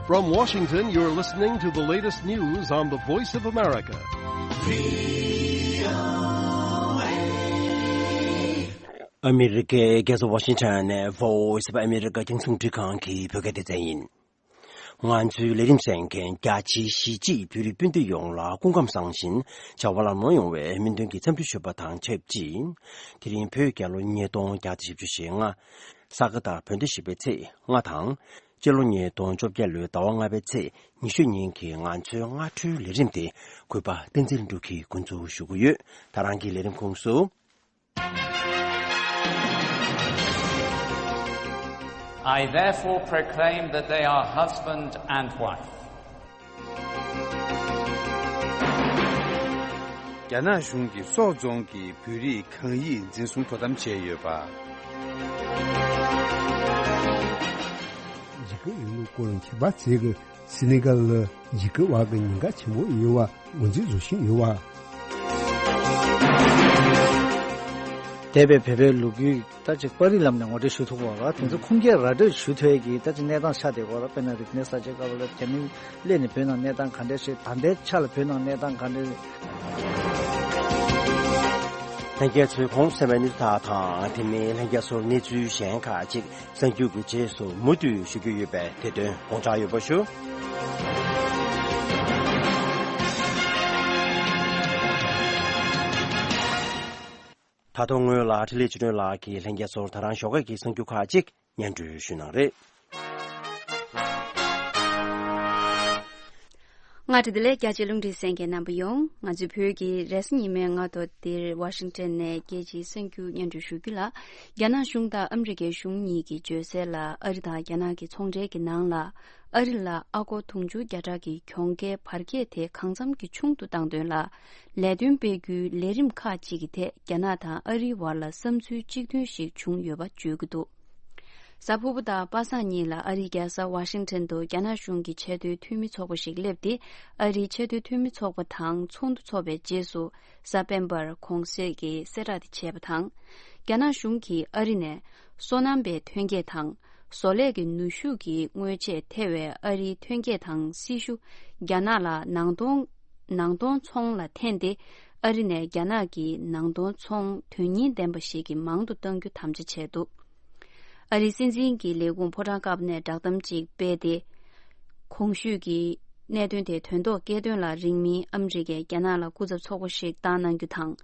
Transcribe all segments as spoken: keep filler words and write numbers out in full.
From Washington, you're listening to the latest news on the Voice of America. ཨ་མི་རི་ཀའི་རྒྱལ་ས་ཝ་ཤིང་ཊོན་ནས་Voice of America་རྒྱང་སྲིང་རླུང་འཕྲིན་ཁང་གི་བོད་སྐད་སྡེ་ཚན་ཡིན། ང་ཚོའི་ལས་རིམ་གསན་མཁན་རྒྱ་ཆེའི་གཞིས་བྱེས་བོད་རིགས་སྤུན་ཟླ་ཡོངས་ལ་སྐུ་ཁམས་བཟང་ཞིང་བྱ་བ་ལམ་ལྷོང་ཡོང་བའི་སྨོན་འདུན་གྱི་འཚམས་འདྲི་ཞུ་བ་དང་ཆབས་ཅིག་དེ་རིང་བོད་རྒྱལ་ལོ་ཉིས་སྟོང་བརྒྱ་དང་བཞི་བཅུ་ཞེ་ལྔ། ས་ག་ཟླ་བོད་ཟླ་བཞི་པའི་ཚེས་ལྔ་དང་། སྤྱི་ལོ་ཉིས་སྟོང་བཅོ་བརྒྱད་ལོའི་ཟླ་བ་ལྔ་པའི་ཚེས་ཉི་ཤུ་ཉིན་གྱི་ང་ཚོའི་སྔ་དྲོའི་ལས་རིམ་དེ་གུས་པ་བསྟན་འཛིན་ལྷུན་གྲུབ་ཀྱིས་འགོ་འཛུགས་ཞུ་གི་ཡོད། ད་རང་གི་ལས་རིམ་ཁོངས་སུ། I therefore proclaim that they are husband and wife. རྒྱ་ནག་གཞུང་གིས་སོག་རྫོང་གི་བོད་རིགས་གང་ཡིད་འཛིན་བཟུང་དོ་དམ་བྱས་ཡོད་པ། འཇིགས་སྐུལ་ཡིན་ལུགས་སྐོར་ཁྱབ་པ་ཚིག་སི་ནི་གལ་ལ་འཇིགས་སྐུལ་བ་གི་ཉེན་ཁ་ཆེན་པོ་ཡོད་པ་ངོས་འཛིན་བཟོ་བཞིན་ཡོད་པ། འདས་པའི་བོད་པའི་ལོ་རྒྱུས་ད་ཅིག་པར་རིས་ལམ་ནས་ངོ་སྤྲོད་ཞུ་ཐུབ་པ་རེད། དེ་ཚོ་ཁུངས་སྐྱེལ་ར་སྤྲོད་ཞུ་ཐུབ་ཡས་ཀྱི་ད་ཅིག་གནས་སྟངས་ཆགས་བསྡད་ཡོད་རེད། དཔེར་ན་རིག་གནས་གསར་བརྗེ་སྐབས་ལ་རྒྱ་མི་སླེབས་ནས་བོད་ནང་གནས་སྟངས་ག་འདྲས་རེད། ད་ལྟའི་ཆ་ལ་བོད་ནང་གནས་སྟངས་ག་འདྲས་རེད། ལྷན་རྒྱས་ཚོས་གོང་གསན་པའི་གནས་ཚུལ་དག་དང་དེ་མིན་ལྷན་རྒྱས་ཚོར་གནས་ཚུལ་གཞན་ཁག་ཅིག་གསར་འགྱུར་གྱི་རྗེས་སུ་མུ་མཐུད་ཞུ་རྒྱུ་ཡོད་པས་དེ་དོན་དགོངས་འཇགས་ཡོད་པ་ཞུ། ད་དུང་སྔོན་ལ་འཕྲིན་ལས་ཆོས་སྒྲོན་ལགས་ཀྱིས་ལྷན་རྒྱས་ཚོར་ད་རང་ཞོགས་ཀས་ཀྱི་གསར་འགྱུར་ཁག་ཅིག་སྙན་སྒྲོན་ཞུ་གནང་རེད། སྔ་དྲོ་བདེ་ལེགས། རྒྱ་ཆེའི་རླུང་འཕྲིན་གསན་མཁན་རྣམ་པ་ཡོངས། ང་ཚོའི་བོད་ཀྱི་རེས་གཟའ་ཉི་མའི་སྔ་དྲོ་འདིར་ཝ་ཤིང་ཊོན་ནས་རྒྱལ་སྤྱིའི་གསར་འགྱུར་སྙན་སྒྲོན་ཞུ་རྒྱུ་ལ། རྒྱ་ནག་གཞུང་དང་ཨ་མི་རི་ཀའི་གཞུང་གཉིས་ཀྱི་བརྗོད་གསལ་ལ། ཨ་རི་དང་རྒྱ་ནག་གི་ཚོང་འབྲེལ་གྱི་ནང་ལ་ཨ་རི་ལ་ཨ་སྒོར་དུང་ཕྱུར་བརྒྱ་ཕྲག་གི་གྱོང་གའི་བར་ཁྱད་དེ་གང་འཚམ་གྱིས་ཆུང་དུ་བཏང་དོན་ལ། ལས་དོན་སྤེལ་རྒྱུའི་ལས་རིམ་ཁག་ཅིག་གི་ཐད་རྒྱ་ནག་དང་ཨ་རིའི་བར་ལ་བསམ་ཚུལ་གཅིག་མཐུན་ཞིག་བྱུང་ཡོད་པ་བརྗོད་ཀྱི་འདུག་གཟའ་ཕུར་བུ་དང་པ་སངས་ཉིན་ལ་ཨ་རིའི་རྒྱལ་ས་ཝ་ཤིང་ཊོན་དུ་རྒྱ་ནག་གཞུང་གི་ཆེས་མཐོའི་འཐུས་མི་ཚོགས་པ་ཞིག་སླེབས་ཏེ། ཨ་རིའི་ཆེས་མཐོའི་འཐུས་མི་ཚོགས་པ་དང་ཚོགས་འདུ་འཚོགས་པའི་རྗེས་སུ། གཟའ་སྤེན་པར་གོང་གསལ་གྱི་གསལ་བསྒྲགས་དེ་བྱས་པ་དང་། རྒྱ་ནག་གཞུང་གིས་ཨ་རི་ནས་སོ་ནམ་པའི་ཐོན་སྐྱེད་དང་། བཟོ་ལས་ཀྱི་ནུས་ཤུགས་ཀྱི་དངོས་ཆས་ཐེ་བའི་ཨ་རིའི་ཐོན་སྐྱེད་དང་སྲི་ཞུ་རྒྱ་ནག་ལ་ནང་གཏོང་། ནང་གཏོང་ཚོང་ལ་འཐེན་ཏེ། ཨ་རི་ནས་རྒྱ་ནག་གི་ནང་གཏོང་ཚོང་དོན་སྙིང་ལྡན་པ་ཞིག་གི་མང་དུ་གཏང་རྒྱུ་དམ་བཅའ་བྱས་འདུག་ཨ་རིའི་སྲིད་འཛིན་གྱི་ལས་ཁུངས་ཕོ་བྲང་དཀར་པོ་ནས་བསྒྲགས་གཏམ་ཅིག་སྤེལ་ཏེ། གོང་ཞུས་ཀྱི་གནད་དོན་དེ་དོན་ཐོག་སྐྱེལ་དོན་ལ་རིང་མིན་ཨ་མི་རི་ཀས་རྒྱ་ནག་ལ་སྐུ་ཚབ་ཚོགས་པ་ཞིག་བཏང་གནང་རྒྱུ་དང་།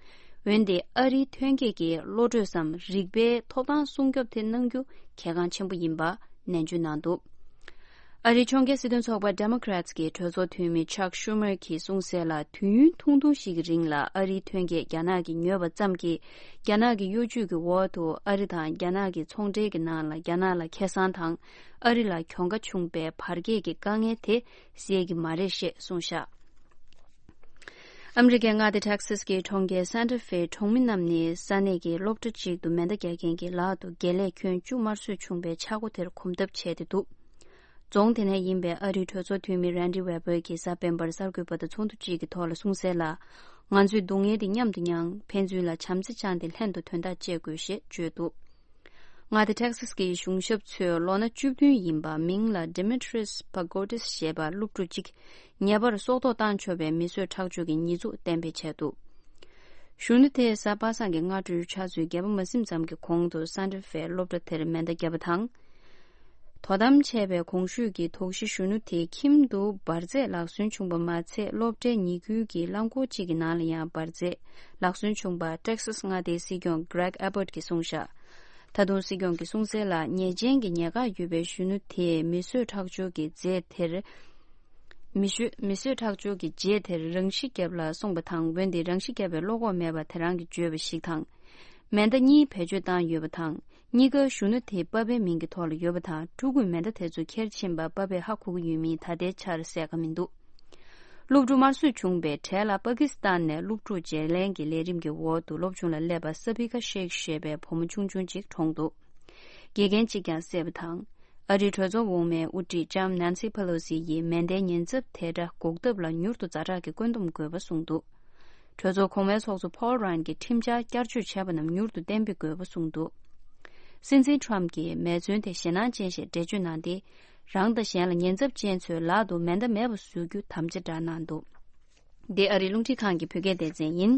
འོན་ཏེ་ཨ་རིའི་ཐོན་སྐྱེད་ཀྱི་བློ་གྲོས་སམ་རིག་པའི་ཐོབ་ཐང་སྲུང་སྐྱོབ་དེ་གནང་རྒྱུ་གལ་འགངས་ཆེན་པོ་ཡིན་པ་ནན་བརྗོད་གནང་འདུག་ཨ་རིའི་ཕྱོགས་འགལ་སྲིད་དོན་ཚོགས་པ་Democrats་གི་གྲོས་ཚོགས་འཐུས་མི་Chuck Schumer་གྱིས་གསུངས་གསལ་ལ། དུས་ཡུན་ཐུང་ཐུང་ཞིག་གི་རིང་ལ་ཨ་རིའི་ཐོན་སྐྱེད་རྒྱ་ནག་གིས་ཉོས་པ་ཙམ་གྱིས་རྒྱ་ནག་གི་གཡོ་ཇུས་ཀྱི་འོག་ཏུ་ཨ་རི་དང་རྒྱ་ནག་གི་ཚོང་འབྲེལ་གྱི་ནང་ལ་རྒྱ་ནག་ལ་ཁེ་བཟང་དང་ཨ་རི་ལ་གྱོང་ཁ་བྱུང་པའི་བར་ཁྱད་ཀྱི་དཀའ་ངལ་དེ་སེལ་གྱི་མ་རེད་ཞེས་གསུངས་བཞག་ཨ་མི་རི་ཀའི་མངའ་སྡེ་Texas་གྱི་གྲོང་ཁྱེར་Santa Fe་གྲོང་མི་རྣམས་ནི་ས་གནས་ཀྱི་སློབ་གྲྭ་གཅིག་ཏུ་མེ་མདའ་རྒྱག་མཁན་གྱི་ལག་ཏུ་དགེ་ལས་ཁྱོན་བཅུ་དམར་གསོད་བྱུང་བའི་ཆག་སྒོ་དེར་གོམ་སྟབས་བྱས་ཏེ་འདུག་རྫོང་དེ་ནས་ཡིན་པའི་ཨ་རིའི་གྲོས་ཚོགས་འཐུས་མི་Randy Weber་གྱིས་གཟའ་སྤེན་པར་གསར་འགོད་པ་དང་ཚོགས་འདུ་གཅིག་གི་ཐོག་ལ་གསུངས་གསལ་ལ། ང་ཚོས་སྡུག་བསྔལ་དེ་མཉམ་དུ་མྱངས། ཕན་ཚུན་ལ་བྱམས་བརྩེ་བཅངས་ཏེ་ལྷན་དུ་དོན་དག་བྱེད་དགོས་ཞེས་བརྗོད་འདུག་མངའ་སྡེ་Texas་གི་གཞུང་ཞབས་ཚོས་ལོ་ན་བཅུ་བདུན་ཡིན་པ་མིང་ལ་Dimitris Pagotis་ཞེས་པ་སློབ་ཕྲུག་ཅིག་ཉེ་བར་སྲོག་ཐོག་བཏང་ཆོག་པའི་མི་གསོད་ཁྲག་སྦྱོར་གྱི་ཉེས་འཛུགས་གཏན་འབེབས་བྱས་འདུག་གཞོན་ནུ་དེས་གཟའ་པ་སངས་ཀྱི་སྔ་དྲོའི་ཆུ་ཚོད་བརྒྱད་པ་མ་ཟིན་ཙམ་གྱི་གོང་དུ་Santa Fe་སློབ་གྲྭ་དེར་མེ་མདའ་བརྒྱབ་པ་དང་། དོ་དམ་བྱས་པའི་གོང་ཞུས་ཀྱི་དོགས་གཞི་གཞོན་ནུ་དེའི་ཁྱིམ་དུ་འབར་རྫས་ལག་སོན་བྱུང་པ་མ་ཚད། སློབ་གྲྭའི་ཉེ་ཁུལ་གྱི་རླངས་འཁོར་གཅིག་གི་ནང་ལ་ཡང་འབར་རྫས་ལག་སོན་བྱུང་པ་Texas་མངའ་སྡེའི་སྲིད་སྐྱོང་Greg Abbott་གྱིས་གསུངས་བཞག་ད་དུང་སྲིད་སྐྱོང་གིས་གསུངས་གསལ་ལ། ཉེས་ཅན་གྱི་ཉེན་ཁ་ཡོད་པའི་གཞོན་ནུ་དེས་མི་གསོད་ཁྲག་སྦྱོར་གྱི་རྫས་དེར། མི་གསོད་མི་གསོད་ཁྲག་སྦྱོར་གྱི་རྫས་དེར་རང་ཤི་བརྒྱབ་ལ་སོང་པ་དང་། འོན་ཏེ་རང་ཤི་བརྒྱབ་པའི་བློ་ཁོག་མེད་པ་དེ་རང་གིས་བརྗོད་པ་ཞིག་དང་། མེ་མདའ་གཉིས་བེད་སྤྱོད་བཏང་ཡོད་པ་དང་། གཉིས་ཀ་གཞོན་ནུ་དེའི་པ་ཕའི་མིང་གི་ཐོག་ལ་ཡོད་པ་དང་། ཕྲུ་གུས་མེ་མདའ་དེ་ཚོ་ཁྱེར་ཕྱིན་པ་པ་ཕས་ཧ་གོ་གི་ཡོད་མིན་ད་ལྟའི་ཆར་གསལ་ཁ་མི་འདུག་སློབ་ཕྲུག་དམར་གསོད་བྱུང་བའི་གྲས་ལ་པ་ཀི་སི་ཐན་ནས་སློབ་ཕྲུག་བརྗེ་ལེན་གྱི་ལས་རིམ་གྱི་འོག་ཏུ་སློབ་ཆུང་ལ་སླེབས་པ་Sabika Sheikh་ཞེས་པའི་བུ་མོ་ཆུང་ཆུང་ཅིག་གྲོངས་འདུག་དགེ་རྒན་གཅིག་ཀྱང་བསད་པ་དང་། ཨ་རིའི་གྲོས་ཚོགས་འོག་མའི་དབུ་ཁྲིད་ལྕམ་Nancy Pelosi་ཡིས་མེ་མདའི་ཉེན་ཚབས་དེ་འདྲ་འགོག་ཐབས་ལ་མྱུར་དུ་ཛ་དྲག་གི་བཀོད་འདོམས་དགོས་པ་གསུངས་འདུག་གྲོས་ཚོགས་གོང་མའི་ཚོགས་གཙོ་Paul Ryan་གྱིས་ཁྲིམས་འཆར་བསྐྱར་བཅོས་བྱས་པ་རྣམས་མྱུར་དུ་གཏན་འབེབས་དགོས་པ་གསུངས་འདུག་སྲིད་འཛིན་Trump་གྱིས་མེ་མཚོན་དེ་ཞེད་སྣང་ཅན་ཞེས་འགྲེལ་བརྗོད་གནང་སྟེ། རང་དང་གཞན་ལ་ཉེན་ཚབས་ཅན་ཚོའི་ལག་ཏུ་མེ་མདའ་མེད་པ་བཟོ་རྒྱུ་དམ་བཅའ་བསྒྲགས་གནང་འདུག་འདི་ཨ་རིའི་རླུང་འཕྲིན་ཁང་གི་བོད་སྐད་སྡེ་ཚན་ཡིན།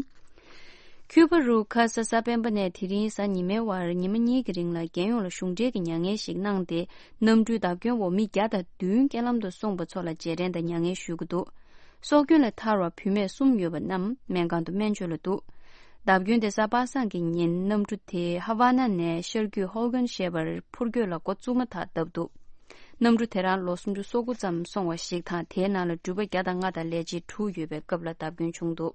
ཁྱུ་པ་རུ་ཁ་ས་གཟའ་སྤེན་པ་ནས་དེ་རིང་གཟའ་ཉི་མའི་བར་ཉི་མ་གཉིས་ཀྱི་རིང་ལ་རྒྱལ་ཡོངས་ལ་གཞུང་འབྲེལ་གྱི་མྱ་ངན་ཞིག་གནང་སྟེ། གནམ་གྲུའི་བརྡབ་སྐྱོན་འོག་མི་བརྒྱ་དང་བདུན་རྐྱེན་ལམ་དུ་སོང་པ་ཚོ་ལ་རྗེས་དྲན་དང་མྱ་ངན་ཞུ་གི་འདུག་སྲོག་སྐྱོན་ལས་ཐར་བ་བུད་མེད་གསུམ་ཡོད་པ་རྣམས་སྨན་ཁང་དུ་སྨན་བཅོས་ལ་འདུག་བརྡབ་སྐྱོན་དེ་གཟའ་པ་སངས་ཀྱི་ཉིན་གནམ་གྲུ་དེ་ཧ་ཝ་ན་ནས་ཤར་རྒྱུད་ཧོལ་གྷན་ཞེས་པར་འཕུར་སྐྱོད་ལ་འགོ་བཙུགས་མ་ཐག་བརྡབས་འདུག་གནམ་གྲུ་དེ་རང་ལོ་སུམ་ཅུ་སོ་དགུ་ཙམ་སོང་བ་ཞིག་དང་། དེའི་ནང་ལ་འགྲུལ་པ་བརྒྱ་དང་ལྔ་དང་ལས་བྱེད་དྲུག་ཡོད་པའི་སྐབས་ལ་བརྡབ་སྐྱོན་བྱུང་འདུག་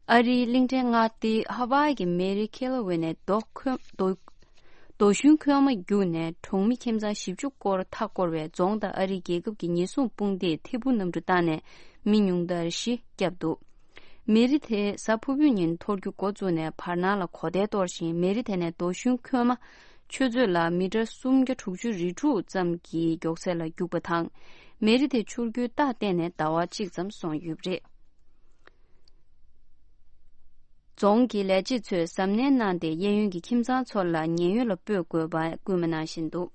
ཨ་རིའི་གླིང་ཕྲན་མངའ་སྡེ་ཧ་ཝའི་གི་མེ་རི་ཁེ་ལོ་ཝེ་ནས་རྡོ་ཁོལ་རྡོ་རྡོ་གཞུང་ཁོལ་མ་བརྒྱུགས་ནས་གྲོང་མི་ཁྱིམ་ཚང་བཞི་བཅུ་སྐོར་མཐའ་བསྐོར་བའི་རྫོང་དང་ཨ་རིའི་རྒྱལ་ཁབ་ཀྱི་ཉེན་སྲུང་དཔུང་སྡེས་ཐད་འཕུར་གནམ་གྲུ་བཏང་ནས་མི་ཉུང་མཐར་བཞི་བསྐྱབས་འདུག་མེ་རི་དེ་གཟའ་ཕུར་བུའི་ཉིན་འཐོར་རྒྱུ་འགོ་བཙུགས་ནས་བར་སྣང་ལ་གོ་ཐལ་གཏོར་ཞིང་། མེ་རི་དེ་ནས་རྡོ་གཞུང་ཁོལ་མ་ཆུ་ཚོད་ལ་མི་ཊར་སུམ་བརྒྱ་དྲུག་ཅུ་རེ་དྲུག་ཙམ་གྱི་མགྱོགས་ཚད་ལ་རྒྱུག་པ་དང་། མེ་རི་དེ་འཕྱུར་རྒྱུའི་རྟགས་བསྟན་ནས་ཟླ་བ་གཅིག་ཙམ་སོང་ཡོད་པ་རེད། རྫོང་གི་ལས་བྱེད་ཚོས་གཟབ་ནན་གནང་སྟེ་གཡས་གཡོན་གྱི་ཁྱིམ་ཚང་ཚོ་ལ་ཉེན་གཡོལ་ལ་སྤོས་དགོས་པ་སྐུལ་མ་གནང་བཞིན་འདུག་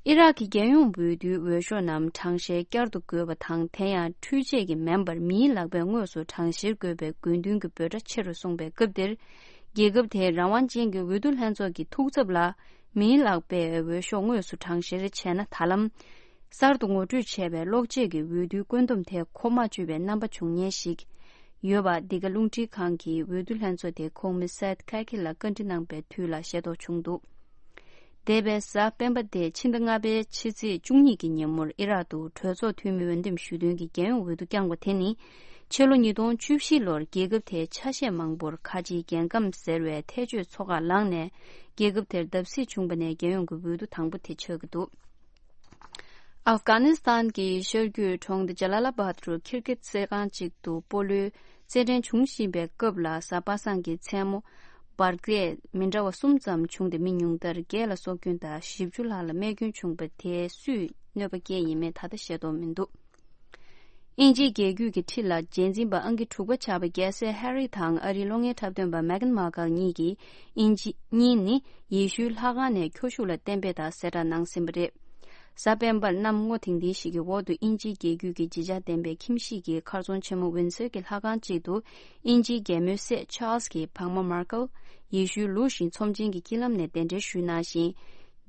ཨི་རག་གི་རྒྱལ་ཡོངས་འོས་བསྡུའི་འོས་ཤོག་རྣམས་གྲངས་བཤེར་བསྐྱར་དུ་དགོས་པ་དང་། དེ་ཡང་འཕྲུལ་ཆས་ཀྱིས་མིན་པར་མིའི་ལག་པས་དངོས་སུ་གྲངས་བཤེར་དགོས་པའི་དགོས་འདུན་གྱི་འབོད་སྒྲ་ཆེ་རུ་སོང་པའི་སྐབས་འདིར། རྒྱལ་ཁབ་དེའི་རང་དབང་ཅན་གྱི་འོས་བསྡུ་ལྷན་ཚོགས་ཀྱི་ཐུགས་འཚབ་ལ། མིའི་ལག་པས་འོས་ཤོག་དངོས་སུ་གྲངས་བཤེར་བྱས་ན། ད་ལམ་གསར་དུ་ངོ་སྤྲོད་བྱས་པའི་གློག་ཆས་ཀྱི་འོས་བསྡུའི་བཀོད་འདོམས་དེ་གོ་མ་ཆོད་པའི་རྣམ་པ་བྱུང་ཉེན་ཞིག་ཡོད་པ། འདི་ག་རླུང་འཕྲིན་ཁང་གི་འོས་བསྡུ་ལྷན་ཚོགས་དེའི་ཁོངས་མི་སེད་ཁ་ཁི་ལ་བཀའ་འདྲི་གནང་པའི་དུས་ལ་ཤེས་རྟོགས་བྱུང་འདུག་འདས་པའི་གཟའ་སྤེན་པ་སྟེ་ཕྱི་ཟླ་ལྔ་པའི་ཕྱི་ཚེས་བཅུ་གཉིས་ཀྱི་ཉིན་མོར་ཨི་རག་ཏུ་གྲོས་ཚོགས་འཐུས་མི་འོས་འདེམས་ཞུ་འདུན་གྱི་རྒྱལ་ཡོངས་འོས་བསྡུ་བསྐྱངས་པ་དེ་ནི། ཕྱི་ལོ་ཉིས་སྟོང་བཅུ་བཞི་ལོར་རྒྱལ་ཁབ་དེའི་ཆ་ཤས་མང་པོར་ཁ་ཆེའི་རྒྱལ་ཁམས་ཟེར་བའི་ཐལ་སྤྱོད་ཚོགས་ཁག་ལངས་ནས། རྒྱལ་ཁབ་དེར་བརྡབ་གསིག་བྱུང་པ་ནས་རྒྱལ་ཡོངས་ཀྱི་འོས་བསྡུ་དང་པོ་དེ་ཆགས་ཀྱི་འདུག་ཨབ་གྷ་ནི་སི་ཐན་གྱི་ཤར་རྒྱུད་གྲོང་སྡེ་ཇ་ལ་ལ་བྷད་རུ་ཁིར་ཀེད་རྩེད་ཁང་ཅིག་ཏུ་སྤོ་ལོའི་རྩེད་འགྲན་བྱུང་བཞིན་པའི་སྐབས་ལ། གཟའ་པ་སངས་ཀྱི་མཚན་མོ་འབར་གས་མི་འདྲ་བ་གསུམ་ཙམ་བྱུང་སྟེ། མི་ཉུང་མཐར་བརྒྱད་ལ་སྲོག་སྐྱོན་དང་བཞི་བཅུ་ལྷག་ལ་རྨས་སྐྱོན་བྱུང་པ་དེ་སུས་གནོད་པ་བསྐྱལ་ཡིན་མིན་ད་ལྟ་ཤེས་རྟོགས་མི་འདུག་དབྱིན་ཇིའི་རྒྱལ་རྒྱུད་ཀྱི་ཁྲི་ལ་རྗེས་འཛིན་པ་ཨང་ཀི་དྲུག་པ་ཆགས་པ་རྒྱལ་སྲས་ཧེ་རི་དང་ཨ་རིའི་གློག་བརྙན་འཁྲབ་སྟོན་པ་མེག་གྷན་མར་ཀལ་གཉིས་ཀྱིས། དབྱིན་ཇི་གཉིས་ནི་ཡེ་ཤུའི་ལྷ་ཁང་ནས་ཁྱོ་ཤུག་ལ་གཏན་འབེབས་དང་གསལ་བསྒྲགས་གནང་ཟིན་པ་རེད། གཟའ་སྤེན་པར་གནམ་སྔོ་ཐིང་ཐིང་ཞིག་གི་འོག་ཏུ་དབྱིན་ཇིའི་རྒྱལ་རྒྱུད་ཀྱི་བརྗིད་ཆགས་ལྡན་པའི་ཁྱིམ་གཞིས་ཀྱི་མཁར་རྫོང་ཆེན་མོ་ཝིན་སར་གྱི་ལྷ་ཁང་ཅིག་ཏུ། དབྱིན་ཇིའི་རྒྱལ་མོའི་སྲས་ཆཱལ་སི་གི་འཕགས་མ་མར་ཀལ་ཡེ་ཤུའི་ལུགས་བཞིན་ཚོམས་ཆེན་གྱི་དཀྱིལ་ལམ་ནས་གདན་འདྲེན་ཞུས་གནང་ཞིང་།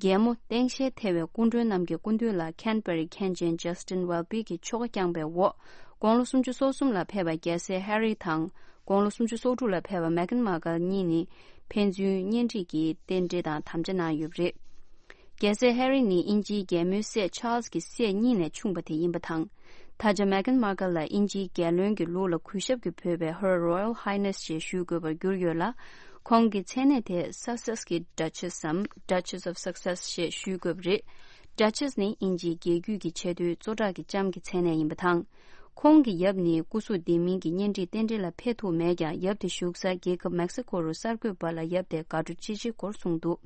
རྒྱལ་མོ་སྟངས་ཞལ་ཐལ་བའི་སྐུ་མགྲོན་རྣམས་ཀྱི་སྐུ་མདུན་ལ་ཁེན་བྷ་རི་མཁན་ཆེན་ཇ་སི་ཏིན་ཝེལ་བྷི་གིས་ཆོ་ག་བསྐྱངས་པའི་འོག་དགུང་ལོ་སུམ་ཅུ་སོ་གསུམ་ལ་ཕེབས་པ་རྒྱལ་སྲས་ཧེ་རི་དང་། དགུང་ལོ་སུམ་ཅུ་སོ་དྲུག་ལ་ཕེབས་པ་མེག་གྷན་མར་ཀལ་གཉིས་ནི་ཕན་ཚུན་གཉེན་སྒྲིག་གི་རྟེན་འབྲེལ་དང་དམ་བཅའ་གནང་ཡོད་པ་རེད། རྒྱལ་སྲས་ཧེ་རི་ནི་དབྱིན་ཇིའི་རྒྱལ་མོའི་སྲས་ཆཱལ་སི་གི་སྲས་གཉིས་ནས་ཆུང་བ་དེ་ཡིན་པ་དང་། ད་ཆ་མེག་གྷན་མར་ཀལ་ལ་དབྱིན་ཇིའི་རྒྱལ་བློན་གྱི་ལུགས་ལ་གུས་ཞབས་ཀྱིས་འབོད་པའི་Her Royal Highness ཞེས་ཞུ་དགོས་པར་གྱུར་ཡོད་ལ། ཁོང་གི་མཚན་གནས་དེ་སག་སེག་གི་Duchess འམ་Duchess of Sussex ཞེས་ཞུ་དགོས་པ་རེད། Duchess ནི་དབྱིན་ཇིའི་རྒྱལ་རྒྱུད་ཀྱི་ཆེས་མཐོའི་གཙོ་བཀྲག་གི་ལྕམ་གྱི་མཚན་གནས་ཡིན་པ་དང་། ཁོང་གི་ཡབ་ནི་སྐུ་གཟུགས་ལྡན་མིན་གྱི་གཉེན་སྒྲིག་རྟེན་འབྲེལ་ལ་ཕེབས་ཐུབ་མེད་ཀྱང་། ཡབ་དེ་བཞུགས་ས་རྒྱལ་ཁབ་མེག་སི་ཀོ་རུ་གསར་འགོད་པ་ལ་ཡབ་དེ་དགའ་སྤྲོ་ཅི་ཆེ་སྐོར་གསུངས་འདུག་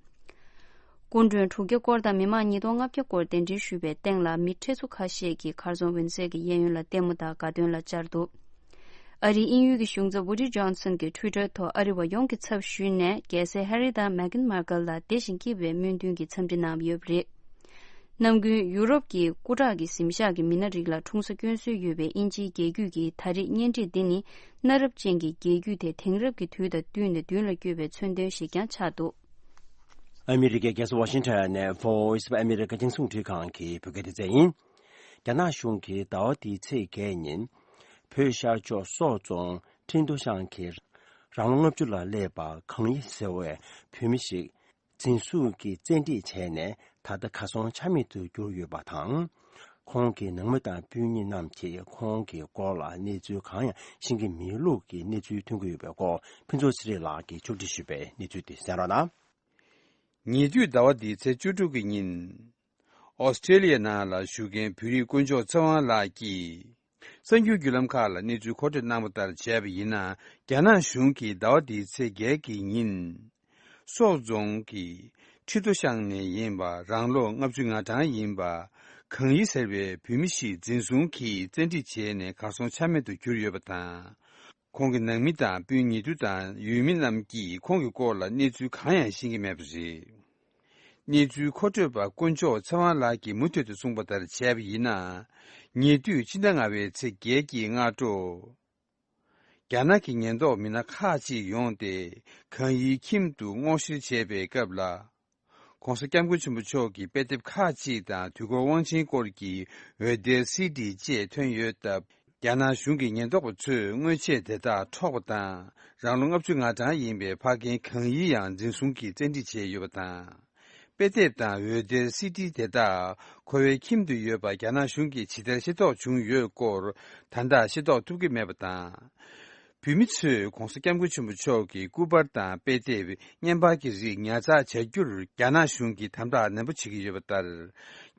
སྐུ་མགྲོན་དྲུག་བརྒྱ་སྐོར་དང་མི་མང་ཉིས་སྟོང་ལྔ་བརྒྱ་སྐོར་གདན་འདྲེན་ཞུས་པའི་སྟེང་ལ། མི་ཁྲི་ཚོ་ཁ་ཤས་ཀྱིས་མཁར་རྫོང་ཝིན་སེར་གྱི་གཡས་གཡོན་ལ་ལྟད་མོ་དང་དགའ་སྟོན་ལ་བཅར་འདུག་ཨ་རིའི་དབྱིན་ཡུལ་གྱི་གཞུང་ཚབ་ཝུ་ཌི་ཇོན་སན་གྱིས་ཊུའི་ཊར་ཐོག་ཨ་རི་བ་ཡོངས་ཀྱི་ཚབ་ཞུས་ནས། རྒྱལ་སྲས་ཧེ་རི་དང་མེག་གྷན་མར་ཀལ་ལ་བདེ་ཞིང་སྐྱིད་པའི་སྨོན་འདུན་གྱི་འཚམས་འདྲི་གནང་ཡོད་པ་རེད། ནམ་རྒྱུན་ཡུ་རོབ་ཀྱི་སྐུ་དྲག་གི་གཟིམ་ཤག་གི་མི་སྣ་རིགས་ལ་འཁྲུངས་ས་སྐྱོན་སྲོལ་ཡོད་པའི་དབྱིན་ཇིའི་རྒྱལ་རྒྱུད་ཀྱི་ད་རེས་གཉེན་སྒྲིག་འདི་ནི། གནའ་རབས་ཅན་གྱི་རྒྱལ་རྒྱུད་དེ་དེང་རབས་ཀྱི་དུས་དང་བསྟུན་ནས་མདུན་ལ་བསྐྱོད་པའི་མཚོན་དོན་ཞིག་ཀྱང་ཆགས་འདུག་ཨ་མི་རི་ཀའི་རྒྱལ་ས་ཝ་ཤིང་ཊོན་ནས་Voice of America རྒྱང་སྲིང་རླུང་འཕྲིན་ཁང་གི་བོད་སྐད་སྡེ་ཚན་ཡིན། རྒྱ་ནག་གཞུང་གིས་ཟླ་བ་འདིའི་ཚེས་བརྒྱད་ཉིན། བོད་ཤར་ཕྱོགས་སོག་རྫོང་ཁྲིན་ཏུའུ་ཤང་གི་རང་ལོ་ལྔ་བཅུ་ལ་སླེབས་པ་གང་ཡི་ཟེར་བའི་བོད་མི་ཞིག་འཛིན་བཟུང་གིས་བཙན་ཁྲིད་བྱས་ནས། ད་ལྟ་གར་སོང་ཆ་མེད་དུ་གྱུར་ཡོད་པ་དང་། ཁོང་གི་ནང་མི་དང་སྤུན་ཉེ་རྣམས་ཀྱིས་ཁོང་གི་སྐོར་ལ་གནས་ཚུལ་གང་ཡང་ཤེས་ཀྱི་མེད་ལུགས་ཀྱི་གནས་ཚུལ་ཐོན་གྱི་ཡོད་པའི་སྐོར། ཕུན་ཚོགས་ཚེ་རིང་ལགས་ཀྱིས་ཕྱོགས་སྒྲིག་ཞུས་པའི་གནས་ཚུལ་དེ་གསན་རོགས་གནང་། ཉེ་དུས་ཟླ་བ་འདིའི་ཚེས་བཅུ་དྲུག་གི་ཉིན། ཨོ་སི་ཀྲེ་ལི་ཡའི་ནང་ལ་བཞུགས་མཁན་བོད་རིགས་དཀོན་མཆོག་ཚེ་དབང་ལགས་ཀྱིས། གསར་འགྱུར་བརྒྱུད་ལམ་ཁག་ལ་གནས་ཚུལ་མཁོ་སྤྲོད་གནང་པ་ལྟར་བྱས་པ་ཡིན་ན། རྒྱ་ནག་གཞུང་གིས་ཟླ་བ་འདིའི་ཚེས་བརྒྱད་ཀྱི་ཉིན། སོག་རྫོང་གི་ཁྲི་ཏོ་ཤང་ནས་ཡིན་པ། རང་ལོ་ལྔ་བཅུ་ང་གྲངས་ཡིན་པ། གང་ཡི་ཟེར་བའི་བོད་མི་ཞིག་འཛིན་བཟུང་གིས་བཙན་ཁྲིད་བྱས་ནས་གར་སོང་ཆ་མེད་དུ་གྱུར་ཡོད་པ་དང་། ཁོང་གི་ནང་མི་དང་སྤུན་ཉེ་དུ་དང་ཡུལ་མི་རྣམས་ཀྱིས་ཁོང་གི་སྐོར་ལ་གནས་ཚུལ་གང་ཡང་ཤེས་ཀྱི་མེད་པ་རེད། གནས་ཚུལ་མཁོ་སྤྲོད་པ་དཀོན་མཆོག་ཚེ་དབང་ལགས་ཀྱིས་མུ་མཐུད་དུ་གསུངས་པ་ལྟར་བྱས་པ་ཡིན་ན། ཉེ་དུས་ཕྱི་ཟླ་ལྔ་པའི་ཚེས་བརྒྱད་ཀྱི་སྔ་དྲོ། རྒྱ་ནག་གི་ཉེན་རྟོག་མི་སྣ་ཁག་ཅིག་ཡོང་སྟེ། གང་ཡིན་ཁྱིམ་དུ་སྔོག་བཤེར་བྱས་པའི་སྐབས་ལ། ྋགོང་ས་ྋསྐྱབས་མགོན་ཆེན་པོ་མཆོག་གི་དཔེ་དེབ་ཁག་ཅིག་དང་དུས་འཁོར་དབང་ཆེན་སྐོར་གྱི་འོད་སྡེར་སི་ཌི་བཅས་ཐོན་ཡོད་སྟབས། རྒྱ་ནག་གཞུང་གི་ཉེན་རྟོག་པ་ཚོས་དངོས་ཆས་དེ་དག་འཕྲོག་པ་དང་། རང་ལོ་ལྔ་བཅུ་ང་གྲངས་ཡིན་པའི་ཕ་རྒན་གང་ཡིན་ཡང་འཛིན་བཟུང་གིས་བཙན་ཁྲིད་བྱས་ཡོད་པ་དང་། དཔེ་དེབ་དང་འོད་སྡེར་སི་ཌི་དེ་དག་ཁོ་བོའི་ཁྱིམ་དུ་ཡོད་པ་རྒྱ་ནག་གཞུང་གིས་ཇི་ལྟར་ཤེས་རྟོགས་བྱུང་ཡོད་སྐོར། ད་ལྟ་ཤེས་རྟོགས་ཐུབ་ཀྱི་མེད་པ་དང་། བོད་མི་ཚོས་ྋགོང་ས་ྋསྐྱབས་མགོན་ཆེན་པོ་མཆོག་གི་སྐུ་པར་དང་དཔེ་དེབ་བརྙན་པར་གྱི་རིགས་ཉར་ཚགས་བྱ་རྒྱུར་རྒྱ་ནག་གཞུང་གིས་དམ་དྲག་ནན་པོ་བྱེད་ཀྱི་ཡོད་པ་ལྟར།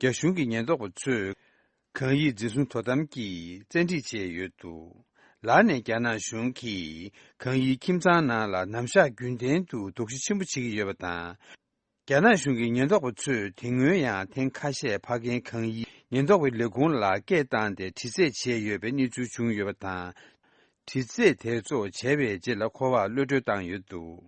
རྒྱ་གཞུང་གི་ཉེན་རྟོག་པ་ཚོས་གང་ཡིན་འཛིན་བཟུང་དོ་དམ་གྱིས་བཙན་ཁྲིད་བྱས་ཡོད་འདུག་ལར་ནས་རྒྱ་ནག་གཞུང་གིས་གང་ཡིན་ཁྱིམ་ཚང་ནང་ལ་ནམ་ཞག་རྒྱུན་ལྡན་དུ་དོགས་གཞི་ཆེན་པོ་བྱེད་ཀྱི་ཡོད་པ་དང་། རྒྱ་ནག་གཞུང་གི་ཉེན་རྟོག་པ་ཚོས་དེ་སྔོན་ཡང་ཐེངས་ཁ་ཤས་ཕ་རྒན་གང་ཡིན་ཉེན་རྟོག་པའི་ལས་ཁུངས་ལ་སྐད་བཏང་སྟེ་དྲི་རྩད་བྱས་ཡོད་པའི་གནས་ཚུལ་བྱུང་ཡོད་པ་དང་། དྲི་རྩད་དེ་གཙོ་བྱས་པའི་རྗེས་ལ་ཁོ་པར་གློད་བཀྲོལ་བཏང་ཡོད་འདུག་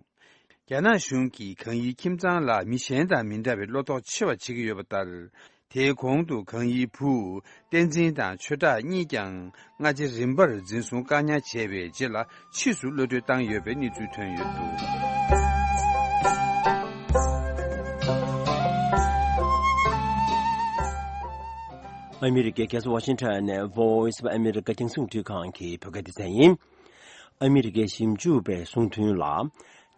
རྒྱ་ནག་གཞུང་གིས་གང་ཡིན་ཁྱིམ་ཚང་ལ་མི་གཞན་དང་མི་འདྲ་བའི་བློ་དོགས་ཆེ་བ་བྱེད་ཀྱི་ཡོད་པ་ལྟར། དེའི་གོང་དུ་གང་ཡིན་བུ་བསྟན་འཛིན་དང་ཆོས་གྲགས་གཉིས་ཀྱང་སྔ་རྗེས་རིམ་པར་འཛིན་བཟུང་བཀག་ཉར་བྱས་པའི་རྗེས་ལ་ཕྱིས་སུ་གློད་བཀྲོལ་བཏང་ཡོད་པའི་གནས་ཚུལ་ཐོན་ཡོད་འདུག་ཨ་མི་རི་ཀའི་རྒྱལ་ས་ཝ་ཤིང་ཊོན་ནས་Voice of America རྒྱང་སྲིང་རླུང་འཕྲིན་ཁང་གི་བོད་སྐད་སྡེ་ཚན་ཡིན། ཨ་མི་རི་ཀའི་ཞིབ་འཇུག་པས་གསུངས་དོན་ལ།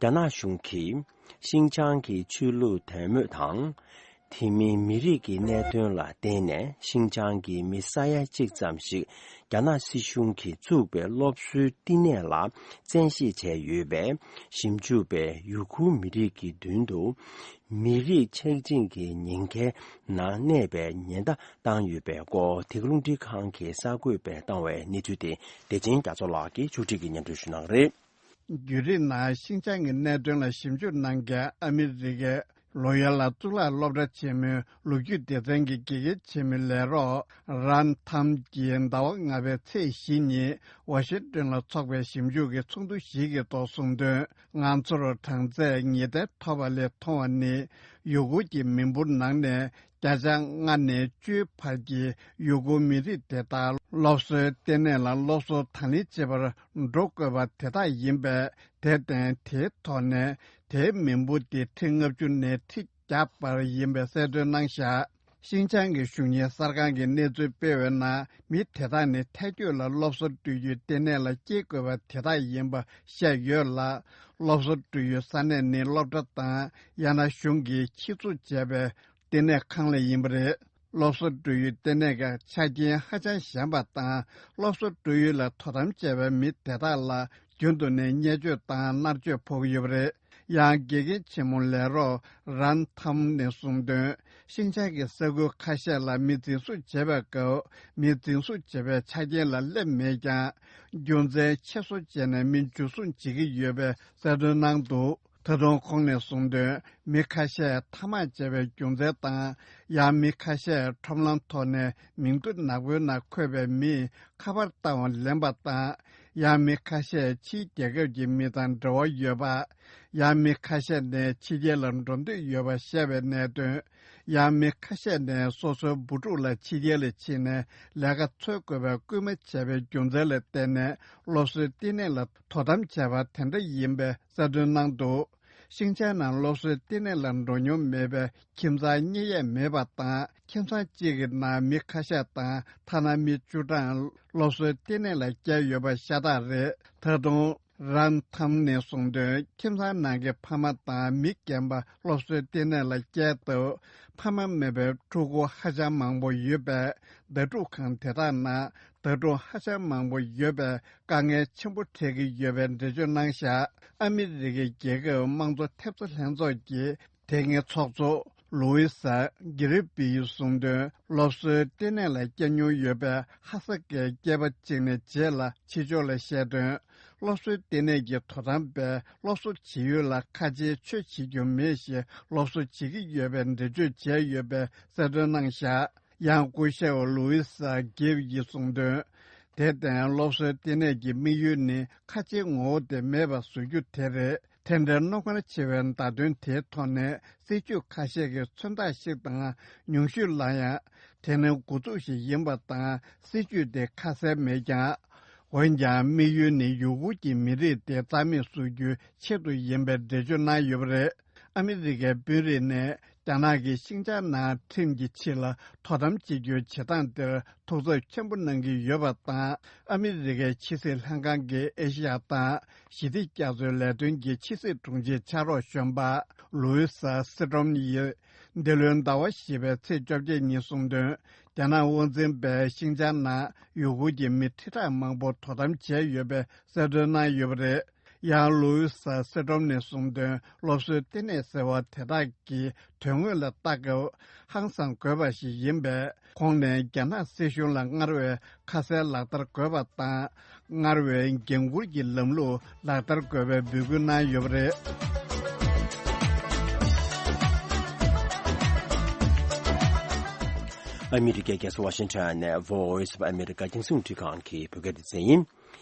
རྒྱ་ནག་གཞུང་གིས་ཤིན་ཅང་གི་ཆོས་ལུགས་དད་མོས་དང་། དེ་མིན་མི་རིགས་ཀྱི་གནད་དོན་ལ་བརྟེན་ནས་ཤིན་ཅང་གི་མི་ས་ཡ་གཅིག་ཙམ་ཞིག་རྒྱ་ནག་སྲིད་གཞུང་གིས་བཙུགས་པའི་སློབ་གསོའི་བསྟི་གནས་ལ་བཙན་ཤེད་བྱས་ཡོད་པས། ཞིབ་འཇུག་པས་ཡུ་གུར་མི་རིགས་ཀྱི་མདུན་དུ་མི་རིགས་ཆག་འཇིག་གི་ཉེན་ཁའི་ནང་གནས་པའི་ཉེན་བརྡ་བཏང་ཡོད་པའི་སྐོར། དེ་ག་རླུང་འཕྲིན་ཁང་གི་གསར་འགོད་པས་བཏང་བའི་གནས་ཚུལ་དེ་བདེ་ཆེན་རྒྱ་མཚོ་ལགས་ཀྱིས་ཕྱོགས་སྒྲིག་གིས་སྙན་སྒྲོན་ཞུ་གནང་གི་རེད། བརྒྱུད་རིམ་ནང་ཤིན་ཅང་གི་གནད་དོན་ལ་ཞིབ་འཇུག་གནང་མཁན་ཨ་མི་རི་ཀའི་ལོ་ཡར་ལ་གཙུག་ལག་སློབ་གྲྭ་ཆེན་མོའི་ལོ་རྒྱུས་སྡེ་ཚན་གྱི་དགེ་རྒན་ཆེན་མོའི་ལས་རོགས་རན་ཐམ་གྱིས་ཟླ་བ་ལྔ་པའི་ཚེས་བཞི་ཉིན་ཝ་ཤིང་ཏོན་ལ་འཚོགས་པའི་ཞིབ་འཇུག་གི་ཚོགས་འདུ་ཞིག་གི་ཐོག་གསུངས་དོན། ང་ཚོར་གྲངས་ཚད་ངེས་གཏན་ཐོབ་པ་ལས་མཐོང་བ་ནི། ཡུ་གུར་གྱི་མི་འབོར་ནང་ནས་བརྒྱ་ཆ་ལྔ་ནས་བཅུའི་བར་གྱི་ཡུ་གུར་མི་རིགས་དེ་དག་སློབ་གསོའི་ལྟེ་གནས་ལ་སློབ་གསོ་དང་ལེན་བྱེད་པར་འགྲོ་དགོས་པ་དེ་དག་ཡིན་པས། དེར་བརྟེན་དེའི་ཐོག་ནས་དེའི་མི་འབོར་དེ་ཁྲི་ལྔ་བཅུ་ནས་ཁྲི་བརྒྱ་བར་ཡིན་པའི་གསལ་སྟོན་གནང་བཞག་ཤིན་ཅང་གི་གཞུང་གཉེར་གསར་ཁང་གིས་གནས་ཚུལ་སྤེལ་བའི་ནང་མི་དེ་དག་ནི་ཐལ་སྐྱོད་ལ་སློབ་གསོ་སྤྲོད་རྒྱུའི་ལྟེ་གནས་ལ་སྐྱེལ་དགོས་པ་དེ་དག་ཡིན་པ་བཤད་ཡོད་ལ། སློབ་གསོ་སྤྲོད་ཡུལ་ས་གནས་ནི་སློབ་གྲྭ་དང་ཡང་ན་གཞུང་གིས་ཆེད་འཛུགས་བྱས་པའི་ལྟེ་གནས་ཁང་ལ་ཡིན་པ་རེད། སློབ་གསོ་སྤྲོད་ཡུལ་ལྟེ་གནས་ཀྱི་ཆ་རྐྱེན་ཧ་ཅང་ཞན་པ་དང་། སློབ་གསོ་སྤྲོད་ཡུལ་ལ་དོ་དམ་བྱས་པའི་མི་དེ་དག་ལ་རྒྱུན་དུ་ནས་བརྙས་བཅོས་དང་མནར་གཅོད་ཕོག་གི་ཡོད་པ་རེད། ཡང་དགེ་རྒན་ཆེན་མོ་ལས་རོགས་རན་ཐམ་ནས་གསུངས་དོན། ཤིན་ཅང་གི་ས་ཁུལ་ཁ་ཤས་ལ་མི་འཛིན་བཟུང་བྱེད་པའི་སྐབས། མི་འཛིན་བཟུང་བྱེད་པའི་ཆ་རྐྱེན་ལ་སླེབས་མེད་ཀྱང་། རྒྱུ་མཚན་ཆེ་བཟོ་བྱས་ནས་མི་འཇུ་བཟུང་བྱེད་ཀྱི་ཡོད་པའི་གསལ་སྟོན་གནང་འདུག་ད་དུང་ཁོང་ནས་གསུངས་དོན། མི་ཁ་ཤས་ཐ་མག་བྱས་པའི་རྒྱུ་མཚན་དང་། ཡང་མི་ཁ་ཤས་ཁྲོམ་ལམ་ཐོག་ནས་མིང་ཐོ་ནག་པོའི་ནང་འཁོད་པའི་མིས་ཁ་པར་བཏང་བ་ལེན་པ་དང་། ཡང་མི་ཁ་ཤས་ཕྱིའི་རྒྱལ་ཁབ་ཀྱི་མི་དང་འབྲེལ་བ་ཡོད་པ། ཡང་མི་ཁ་ཤས་ནས་ཕྱི་རྒྱལ་ལ་འགྲོ་འདོད་ཡོད་པ་བཤད་པའི་གནད་དོན། ཡང་མི་ཁ་ཤས་ནས་སོ་སོའི་བུ་ཕྲུག་ལ་ཕྱི་རྒྱལ་ལ་ཕྱིན་ནས་ལས་ཀ་འཚོལ་དགོས་པའི་སྐུལ་མ་བྱས་པའི་རྒྱུ་མཚན་ལ་བརྟེན་ནས་སློབ་གསོའི་བསྟི་གནས་ལ་དོ་དམ་བྱས་པ་དེ་འདྲ་ཡིན་པའི་གསལ་སྟོན་གནང་འདུག་ཤིང་ཆའི་ནང་སློབ་གསོའི་བསྟི་གནས་ལ་འགྲོ་མྱོང་མེད་པའི་ཁྱིམ་ཚང་གཉིས་ཡས་མེད་པ་དང་། ཁྱིམ་ཚང་གཅིག་གི་ནང་མི་ཁ་ཤས་དང་ཐ་ན་མི་བཅུ་གྲངས་སློབ་གསོའི་བསྟི་གནས་ལ་བསྐྱལ་ཡོད་པ་ཤ་སྟག་རེད། ད་དུང་རན་ཐམ་ནས་གསུངས་དོན། ཁྱིམ་ཚང་ནང་གི་ཕ་མ་དང་མི་རྒན་པ་སློབ་གསོའི་བསྟི་གནས་ལ་བསྐྱལ་སྟབས། ཕ་མ་མེད་པའི་ཕྲུ་གུ་ཧ་ཅང་མང་པོ་ཡོད་པས། ཟླ་སྒྲུབ་ཁང་དེ་དག་ནང་ཟླ་སྒྲུབ་ཧ་ཅང་མང་པོ་ཡོད་པས། དཀའ་ངལ་ཆེན་པོ་འཕྲད་ཀྱི་ཡོད་པའི་འགྲེལ་བརྗོད་གནང་བཞག་ཨ་མི་རི་ཀའི་རྒྱལ་ཁབ་དམངས་གཙོ་ཐེབས་རྩ་ལྷན་ཚོགས་ཀྱི་དེ་སྔའི་ཚོགས་གཙོ་ལུའི་ས་གྷི་རི་པིས་གསུངས་དོན། སློབ་གསོའི་ལྟེ་གནས་ལ་བསྐྱལ་མྱོང་ཡོད་པའི་ཧ་ས་ཀའི་སྐྱེས་པ་གཅིག་ནས་རྗེས་ལ་ཕྱི་ཕྱོགས་ལ་བཤད་དོན། སློབ་གསོའི་ལྟེ་གནས་ཀྱི་དོ་དམ་པས་སློབ་གསོ་བྱེད་ཡུལ་ལ་ཁ་ཆེའི་ཆོས་བྱེད་རྒྱུ་མེད་ཞེས་སློབ་གསོ་བྱེད་ཀྱི་ཡོད་པའི་འགྲེལ་བརྗོད་བྱས་ཡོད་པའི་གསལ་སྟོན་གནང་བཞག་ཡང་སྐུ་ཞབས་ལུའི་ས་གྷིབ་ཡིས་གསུངས་དོན། དེར་བརྟེན་སློབ་གསོའི་ལྟེ་གནས་ཀྱི་དམིགས་ཡུལ་ནི་ཁ་ཆེའི་ངོ་བོ་དེ་མེད་པར་བཟོ་རྒྱུ་དེ་རེད། དེ་འདྲའི་རྣོ་ངར་ཆེ་བའི་བརྡ་དོན་དེའི་ཐོག་ནས་སྲིད་བྱུས་ཁ་ཤས་ཀྱི་མཚོན་རྟགས་ཤིག་དང་ཉུང་ཤོས་ལ་ཡང་། དེ་ནི་འགོ་འཛུགས་ཤིག་ཡིན་པ་དང་། སྲིད་བྱུས་དེ་ཁ་གསལ་མེད་ཀྱང་། འོན་ཀྱང་དམིགས་ཡུལ་ནི་ཡུ་གུར་གྱི་མི་རིགས་དེ་རྩ་མེད་བཟོ་རྒྱུའི་ཆེད་དུ་ཡིན་པའི་འགྲེལ་བརྗོད་གནང་ཡོད་པ་རེད། ཨ་མི་རི་ཀའི་དཔོན་རིགས་ནས་རྒྱ་ནག་གིས་ཤིན་ཅང་ནང་ཁྲིམས་ཀྱི་ཕྱིར་ལ་དོ་དམ་བྱེད་རྒྱུའི་བྱེད་སྟངས་དེར་ཐུགས་འཚབ་ཆེན་པོ་གནང་གི་ཡོད་པ་དང་། ཨ་མི་རི་ཀའི་ཕྱི་སྲིད་ལྷན་ཁང་གིས་ཨེ་ཤི་ཡ་དང་ཞི་བདེ་རྒྱ་མཚོའི་ལས་དོན་གྱི་ཕྱི་སྲིད་དྲུང་ཆེ་ཕྱག་རོགས་གཞོན་པ་ལུའུ་སི་སི་ཏྲོམ་ཡིས། འདི་ལོའི་ཟླ་བ་བཞི་པའི་ཚེས་བཅོ་བརྒྱད་ཉིན་གསུངས་དོན། རྒྱ་ནག་དབང་འཛིན་པས་ཤིན་ཅང་ནང་ཡུ་གུར་གྱི་མི་ཁྲི་ཕྲག་མང་པོ་དོ་དམ་བྱས་ཡོད་པའི་གསལ་སྟོན་གནང་ཡོད་པ་རེད། ཡང་ལུའུ་སི་སི་ཏྲོམ་ནས་གསུངས་དོན། སློབ་གསོའི་ལྟེ་གནས་ཟེར་བ་དེ་དག་གི་དོན་དངོས་ལ་ལྟ་སྐབས། ཧང་སང་དགོས་པ་ཞིག་ཡིན་པས། ཁོང་ནས་རྒྱ་ནག་སྲིད་གཞུང་ལ་སྔར་བས་ཁ་གསལ་ལག་བསྟར་དགོས་པ་དང་། སྔར་བས་འགན་འཁུར་གྱི་ལམ་ལུགས་ལག་བསྟར་དགོས་པའི་འབོད་སྐུལ་གནང་ཡོད་པ་རེད། ཨ་མི་རི་ཀའི་རྒྱལ་ས་ཝ་ཤིང་ཊོན་ནས་Voice of America་རྒྱང་སྲིང་རླུང་འཕྲིན་ཁང་གི་བོད་སྐད་སྡེ་ཚན་ཡིན།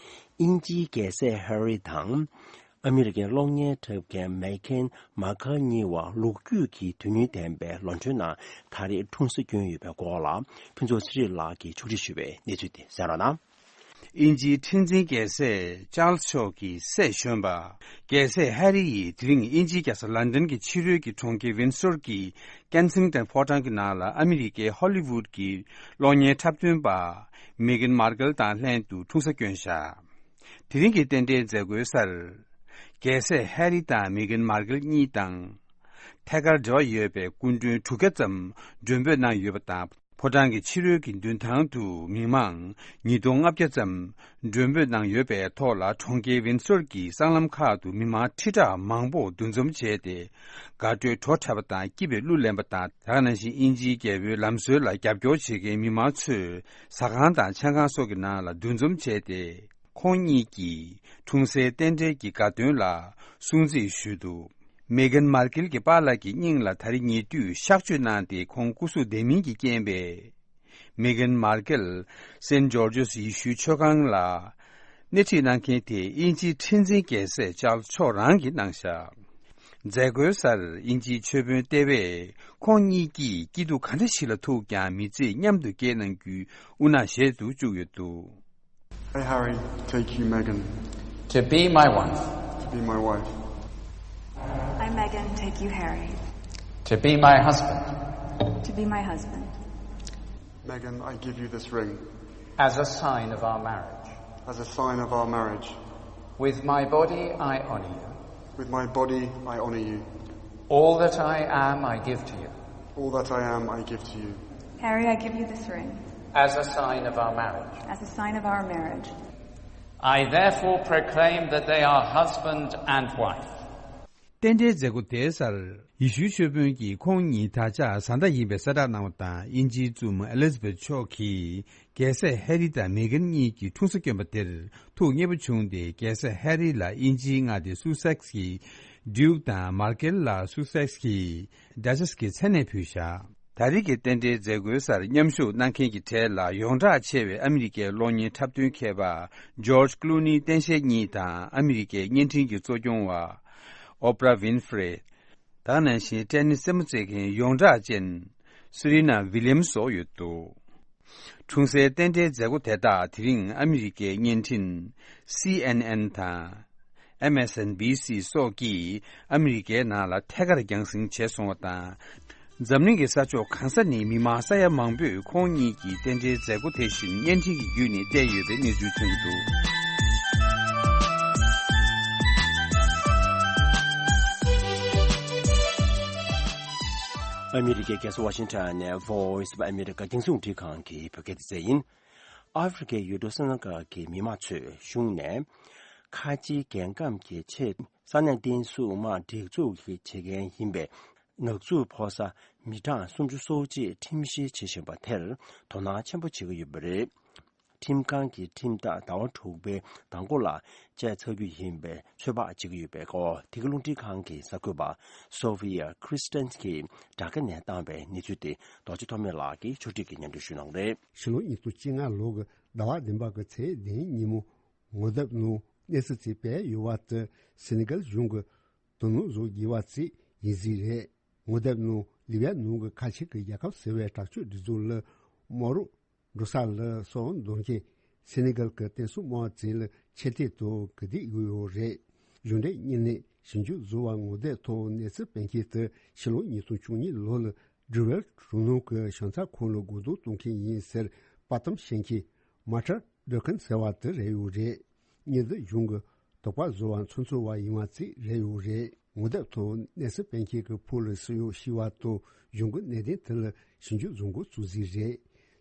དབྱིན་ཇིའི་རྒྱལ་སྲས་ཧེ་རི་དང་། ཨ་མི་རི་ཀའི་གློག་བརྙན་འཁྲབ་མཁན་མེ་གྷན་མར་ཁལ་གཉིས་བར་ལོ་རྒྱུས་ཀྱི་དུས་ཡུན་ལྡན་པའི་ལོ་མཇུག་ནང་ད་རེས་འཁྲུངས་ས་བསྐྱོན་ཡོད་པའི་སྐོར་ལ། ཕུན་ཚོགས་ཚེ་རིང་ལགས་ཀྱིས་ཕྱོགས་སྒྲིག་ཞུས་པའི་གནས་ཚུལ་དེ་གསན་རོགས་གནང་། དབྱིན་ཇིའི་ཁྲི་འཛིན་རྒྱལ་སྲས་ཅཱལ་སི་མཆོག་གི་སྲས་གཞོན་པ། རྒྱལ་སྲས་ཧེ་རི་ཡིས་དེ་རིང་དབྱིན་ཇིའི་རྒྱལ་ས་ལན་ཌན་གྱི་ཕྱི་རོལ་གྱི་གྲོང་ཁྱེར་ཝིན་སོར་གྱི་ཀེན་སིང་ཏན་ཕོ་བྲང་གི་ནང་ལ་ཨ་མི་རི་ཀའི་ཧོ་ལི་ཝུད་ཀྱི་གློག་བརྙན་འཁྲབ་སྟོན་པ་མེ་གྷན་མར་ཀལ་དང་ལྷན་དུ་འཁྲུངས་ས་བསྐྱོན་བཞག་དེ་རིང་གི་རྟེན་འབྲེལ་མཛད་སྒོའི་སར། རྒྱལ་སྲས་ཧེ་རི་དང་མེ་གྷན་མར་ཀལ་གཉིས་དང་། ཐད་ཀར་འབྲེལ་བ་ཡོད་པའི་སྐུ་མགྲོན་དྲུག་བརྒྱ་ཙམ་མགྲོན་འབོད་གནང་ཡོད་པ་དང་། ཕོ་བྲང་གི་ཕྱི་རོལ་གྱི་མདུན་ཐང་དུ་མི་མང་ཉིས་སྟོང་ལྔ་བརྒྱ་ཙམ་མགྲོན་འབོད་གནང་ཡོད་པའི་ཐོག་ལ། གྲོང་ཁྱེར་ཝིན་སོར་གྱི་སྲང་ལམ་ཁག་ཏུ་མི་མང་ཁྲི་ཕྲག་མང་པོ་འདུ་འཛོམས་བྱས་ཏེ། དགའ་སྤྲོའི་བྲོ་འཁྲབ་པ་དང་། སྐྱིད་པའི་གླུ་ལེན་པ་དང་། དེ་ག་ནང་བཞིན་དབྱིན་ཇིའི་རྒྱལ་པོའི་ལམ་སྲོལ་ལ་རྒྱབ་སྐྱོར་བྱེད་མཁན་མི་མང་ཚོས་ཟ་ཁང་དང་མཆན་ཁང་སོགས་ཀྱི་ནང་ལ་འདུ་འཛོམས་བྱས་ཏེ། ཁོང་གཉིས་ཀྱིས་འཁྲུངས་སའི་རྟེན་འབྲེལ་གྱི་དགའ་སྟོན་ལ་སྲུང་བརྩི་ཞུས་འདུག་མེ་གྷན་མར་ཀེལ་གྱི་པཱ་ལགས་ཀྱི་སྙིང་ལ་ད་རེས་ཉེ་དུས་གཤག་བཅོས་གནང་སྟེ། ཁོང་སྐུ་གཟུགས་བདེ་མིན་གྱི་རྐྱེན་པས། མེ་གྷན་མར་ཀེལ་སེན་ཇོར་ཇོས་ཡེ་ཤུའི་མཆོད་ཁང་ལ་སྣེ་ཁྲིད་གནང་མཁན་དེ་དབྱིན་ཇིའི་ཁྲི་འཛིན་རྒྱལ་སྲས་ཅཱལ་སི་མཆོག་རང་གིས་གནང་བཞག་མཛད་སྒོའི་སར་དབྱིན་ཇིའི་ཆོས་དཔོན་ལྟེ་བས་ཁོང་གཉིས་ཀྱིས་སྐྱིད་སྡུག་ག་འདྲ་ཞིག་ལ་ཐུག་ཀྱང་མི་ཚེ་མཉམ་དུ་སྐྱེལ་གནང་རྒྱུའི་དབུ་ནག་བཞེས་སུ་བཅུག་ཡོད་འདུག Hey, Harry, take you, Meghan. To be my wife. To be my wife. I, Meghan, take you, Harry. To be my husband. To be my husband. Meghan, I give you this ring. As a sign of our marriage. As a sign of our marriage. With my body, I honor you. With my body, I honor you. All that I am, I give to you. All that I am, I give to you. Harry, I give you this ring. As a sign of our marriage. As a sign of our marriage. I therefore proclaim that they are husband and wife. རྟེན་འབྲེལ་མཛད་སྒོ་དེའི་སར། ཡེ་ཤུའི་ཆོས་དཔོན་གྱིས་ཁོང་གཉིས་ད་ཆ་བཟའ་ཟླ་ཡིན་པའི་གསལ་བསྒྲགས་གནང་བ་དང་། དབྱིན་ཇིའི་བཙུན་མོ་ཨེ་ལི་ཛ་བེད་མཆོག་གིས། རྒྱལ་སྲས་ཧེ་རི་དང་མེ་གྷན་གཉིས་ཀྱི་འཁྲུངས་ས་བསྐྱོན་པ་དེར་ཐུགས་མཉེས་པོ་བྱུང་སྟེ། རྒྱལ་སྲས་ཧེ་རི་ལ་དབྱིན་ཇིའི་མངའ་སྡེ་སུ་སེག་སི་གི་ཌིའུག་དང་། མར་ཀེལ་ལ་སུ་སེག་སི་གི་ཌ་ཅེ་སི་གི་མཚན་གནས་ཕུལ་བཞག་ད་རེས་ཀྱི་རྟེན་འབྲེལ་མཛད་སྒོའི་སར་མཉམ་ཞུགས་གནང་མཁན་གྱི་གྲས་ལ་ཡོངས་གྲགས་ཆེ་བའི་ཨ་མི་རི་ཀའི་གློག་བརྙན་འཁྲབ་སྟོན་མཁས་པ་ཇོརྗ་ཀླུ་ནི་སྟངས་དཔྱལ་གཉིས་དང་། ཨ་མི་རི་ཀའི་བརྙན་འཕྲིན་གྱི་གཙོ་སྐྱོང་བ་ཨོ་པྲ་ཝིན་ཧྥི་རེ། དེ་ག་ནང་བཞིན་ཊེ་ནི་སི་རྩེད་མོ་རྩེ་མཁན་ཡོངས་གྲགས་ཅན་སི་རི་ན་ཝི་ལི་ཡམ་སོགས་ཡོད་འདུག་འཁྲུངས་སའི་རྟེན་འབྲེལ་མཛད་སྒོ་དེ་དག་དེ་རིང་ཨ་མི་རི་ཀའི་བརྙན་འཕྲིན་སི་ཨེན་ཨེན་དང་ཨེམ་ཨེས་ཨེན་བི་སི་སོགས་ཀྱིས་ཨ་མི་རི་ཀའི་ནང་ལ་ཐད་ཀར་རྒྱང་སྲིང་བྱས་སོང་བ་དང་། འཛམ་གླིང་གི་ས་ཕྱོགས་གང་ས་ནས་མི་མང་ས་ཡ་མང་པོས་ཁོང་གཉིས་ཀྱི་རྟེན་འབྲེལ་མཛད་སྒོ་དེ་བཞིན་བརྙན་འཕྲིན་གྱི་བརྒྱུད་ནས་བལྟས་ཡོད་པའི་གནས་ཚུལ་ཐོན་འདུག་ཨ་མི་རི་ཀའི་རྒྱལ་ས་ཝ་ཤིང་ཊོན་ནས་Voice of America་རྒྱང་སྲིང་རླུང་འཕྲིན་ཁང་གི་བོད་སྐད་སྡེ་ཚན་ཡིན། ཨ་ཧྥེ་རི་ཁའི་ཡུལ་གྲུ་སེ་ན་གལ་གྱི་མི་མང་ཚོས་གཞུང་ནས་ཁ་ཆེའི་རྒྱལ་ཁམས་ཀྱི་ཆེད་ས་གནས་བརྟན་སྲུང་དམག་སྒྲིག་འཛུགས་ཀྱི་བྱེད་མཁན་ཡིན་པའི་ནག་འཛུགས་ཕོག་ས་མི་གྲངས་སུམ་ཅུ་སོ་གཅིག་ཁྲིམས་བཤེར་བྱེད་བཞིན་པ་དེར་དོ་སྣང་ཆེན་པོ་བྱེད་ཀྱི་ཡོད་པ་རེད། ཁྲིམས་ཁང་གིས་ཁྲིམས་ཐག་ཟླ་བ་དྲུག་པའི་མདང་དགོང་ལ་བཅད་ཚར་རྒྱུ་ཡིན་པའི་ཚོད་དཔག་བྱེད་ཀྱི་ཡོད་པའི་སྐོར། འདི་ག་རླུང་འཕྲིན་ཁང་གི་གསར་འགོད་པ་སོ་ཕི་ཡ་ཁྲི་སི་ཏན་གྱིས་དྲ་རྒྱ་ནས་བཏང་བའི་གནས་ཚུལ་དེ་རྡོ་རྗེ་ཐོགས་མེད་ལགས་ཀྱིས་ཕྱོགས་སྒྲིག་གིས་སྙན་སྒྲོན་ཞུ་གནང་རེད། ཕྱི་ལོ་ཉིས་སྟོང་བཅོ་ལྔ་ལོ་གི་ཟླ་བ་བདུན་པ་གི་ཚེས་བདུན་ཉིན་མོ་ངོ་དེབ་ནང་གནས་ཚུལ་ཅིག་སྤེལ་ཡོད་པ་དེ་སེ་ནི་གལ་གཞུང་གི་ དོ་སྣང་བཟོ་དགོས་པ་བཅས་ཡིན་གཟིགས་རེད། ངོ་དེབ་ནང་ལི་བི་ཡ་ནང་གི་ཁ་ཆེ་གི་རྒྱལ་ཁབ་ཟེར་བའི་དྲག་སྤྱོད་སྒྲིག་འཛུགས་ལ་མོ་རོ་འགྲོ་ས་ལ་སོགས་འདོན་མཁན་སེ་ནེ་གལ་གྱི་བསྟན་སྲུང་དམག་བཅས་ལ་ཆེ་མཐོང་དང་གུས་འདུད་ཡོད་ཡོད་རེད། གཞུང་འབྲེལ་གཉིས་ནས་ཞིབ་འཇུག་བཟོ་བ་ངོ་དེབ་ཐོག་གནས་ཚུལ་སྤེལ་མཁན་དུ་ཕྱི་ལོ་ཉིས་སྟོང་བཅུ་གཉིས་ལོ་ལ་སྦྲུ་ཝེལ་གྲོང་ནང་གི་ཞོན་ཚ་ཁོང་ལ་རྒོལ་རྡུང་གཏོང་མཁན་ཡིན་ཟེར་དཔའ་གཏམ་བཤད་མཁན་མ་ཊར་ཌོ་ཁན་ཟེར་བ་དེ་རེད་ཡོད་རེད། མྱི་འདི་གཞུང་གི་དོགས་པ་བཟོ་བ་ཚོགས་གཙོ་བ་ཡིན་པ་བཅས་རེད་ཡོད་རེད། ངོ་དེབ་ཐོག་གནས་ཚུལ་སྤེལ་མཁན་གྱི་ཕུག་ལ་སུ་ཡོད་ཤེས་པ་དང་གཞུང་གི་གནད་དོན་དེ་ལ་ཞིབ་འཇུག་བཟོ་འགོ་བཙུགས་གཟིགས་རེད།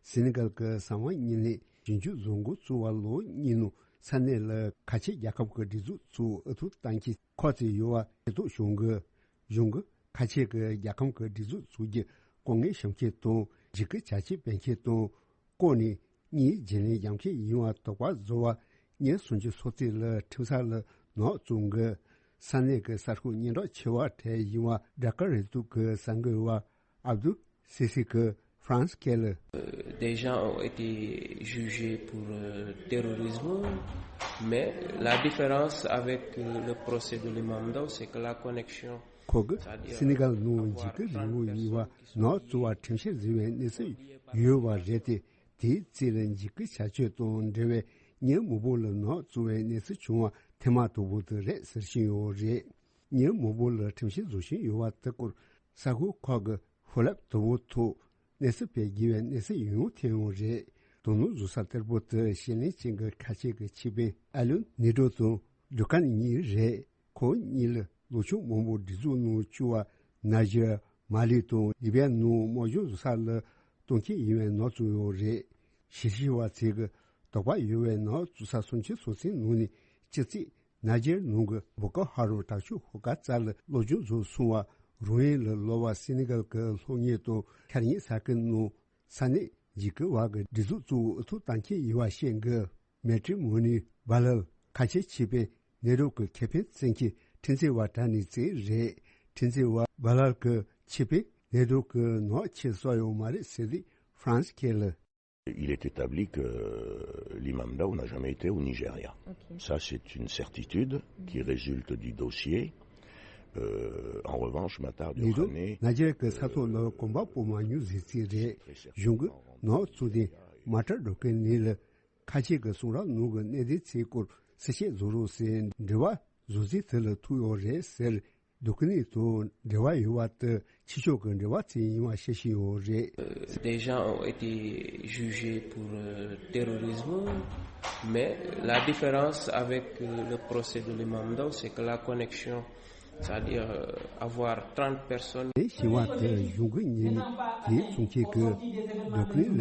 སེ་ནེ་གལ་གྱི་གསང་བ་གཉིས་ནས་ཞིབ་འཇུག་བཟོ་འགོ་བཙུགས་པ་ལོ་གཉིས་ནང་ས་གནས་ལ་ཁ་ཆེ་རྒྱལ་ཁབ་ཀྱི་སྒྲིག་འཛུགས་ཚོ་ཨུ་ཐུག་བཏང་མཁན་ཁག་ཅིག་ཡོད་པ་ཤེས་རྟོགས་བྱུང་གི། གཞུང་གི་ཁ་ཆེ་གི་རྒྱལ་ཁམས་ཀྱི་སྒྲིག་འཛུགས་བཙུགས་རྒྱུ་ལྐོག་རྔན་བཤམས་མཁན་དང་འཇིགས་སྐུལ་བྱ་སྤྱོད་སྤེལ་མཁན་དང་ལྐོག་ནས་མྱིའི་རྒྱུན་ལས་རྒྱག་མཁན་ཡིན་པ་དོགས་པ་བཟོ་བ་ཉེར་སུམ་ཅུ་སོ་གཅིག་ལ་ཁྲིམས་ས་ལ་ནག་བཙུགས་འགི། ས་གནས་ཀྱི་གསར་ཤོག་སྙན་གྲགས་ཆེ་བ་གྲས་ཡིན་པ་ཌ་ཀ་རེ་ཏུ་གི་གསར་འགོད་པ་ཨབ་དུ་སི་སི་གི་ཧྥ་རན་སི་ཁེ་ལ། Euh, des gens ont été jugés pour euh, terrorisme, mais la différence avec euh, le procès de l'imam Ndao, c'est que la connexion, ཁོ་གི་སེ་ནི་གལ་ནང་འཇིགས་སྐུལ་རིང་ལུགས་ཡིན་པ་ནག་བཙུགས་པ་ཁྲིམས་བཤེར་བཟོས་པའི་གནས་ཚུལ་ཡོད་པ་རེད་དེ། དེའི་རྩིས་ལ་འཇིགས་སྐུལ་བྱ་སྤྱོད་དང་འབྲེལ་བའི་མྱི་མང་པོ་ལ་ནག་བཙུགས་པའི་གནས་ཚུལ་བྱུང་བ་ཐེངས་མ་དང་པོ་དེ་རེད་ཟེར་བཞིན་ཡོད་རེད། མྱི་མང་པོ་ལ་ཁྲིམས་བཤེར་བཟོ་བཞིན་ཡོད་པ་དེ་སྐོར་གསར་འགོད་ཁག་གི་ཧྥུ་ལབ་དུ་བོ་ཐོག་གནས་ཚུལ་སྤེལ་དགོས་པའི་གནས་ཚུལ་ཡང་ཐོན་ཡོད་རེད། དོ་སྣང་བཟོ་ས་གཏེར་པོ་དེ་ཞི་ལན་ཅན་གྱི་ཁ་ཆེ་གི་ཆེད་དཔོན་ཨ་ལུན་ནི་ཏྲོ་དང་ལུ་ཀན་གཉིས་རེད། ཁོང་གཉིས་ལ་ལོ་ཆུང་མང་པོ་སྒྲིག་འཛུགས་ནང་བཅུག་པ་ནཱ་ཇར། མ་ལི་དང་ལི་བི་ཡ་ནང་དམག་སྦྱོང་བཟོ་ས་ལ་གཏོང་མཁན་ཡིན་པའི་ནག་བཙུགས་ཡོད་རེད། ཞིབ་བཤེར་བ་ཚོས་ཀྱི་དོགས་པ་ཡོད་པའི་ནག་བཙུགས་ས་སུམ་ཅུ་སོ་གཅིག་ནང་ནས་བཅུ་གཅིག་ནཱ་ཇར་ནང་གི་བོ་ཀོ་ཧ་རོ་དྲག་སྤྱོད་ཤོག་ཁག་རྩ་ལ་སློབ་སྦྱོང་བཟོ་སོང་བ་རོགས་དབྱེ་ལ་ལོག་པ་སེ་ནི་གལ་གྱི་སློབ་གཉེར་དང་ཁ་ཉིན་ས་ཁུལ་ནང་ས་གནས་འཇིགས་སྐུལ་བ་གི་སྒྲིག་འཛུགས་གཙོ་བོ་ཨུ་ཐུག་བཏང་མཁན་ཡིན་པ་བཤད་འགི། མེ་ཏྲི་མོ་ནི་བྷ་ལལ་ཁ་ཆེ་ཆེད་དཔོན་ནེ་རོ་གི་ཁེ་ཕན་བཙན་གྱི་ཁྲིམས་རྩོད་པ་དྲ་ནས་བཙལ་རེད། ཁྲིམས་རྩོད་པ་བྷ་ལལ་གི་ཆེད་དཔོན་ནེ་རོ་གི་ནག་ཆེད་སོགས་ཡོད་མ་རེད་ཟེར་དུས་ཧྥ་རན་སི་ཁེ་ལ། Il est établi que l'imam Dao n'a jamais été au Nigeria. Ok. Ça, c'est une certitude qui résulte du dossier. Euh, en revanche, Matar ནི་རོ་Diokhané, ནཱ་ཇར་གྱི་ས་ཐོག་ལ་གོམ་པ་སྤོ་མ་མྱོང་ཟེར་རྩིས་རེད། གཞུང་གི་ནག་བཙུགས་ནས་མ་ཏར་འགྲོ་མཁན་ནི་ལ་ཁ་ཆེ་གི་གསུང་རབ་ནང་གི་གནད་དོན་ཚོའི་སྐོར་གསལ་བཤད་བཟོ་རོགས་ཟེར་འབྲེལ་བ་བཟོ་རྩིས་དེ་ལ་ཐུག་ཡོད་རེད་ཟེར། འདུག་གི་ནི་དང་འབྲེལ་བ་ཡོད་པ་དེ་ཕྱི་ཕྱོགས་ཀྱི་འབྲེལ་བ་ཚོ་ཡིན་པ་བཤད་བཞིན་ཡོད་རེད། Des gens ont été jugés pour euh, terrorisme, mais la différence avec euh, le procès de l'imam Dao, c'est que la connexion, c'est-à-dire euh, avoir trente personnes དེ་ཞི་བ་དེ་གཞུང་གི་ཉེས་ནི་དེའི་གསུང་ཆེད་ཀྱི་འདུག་གི་ལ་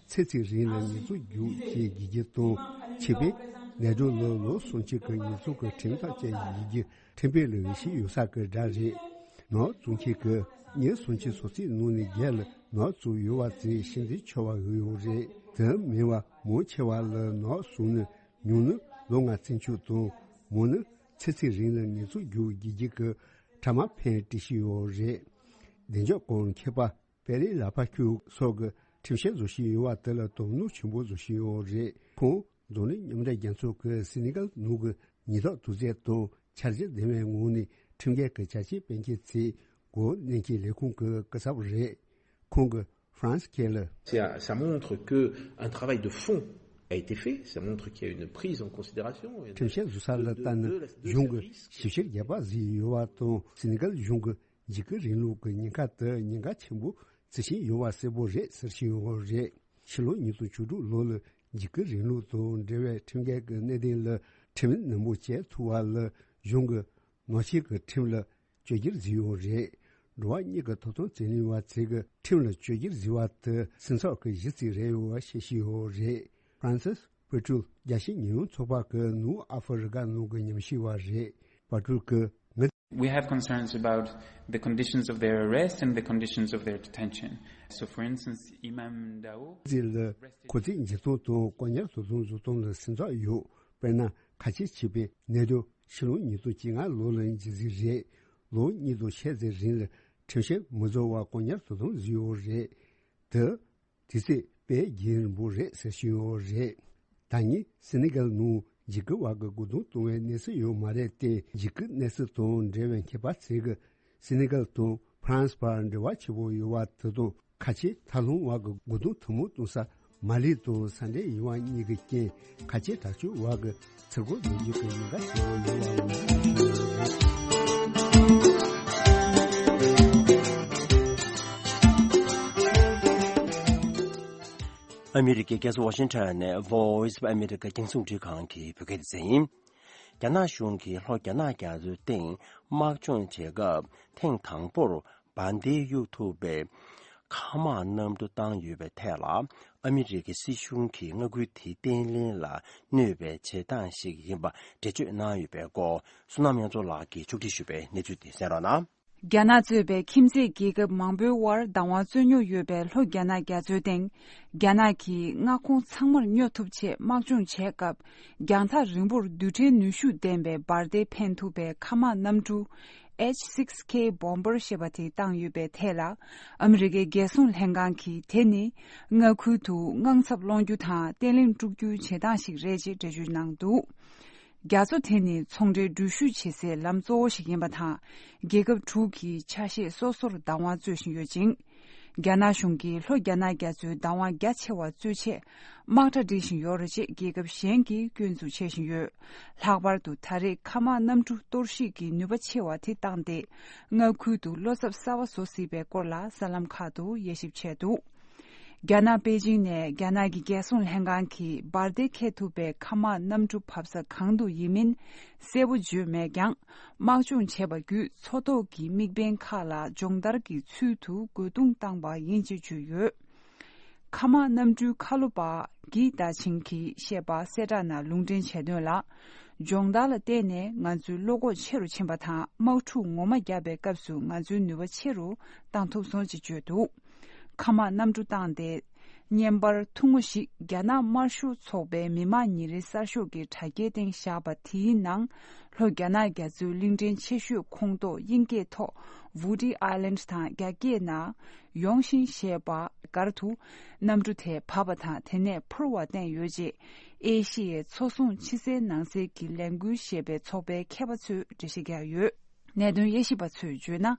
ཚེ་གཅིག་རིང་ལ་ཉེས་འཛུགས་རྒྱུ་ཞེས་བགྱི་རྒྱུ་དང་ཆེད་དཔོན་ནེ་རོ་ལ་ལོ་སུམ་ཅུ་གི་ཉེས་འཛུགས་ཀྱི་ཁྲིམས་ཐག་བཅད་བགྱི་རྒྱུ་ཁྲིམས་དཔོན་ལ་འོས་ཤིང་ཡོད་ས་ཀྱི་སྒྲ་རེད། ནག་བཙུགས་མཁན་གྱི་ཉེར་སུམ་ཅུ་སོ་གཅིག་ནང་ནས་བརྒྱད་ལ་ནག་བཙུགས་ཡོད་པ་ཚོས་ཤིན་ཏུ་ཆེ་བ་འོས་ཡོད་རེད། དེ་མིན་པ་མང་ཆེ་བ་ལ་ནག་བཙུགས་ནི་ཉུང་ནི་ལོ་ལྔ་བཙོན་འཇུག་དང་མང་ནི་ཚེ་གཅིག་རིང་ལ་ཉེས་འཛུགས་རྒྱུ་བགྱི་རྒྱུ་གི་ཕྲ་མ་ཕན་སྤྲད་བཞིན་ཡོད་རེད། བདེ་འཇགས་ཀྱི་མཁས་པ་པེ་ལི་ལ་ཕ་ཁྱུ་སོགས་ཀྱི་ཁྲིམས་བཤེར་བཟོ་བཞིན་ཡོད་པ་དེ་ལ་དོ་སྣང་ཆེན་པོ་བཟོ་བཞིན་ཡོད་རེད། ཁོང་རྫོང་རིམ་མཉམ་འབྲེལ་རྒྱལ་ཚོགས་ཀྱི་སེ་ནི་གལ་ནང་གི་ཉེན་རྟོག་དུས་ཚོད་དང་འཆར་གཞི་ལྡན་པའི་ངང་ནས་ཁྲིམས་འགལ་གྱི་བྱ་སྤྱོད་སྤེལ་མཁན་ཚོའི་འགོ་ནན་གྱི་ལས་ཁུངས་ཀྱི་སྐུ་ཚབ་རེད། ཁོང་གིས་ཧྥ་རན་སི་ཁེ་ལ། Ça, ça montre que un travail de fond a été fait, ça montre qu'il y a une prise en considération. ཁྲིམས་བཤེར་བཟོ་ས་ལ་ལྟ་ན་གཞུང་གི་ཞིབ་བཤེར་རྒྱག་པ་ཟིན་ཡོད་པ་དང་སེ་ནི་གལ་གཞུང་གི་འཇིགས་སྐུལ་རིང་ལུགས་ཀྱི་ཉེན་ཁ་དེ་ཉེན་ཁ་ཆེན་པོ་བརྩི་བཞིན་ཡོད་པ་གསལ་པོ་རེད་ཟེར་བཞིན་ཡོད་རེད། ཕྱི་ལོ་ཉིས་སྟོང་བཅུ་དྲུག་ལོ་ལ་འཇིགས་སྐུལ་རིང་ལུགས་དང་འབྲེལ་བའི་ཁྲིམས་འགལ་གྱི་གནད་དོན་ལ་ཁྲིམས་ནན་པོ་བྱས་ཐུབ་པ་ལ་གཞུང་གི་ནག་ཆེད་ཀྱི་ཁྲིམས་ལ་བཅོས་བསྒྱུར་བཟོས་ཡོད་རེད། འགྲོ་བ་མིའི་ཐོབ་ཐང་རྩོད་ལེན་པ་ཚོས་ཀྱི་ཁྲིམས་ལ་བཅོས་བསྒྱུར་བཟོས་པ་དེ་སེམས་འཚབ་ཀྱི་གཞི་རྩ་རེད་ཡོད་པ་བཤད་བཞིན་ཡོད་རེད། ཧྥ་རན་སིས་པི་ཀྲུལ་རྒྱལ་སྤྱིའི་ཉེས་ཡངས་ཚོགས་པ་གི་ནུབ་ཨ་ཧྥེ་རི་ཀ་ནང་གི་ཉམས་ཞིབ་པ་རེད། པ་ཀྲུལ་གྱིས་ངས། We have concerns about the conditions of their arrest and the conditions of their detention. So, for instance, Imam Dao ཟེར་ལ་ཁོ་ཚོས་འཇིགས་སྐུལ་དང་བཀག་ཉར་དོ་དམ་བཟོ་སྟངས་ལ་སེམས་འཚབ་ཡོད། དཔེར་ན་ཁ་ཆེ་ཆེད་དཔོན་ནེ་རུ་ཕྱི་ལོ་ཉིས་སྟོང་བཅོ་ལྔ་ལོ་ལ་འཇིགས་སྐུལ་རེད། ལོ་གཉིས་དང་ཕྱེད་ཙམ་རིང་ལ་ཁྲིམས་བཤེར་མི་བཟོ་བར་བཀག་ཉར་དོ་དམ་བཟོས་ཡོད་རེད། དེ་དུས་ཚོད་དཔེ་རྒྱུན་རིང་པོ་རེད་ཟེར་བཞིན་ཡོད་རེད། ད་ངས་སེ་ནི་གལ་ནང་ འཇིགས་སྐུལ་བ་གི་རྒོལ་རྡུང་གཏོང་བའི་གནས་ཚུལ་ཡོད་མ་རེད་དེ། འཇིགས་སྐུལ་གནས་ཚུལ་དང་འབྲེལ་བའི་མཁས་པ་ཚོས་ཀྱི་སེ་ནི་གལ་དང་ཧྥ་རན་སི་བར་འབྲེལ་བ་ཆེ་བོ་ཡོད་པ་དེ་དང་། ཁ་ཆེ་ཐབས་ལམ་བར་གྱི་སྒོ་རྡུང་ཐུན་མོང་གཏོང་ས་མ་ལི་དང་ས་འབྲེལ་ཡུལ་དབང་གཉིས་ཀྱི་རྐྱེན་ཁ་ཆེ་དྲག་སྤྱོད་བར་གྱི་ཚུར་རྒོལ་མེད་རྒྱུ་གི་ཉེན་ཁ་ཆེན་པོ་ཡོད་པ་ངོས་འཛིན་བྱས་ཡོད་རེད། ཨ་མི་རི་ཀའི་རྒྱལ་ས་ཝ་ཤིང་ཊོན་ནས་Voice of America་རྒྱང་སྲིང་རླུང་འཕྲིན་ཁང་གི་བོད་སྐད་སྡེ་ཚན་ཡིན། རྒྱ་ནག་གཞུང་གིས་ལྷོ་རྒྱ་ནག་རྒྱ་མཚོའི་སྟེང་དམག་སྦྱོང་བྱེད་སྐབས་ཐེངས་དང་པོར་འབར་མདེལ་གཡུག་ཐུབ་པའི་མཁའ་དམག་གནམ་གྲུ་བཏང་ཡོད་པའི་ཐད་ལ། ཨ་མི་རི་ཀའི་སྲིད་གཞུང་གིས་མངའ་ཁུལ་དེའི་བརྟན་ལྷིང་ལ་གནོད་པའི་བྱེད་སྟངས་ཤིག་ཡིན་པ་འགྲེལ་བརྗོད་གནང་ཡོད་པའི་སྐོར། བསོད་ནམས་དབྱངས་མཚོ་ལགས་ཀྱིས་ཕྱོགས་སྒྲིག་ཞུས་པའི་གནས་ཚུལ་དེ་གསན་རོགས་གནང་། རྒྱ་ནག་གཙོས་པའི་ཁྱིམ་མཚེས་རྒྱལ་ཁབ་མང་པོའི་དབར་བདག་དབང་རྩོད་རྙོག་ཡོད་པའི་ལྷོ་རྒྱ་ནག་རྒྱ་མཚོའི་སྟེང་། རྒྱ་ནག་གིས་མངའ་ཁོངས་ཚང་མར་སྙོབ་ཐུབ་ཆེད་དམག་སྦྱོང་བྱས་སྐབས། རྒྱང་ཐག་རིང་པོར་རྡུལ་ཕྲན་ནུས་ཤུགས་ལྡན་པའི་འབར་མདེལ་འཕེན་ཐུབ་པའི་མཁའ་དམག་གནམ་གྲུ་H six K bomber་ཞེས་པ་དེ་བཏང་ཡོད་པའི་ཐད་ལ། ཨ་མི་རི་ཀའི་རྒྱལ་སྲུང་ལྷན་ཁང་གིས་དེ་ནི་མངའ་ཁུལ་དུ་དངངས་འཚབ་སློང་རྒྱུ་དང་བརྟན་ལྷིང་དཀྲུག་རྒྱུའི་བྱེད་སྟངས་ཤིག་རེད་ཅེས་འགྲེལ་བརྗོད་གནང་འདུག་རྒྱ་མཚོ་དེ་ནི་ཚོང་འབྲེལ་འགྲུལ་བཞུད་བྱེད་སའི་ལམ་གཙོ་བོ་ཞིག་ཡིན་པ་དང་། རྒྱལ་ཁབ་དྲུག་གིས་ཆ་ཤས་སོ་སོར་བདག་དབང་རྩོད་བཞིན་ཡོད་ཅིང་། རྒྱ་ནག་གཞུང་གིས་ལྷོ་རྒྱ་ནག་རྒྱ་མཚོའི་བདག་དབང་རྒྱ་ཆེ་བ་རྩོད་ཆེད་དམག་གྲ་སྒྲིག་བཞིན་ཡོད་རེད་ཅེས་རྒྱལ་ཁབ་གཞན་གྱིས་སྐྱོན་འཛུགས་བྱེད་བཞིན་ཡོད། ལྷག་པར་དུ་ད་རེས་མཁའ་དམག་གནམ་གྲུ་གཏོར་བཤིག་གི་ནུས་པ་ཆེ་བ་དེ་བཏང་སྟེ། མངའ་ཁུལ་དུ་བློ་འཚབ་གསར་བ་བཟོ་སྲིད་པའི་སྐོར་ལ་གསར་ལམ་ཁག་ཏུ་དབྱེ་ཞིབ་བྱས་འདུག་རྒྱ་ནག་པེ་ཅིང་ནས་རྒྱ་ནག་གི་རྒྱལ་སྲུང་ལྷན་ཁང་གིས་འབར་མདེལ་འཁྱེར་ཐུབ་པའི་མཁའ་དམག་གནམ་གྲུ་བབས་ས་གང་དུ་ཡིན་མིན་གསལ་པོ་བརྗོད་མེད་ཀྱང་། དམག་སྦྱོང་བྱས་པ་བརྒྱུད་མཚོ་ཐོག་གི་དམིགས་འབེན་ཁག་ལ་སྦྱོང་བརྡར་གྱི་ཚུལ་དུ་རྒོལ་རྡུང་བཏང་པ་ཡིན་ཅེས་བརྗོད་ཡོད། མཁའ་དམག་གནམ་གྲུའི་མཁའ་སློབ་པ་ཀྱི་ཏཱ་ཆིང་གིས་བཤད་པ་གསལ་བསྒྲགས་ནང་ལུང་འདྲེན་བྱས་དོན་ལ། སྦྱོང་བརྡར་ལ་བརྟེན་ནས་ང་ཚོའི་བློ་ཁོག་ཆེ་རུ་ཕྱིན་པ་དང་། དམག་འཁྲུག་ངོ་མ་བརྒྱབ་པའི་སྐབས་སུ་ང་ཚོའི་ནུས་པ་ཆེ་རུ་བཏང་ཐུབ་སོང་ཅེས་བརྗོད་འདུག་མཁའ་དམག་གནམ་གྲུ་བཏང་སྟེ། བརྙན་པར་ཐུང་ངུ་ཞིག་རྒྱ་ནག་དམར་ཤོག་ཚོགས་པའི་མི་དམངས་ཉིན་རེའི་གསར་ཤོག་གི་དྲ་རྒྱའི་སྟེང་བཞག་པ་དེའི་ནང་། ལྷོ་རྒྱ་ནག་རྒྱ་མཚོའི་གླིང་ཕྲན་ཆེ་ཤོས་ཁོངས་གཏོགས་དབྱིན་སྐད་ཐོག་Woody Island་དང་རྒྱ་སྐད་ནང་Yongxin་ཞེས་པ་སྒར་དུ་གནམ་གྲུ་དེ་བབས་པ་དང་། དེ་ནས་འཕུར་བ་བསྟན་ཡོད་ཅེས་ཨེ་ཤི་ཡའི་མཚོ་སྲུང་ཕྱི་གསལ་ནང་གསལ་གྱི་ལས་འགུལ་ཞེས་པའི་ཚོགས་པའི་མཁས་པ་ཚོས་འགྲེལ་བཤད་བརྒྱབ་ཡོད། གནད་དོན་དབྱེ་ཞིབ་པ་ཚོས་བརྗོད་ན།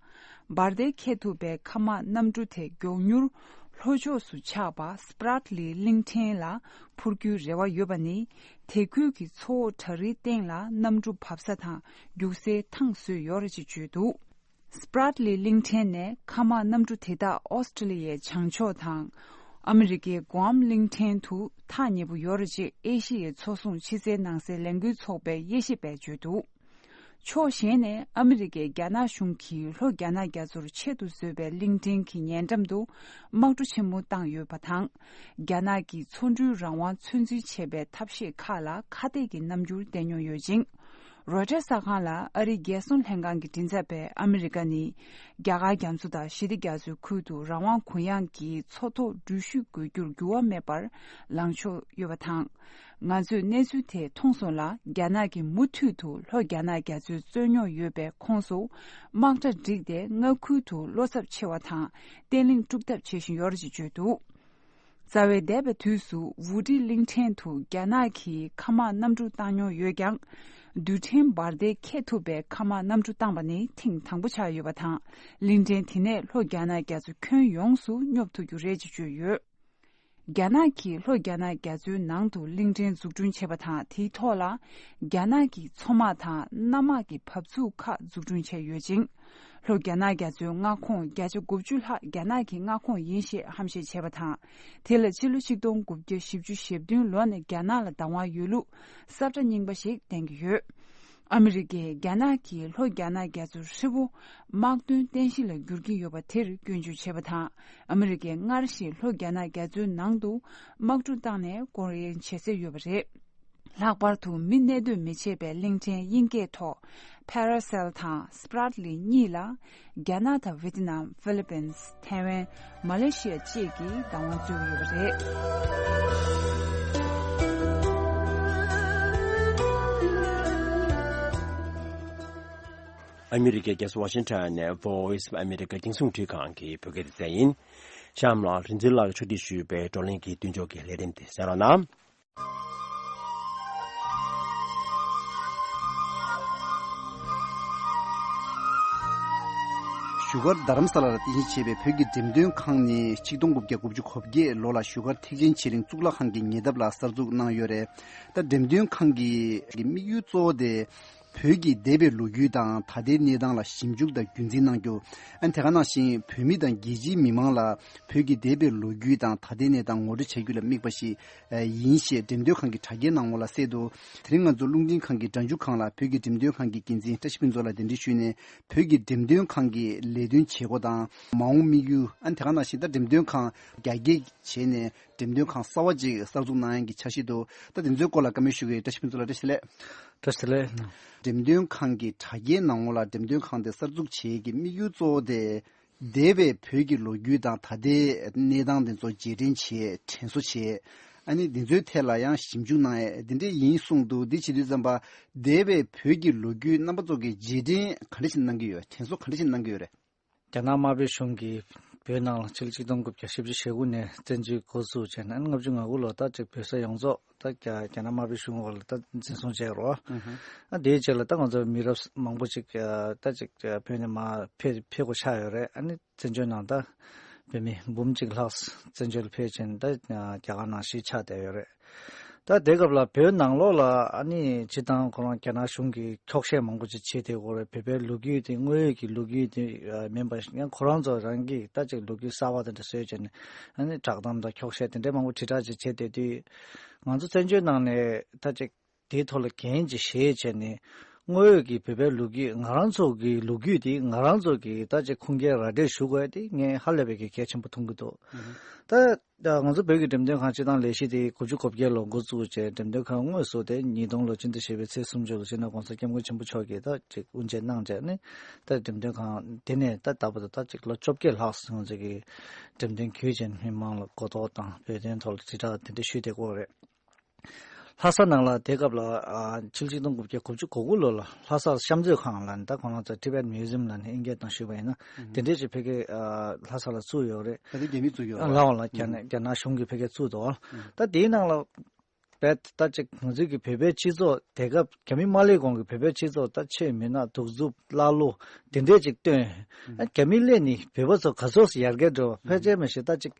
འབར་མདེལ་འཁྱེར་ཐུབ་པའི་མཁའ་དམག་གནམ་གྲུ་དེ་མགྱོགས་མྱུར་ལྷོ་ཕྱོགས་སུ་ཆགས་པ་སྤྲད་ལི་གླིང་ཕྲན་ལ་འཕུར་རྒྱུའི་རེ་བ་ཡོད་པ་ནི། དེ་ཁུལ་གྱི་མཚོ་བོད་བྲག་རིའི་སྟེང་ལ་གནམ་གྲུ་བབས་ས་དང་རྒྱུག་སའི་ཐང་བཟོས་ཡོད་རེད་ཅེས་བརྗོད་འདུག་སྤྲད་ལི་གླིང་ཕྲན་ནས་མཁའ་དམག་གནམ་གྲུ་དེ་དག་ཨོ་སི་ཀྲི་ལི་ཡའི་བྱང་ཕྱོགས་དང་། ཨ་མི་རི་ཀའི་གུའམ་གླིང་ཕྲན་དུ་ཐག་ཉེ་པོ་ཡོད་རེད་ཅེས་ཨེ་ཤི་ཡའི་མཚོ་སྲུང་ཕྱི་གསལ་ནང་གསལ་ལས་འགུལ་ཚོགས་པའི་དབྱེ་ཞིབ་པས་བརྗོད་འདུག་ཕྱོགས་གཞན་ནས་ཨ་མི་རི་ཀས་རྒྱ་ནག་གཞུང་གིས་ལྷོ་རྒྱ་ནག་རྒྱ་མཚོར་ཆེད་དུ་བཟོས་པའི་གླིང་ཕྲན་གྱི་ཉེ་འགྲམ་དུ་དམག་གྲུ་ཆེན་མོ་བཏང་ཡོད་པ་དང་། རྒྱ་ནག་གིས་མཚོ་འགྲུལ་རང་དབང་ཚོད་འཛིན་བྱེད་པའི་ཐབས་ཤེས་ཁག་ལ་ཁ་གཏད་ཀྱི་རྣམ་འགྱུར་བསྟན་མྱོང་ཡོད་ཅིང་། རོའི་ཊར་གསར་ཁང་ལ་ཨ་རིའི་རྒྱལ་སྲུང་ལྷན་ཁང་གི་མགྲིན་ཚབ་པས་ཨ་མི་རི་ཀ་ནི་རྒྱ་གར་རྒྱ་མཚོ་དང་ཞི་བདེ་རྒྱ་མཚོའི་ཁུལ་དུ་རང་དབང་གུ་ཡངས་ཀྱི་མཚོ་ཐོག་འགྲུལ་བཞུད་དགོས་རྒྱུར་འགྱུར་བ་མེད་པར་ལངས་ཕྱོགས་ཡོད་པ་དང་། ང་ཚོས་གནས་ཚུལ་དེ་མཐོང་སོང་ལ། རྒྱ་ནག་གིས་མུ་མཐུད་དུ་ལྷོ་རྒྱ་ནག་རྒྱ་མཚོའི་རྩོད་རྙོག་ཡོད་པའི་ཁོངས་སུ་དམག་གྲ་བསྒྲིགས་ཏེ་མངའ་ཁུལ་དུ་བློ་འཚབ་ཆེ་བ་དང་བརྟན་ལྷིང་དཀྲུག་ཐབས་བྱེད་བཞིན་ཡོད་རེད་ཅེས་བརྗོད་འདུག་རྩ་བའི་འདས་པའི་དུས་སུ་ཝུ་ཏི་གླིང་ཕྲན་དུ་རྒྱ་ནག་གིས་མཁའ་དམག་གནམ་གྲུ་བཏང་མྱོང་ཡོད་ཀྱང་། རྡུལ་ཕྲན་འབར་མདེལ་འཁྱེར་ཐུབ་པའི་མཁའ་དམག་གནམ་གྲུ་བཏང་པ་ནི་ཐེངས་དང་པོ་ཆགས་ཡོད་པ་དང་། གླིང་ཕྲན་དེ་ནས་ལྷོ་རྒྱ་ནག་རྒྱ་མཚོ་ཁྱོན་ཡོངས་སུ་སྙོབ་ཐུབ་རྒྱུ་རེད་ཅེས་བརྗོད་ཡོད། རྒྱ་ནག་གིས་ལྷོ་རྒྱ་ནག་རྒྱ་མཚོའི་ནང་དུ་གླིང་ཕྲན་འཛུགས་སྐྲུན་བྱས་པ་དང་། དེའི་ཐོག་ལ་རྒྱ་ནག་གི་མཚོ་དམག་དང་གནམ་དམག་གི་བབས་ཚུགས་ཁག་འཛུགས་སྐྲུན་བྱས་ཡོད་ཅིང་། ལྷོ་རྒྱ་ནག་རྒྱ་མཚོའི་མངའ་ཁོངས་བརྒྱ་ཆ་དགུ་བཅུ་ལྷག་རྒྱ་ནག་གི་མངའ་ཁོངས་ཡིན་ཞེས་ཧམ་བཤད་བྱས་པ་དང་། དེ་ལ་ཕྱི་ལོ་ཆིག་སྟོང་དགུ་བརྒྱ་བཞི་བཅུ་ཞེ་བདུན་ལོ་ནས་རྒྱ་ནག་ལ་བདག་དབང་ཡོད་ལུགས་ས་བཀྲ་རྙིང་པ་ཞིག་བསྟན་གྱི་ཡོད། ཨ་མི་རི་ཀས་རྒྱ་ནག་གིས་ལྷོ་རྒྱ་ནག་རྒྱ་མཚོའི་ཧྲིལ་པོ་དམག་དོན་རྟེན་གཞི་ལ་འགྱུར་གྱི་ཡོད་པ་དེར་སྐྱོན་བརྗོད་བྱས་པ་དང་། ཨ་མི་རི་ཀས་སྔར་བཞིན་ལྷོ་རྒྱ་ནག་རྒྱ་མཚོའི་ནང་དུ་དམག་གྲུ་བཏང་ནས་སྐོར་གཡེང་བྱེད་སྲོལ་ཡོད་པ་རེད། ལྷག་པར་དུ་མི་གནས་སྡོད་མི་བྱེད་པའི་གླིང་ཕྲན་དབྱིན་སྐད་ཐོག་Paracel་དང་Spratly་གཉིས་ལ་རྒྱ་ནག་དང་ཝེ་ཏི་ནམ། ཧྥི་ལི་པིན། ཐའེ་ཝན། མ་ལེ་ཤི་ཡ་བཅས་ཀྱིས་བདག་དབང་རྩོད་ཀྱི་ཡོད་པ་རེད། ཨ་མི་རི་ཀའི་རྒྱལ་ས་ཝ་ཤིང་ཊོན་ནས་Voice of America་རྒྱང་སྲིང་རླུང་འཕྲིན་ཁང་གི་བོད་སྐད་སྡེ་ཚན་ཡིན། གཤམ་ལ་རིག་འཛིན་ལགས་ཕྱོགས་སྒྲིག་ཞུས་པའི་བགྲོ་གླེང་གི་མདུན་ལྕོག་གི་ལས་རིམ་དེ་གསན་རོགས་གནང་། བཞུགས་སྒར་རྡ་རམ་ས་ལ་ལ་རྟེན་གཞི་བྱས་པའི་བོད་ཀྱི་འགྲེམས་སྟོན་ཁང་ནི་ཆིག་སྟོང་དགུ་བརྒྱ་དགུ་བཅུ་གོ་བརྒྱད་ལོ་ལ་བཞུགས་སྒར་ཐེག་ཆེན་ཆོས་གླིང་གཙུག་ལག་ཁང་གི་ཉེ་འདབས་ལ་གསར་འཛུགས་གནང་ཡོད་རེད། ད་འགྲེམས་སྟོན་ཁང་གི་དམིགས་ཡུལ་གཙོ་བོ་དེ། བོད་ཀྱི་འདས་པའི་ལོ་རྒྱུས་དང་ད་ལྟའི་གནས་སྟངས་ལ་ཞིབ་འཇུག་དང་རྒྱུན་འཛིན་གནང་རྒྱུ། ཨ་ནི་དེ་ག་ནང་བཞིན་བོད་མི་དང་རྒྱལ་སྤྱིའི་མི་མང་ལ་བོད་ཀྱི་འདས་པའི་ལོ་རྒྱུས་དང་ད་ལྟའི་གནས་སྟངས་ངོ་སྤྲོད་བྱ་རྒྱུ་ལ་དམིགས་པ་ཞིག་ཡིན་ཞེས་འགྲེམས་སྟོན་ཁང་གི་དྲ་རྒྱའི་ནང་ལོགས་ལ་གསལ་འདུག་དེ་རིང་ང་ཚོ་རླུང་འཕྲིན་ཁང་གི་སྒྲ་འཇུག་ཁང་ལ་བོད་ཀྱི་འགྲེམས་སྟོན་ཁང་གི་འགན་འཛིན་བཀྲ་ཤིས་ཕུན་ཚོགས་ལ་གདན་འདྲེན་ཞུས་ནས། བོད་ཀྱི་འགྲེམས་སྟོན་ཁང་གི་ལས་དོན་བྱེད་སྒོ་དང་མ་འོངས་དམིགས་ཡུལ། ཨ་ནི་དེ་ག་ནང་བཞིན་ད་འགྲེམས་སྟོན་ཁང་རྒྱ་སྐྱེད་བྱས་ནས་འགྲེམས་སྟོན་ཁང་གསར་བ་ཅིག་གསར་འཛུགས་གནང་ཡག་གི་འཆར་གཞི་འདུག་ད་དེ་ཚོའི་སྐོར་ལ་བཀའ་མོལ་ཞུ་གི་ཡོད། བཀྲ་ཤིས་ཕུན་ཚོགས་ལགས་བཀྲ་ཤིས་བདེ་ལེགས། བཀྲ་ཤིས་བདེ་ལེགས། འགྲེམས་སྟོན་ཁང་གི་དྲ་རྒྱའི་ནང་ལོགས་ལ་འགྲེམས་སྟོན་ཁང་དེ་གསར་འཛུགས་བྱེད་ཡག་གི་དམིགས་ཡུལ་གཙོ་བོ་དེ། འདས་པའི་བོད་ཀྱི་ལོ་རྒྱུས་དང་ད་ལྟའི་གནས་སྟངས་དེ་ཚོ་རྗེས་དྲན་བྱས། དྲན་གསོ་བྱས། ཨ་ནི་འདི་ཚོའི་ཐད་ལ་ཡང་ཞིབ་འཇུག་གནང་ཡག་འདི་འདྲས་ཡིན་གསུངས་འདུག་འདི་བྱེད་དུས་ཙམ་པ་འདས་པའི་བོད་ཀྱི་ལོ་རྒྱུས་རྣམ་པ་ཚོ་གི་རྗེས་དྲན་ག་འདྲ་ཞིག་གནང་གི་ཡོད། དྲན་གསོ་ག་འདྲ་ཞིག་གནང་གི་ཡོད་རེད། རྒྱ་ནག་དམར་པོའི་གཞུང་གིས་བོད་ནང་ལ་ཕྱི་ལོ་ཆིག་སྟོང་དགུ་བརྒྱ་བཞི་བཅུ་ཞེ་དགུ་ནས་བཙན་འཛུལ་འགོ་བཙུགས་བྱས་ནས་ལྔ་བཅུ་ང་དགུ་ལོ་ད་ཅིག་བོད་ས་ཡོངས་རྫོགས་ད་རྒྱ་རྒྱ་ནག་དམར་པོའི་གཞུང་འོག་ལ་ད་འཛིན་བཟུང་བྱས་རོགས། ཨ་དེའི་རྗེས་ལ་ད་ང་ཚོ་མི་རབས་མང་པོ་ཅིག་ད་ཅིག་བོད་ནས་མར་ཕེབས་ཕེབས་དགོས་ཆགས་ཡོད་རེད། ཨ་ནི་བཙན་བྱོལ་ནང་ད་བོད་མི་འབུམ་གཅིག་ལྷག་བཙན་བྱོལ་ཕེབས་བྱས་ནས་ད་རྒྱ་གར་ནང་གཞིས་ཆགས་བསྡད་ཡོད་རེད། ད་དེ་སྐབས་ལ་བོད་ནང་ལོགས་ལ་ཨ་ནི་སྤྱིར་བཏང་ཁོ་རང་རྒྱ་ནག་གཞུང་གིས་འཁྱོག་བཤད་མང་པོ་ཅིག་བྱས་བསྡད་ཡོད་རེད། བོད་པའི་ལོ་རྒྱུས་དེ་དངོས་ཡོད་ཀྱི་ལོ་རྒྱུས་དེ་མིན་པ་ཡང་ཁོ་རང་ཚོ་རང་གིས་ད་ཅིག་ལོ་རྒྱུས་གསར་པ་དེ་འདྲ་བཟོས་བྱས་ནས་ཨ་ནི་བསྒྲགས་གཏམ་དང་འཁྱོག་བཤད་དེ་འདྲ་མང་པོ་དྲིལ་བསྒྲགས་ཅིག་བྱས་བསྡད་དུས། ང་ཚོ་བཙན་བྱོལ་ནང་ནས་ད་ཅིག་དེའི་ཐོག་ལ་འགན་ཅིག་བཞེས་བྱས་ནས་དངོས་ཡོད་ཀྱི་བོད་པའི་ལོ་རྒྱུས། ང་རང་ཚོ་གི་ལོ་རྒྱུས་དེ་ང་རང་ཚོ་གིས་ད་ཅིག་ཁུངས་སྐྱེལ་ར་སྤྲོད་ཞུ་དགོས་དེ་ངས་ཧ་ལས་པའི་གི་གལ་ཆེན་པོ་མཐོང་གི་འདུག་ད་ད་ང་ཚོ་བོད་ཀྱི་འགྲེམས་སྟོན་ཁང་སྤྱིར་བཏང་ལས་གཞི་དེ་དགུ་བཅུ་གོ་བརྒྱད་ལོ་འགོ་བཙུགས་བྱས། འགྲེམས་སྟོན་ཁང་དངོས་སུ་དེ་ཉིས་སྟོང་ལོ་སྤྱི་ཟླ་བཞི་པའི་ཚེས་སུམ་ཅུ་ལོ་སྤྱི་ནོར་༸གོང་ས་༸སྐྱབས་མགོན་ཆེན་པོ་མཆོག་གིས་ད་ཅིག་དབུ་འབྱེད་གནང་བྱས་ནས་ད་འགྲེམས་སྟོན་ཁང་དེ་ནས་ད་ད་བར་དུ་ད་ཅིག་ལོ་བཅོ་བརྒྱད་ལྷག་ང་ཚོ་གིས་འགྲེམས་སྟོན་བརྒྱུད་བྱས་མི་མང་ལ་གོ་རྟོགས་དང་བོད་དོན་ཐོག་ལ་དྲིལ་བསྒྲགས་དེ་འདྲ་ཞུས་བསྡད་ཀྱི་ཡོད་རེད། ལྷ་ས་ནང་ལ་དེ་སྐབས་ལ་ཨ་ཕྱི་ལོ་ཆིག་སྟོང་དགུ་བརྒྱ་དགུ་བཅུ་གོ་དགུ་ལོ་ལ་ལྷ་ས་བཤམས་མཛོད་ཁང་ལ་ད་ཁོ་རང་ཚོ་Tibet Museum ལ་ནི་ཨིན་སྐད་ནང་ཞུས་པ་ཡིན་ན་དེ་འདྲས་ཅིག་ཕ་གིར་ཨ་ལྷ་ས་ལ་བཙུགས་ཡོད་རེད། ད་ལྟ་རྒྱ་མིས་བཙུགས་ཡོད་རེད། ལའོ་ལ་རྒྱ་ནག་རྒྱ་ནག་གཞུང་གིས་ཕ་གིར་བཙུགས་འདུག་ད་དེའི་ནང་ལ་བས་ད་ཅིག་ང་ཚོའི་གི་བོད་པའི་སྤྱི་ཚོགས་དེ་སྐབས་རྒྱ་མི་མ་སླེབས་གོང་གི་བོད་པའི་སྤྱི་ཚོགས་ད་ཆོས་མི་སྣ་གདུག་རྩུབ་ཀླ་ཀློ་དེ་འདྲས་ཅིག་སྟོན། ཨ་རྒྱ་མི་སླེབས་ནས་བོད་པ་ཚོ་ག་ཚོད་ཡར་རྒྱས་འགྲོ་བ་ཕལ་ཆེར་མ་ཤེས། ད་ཅིག་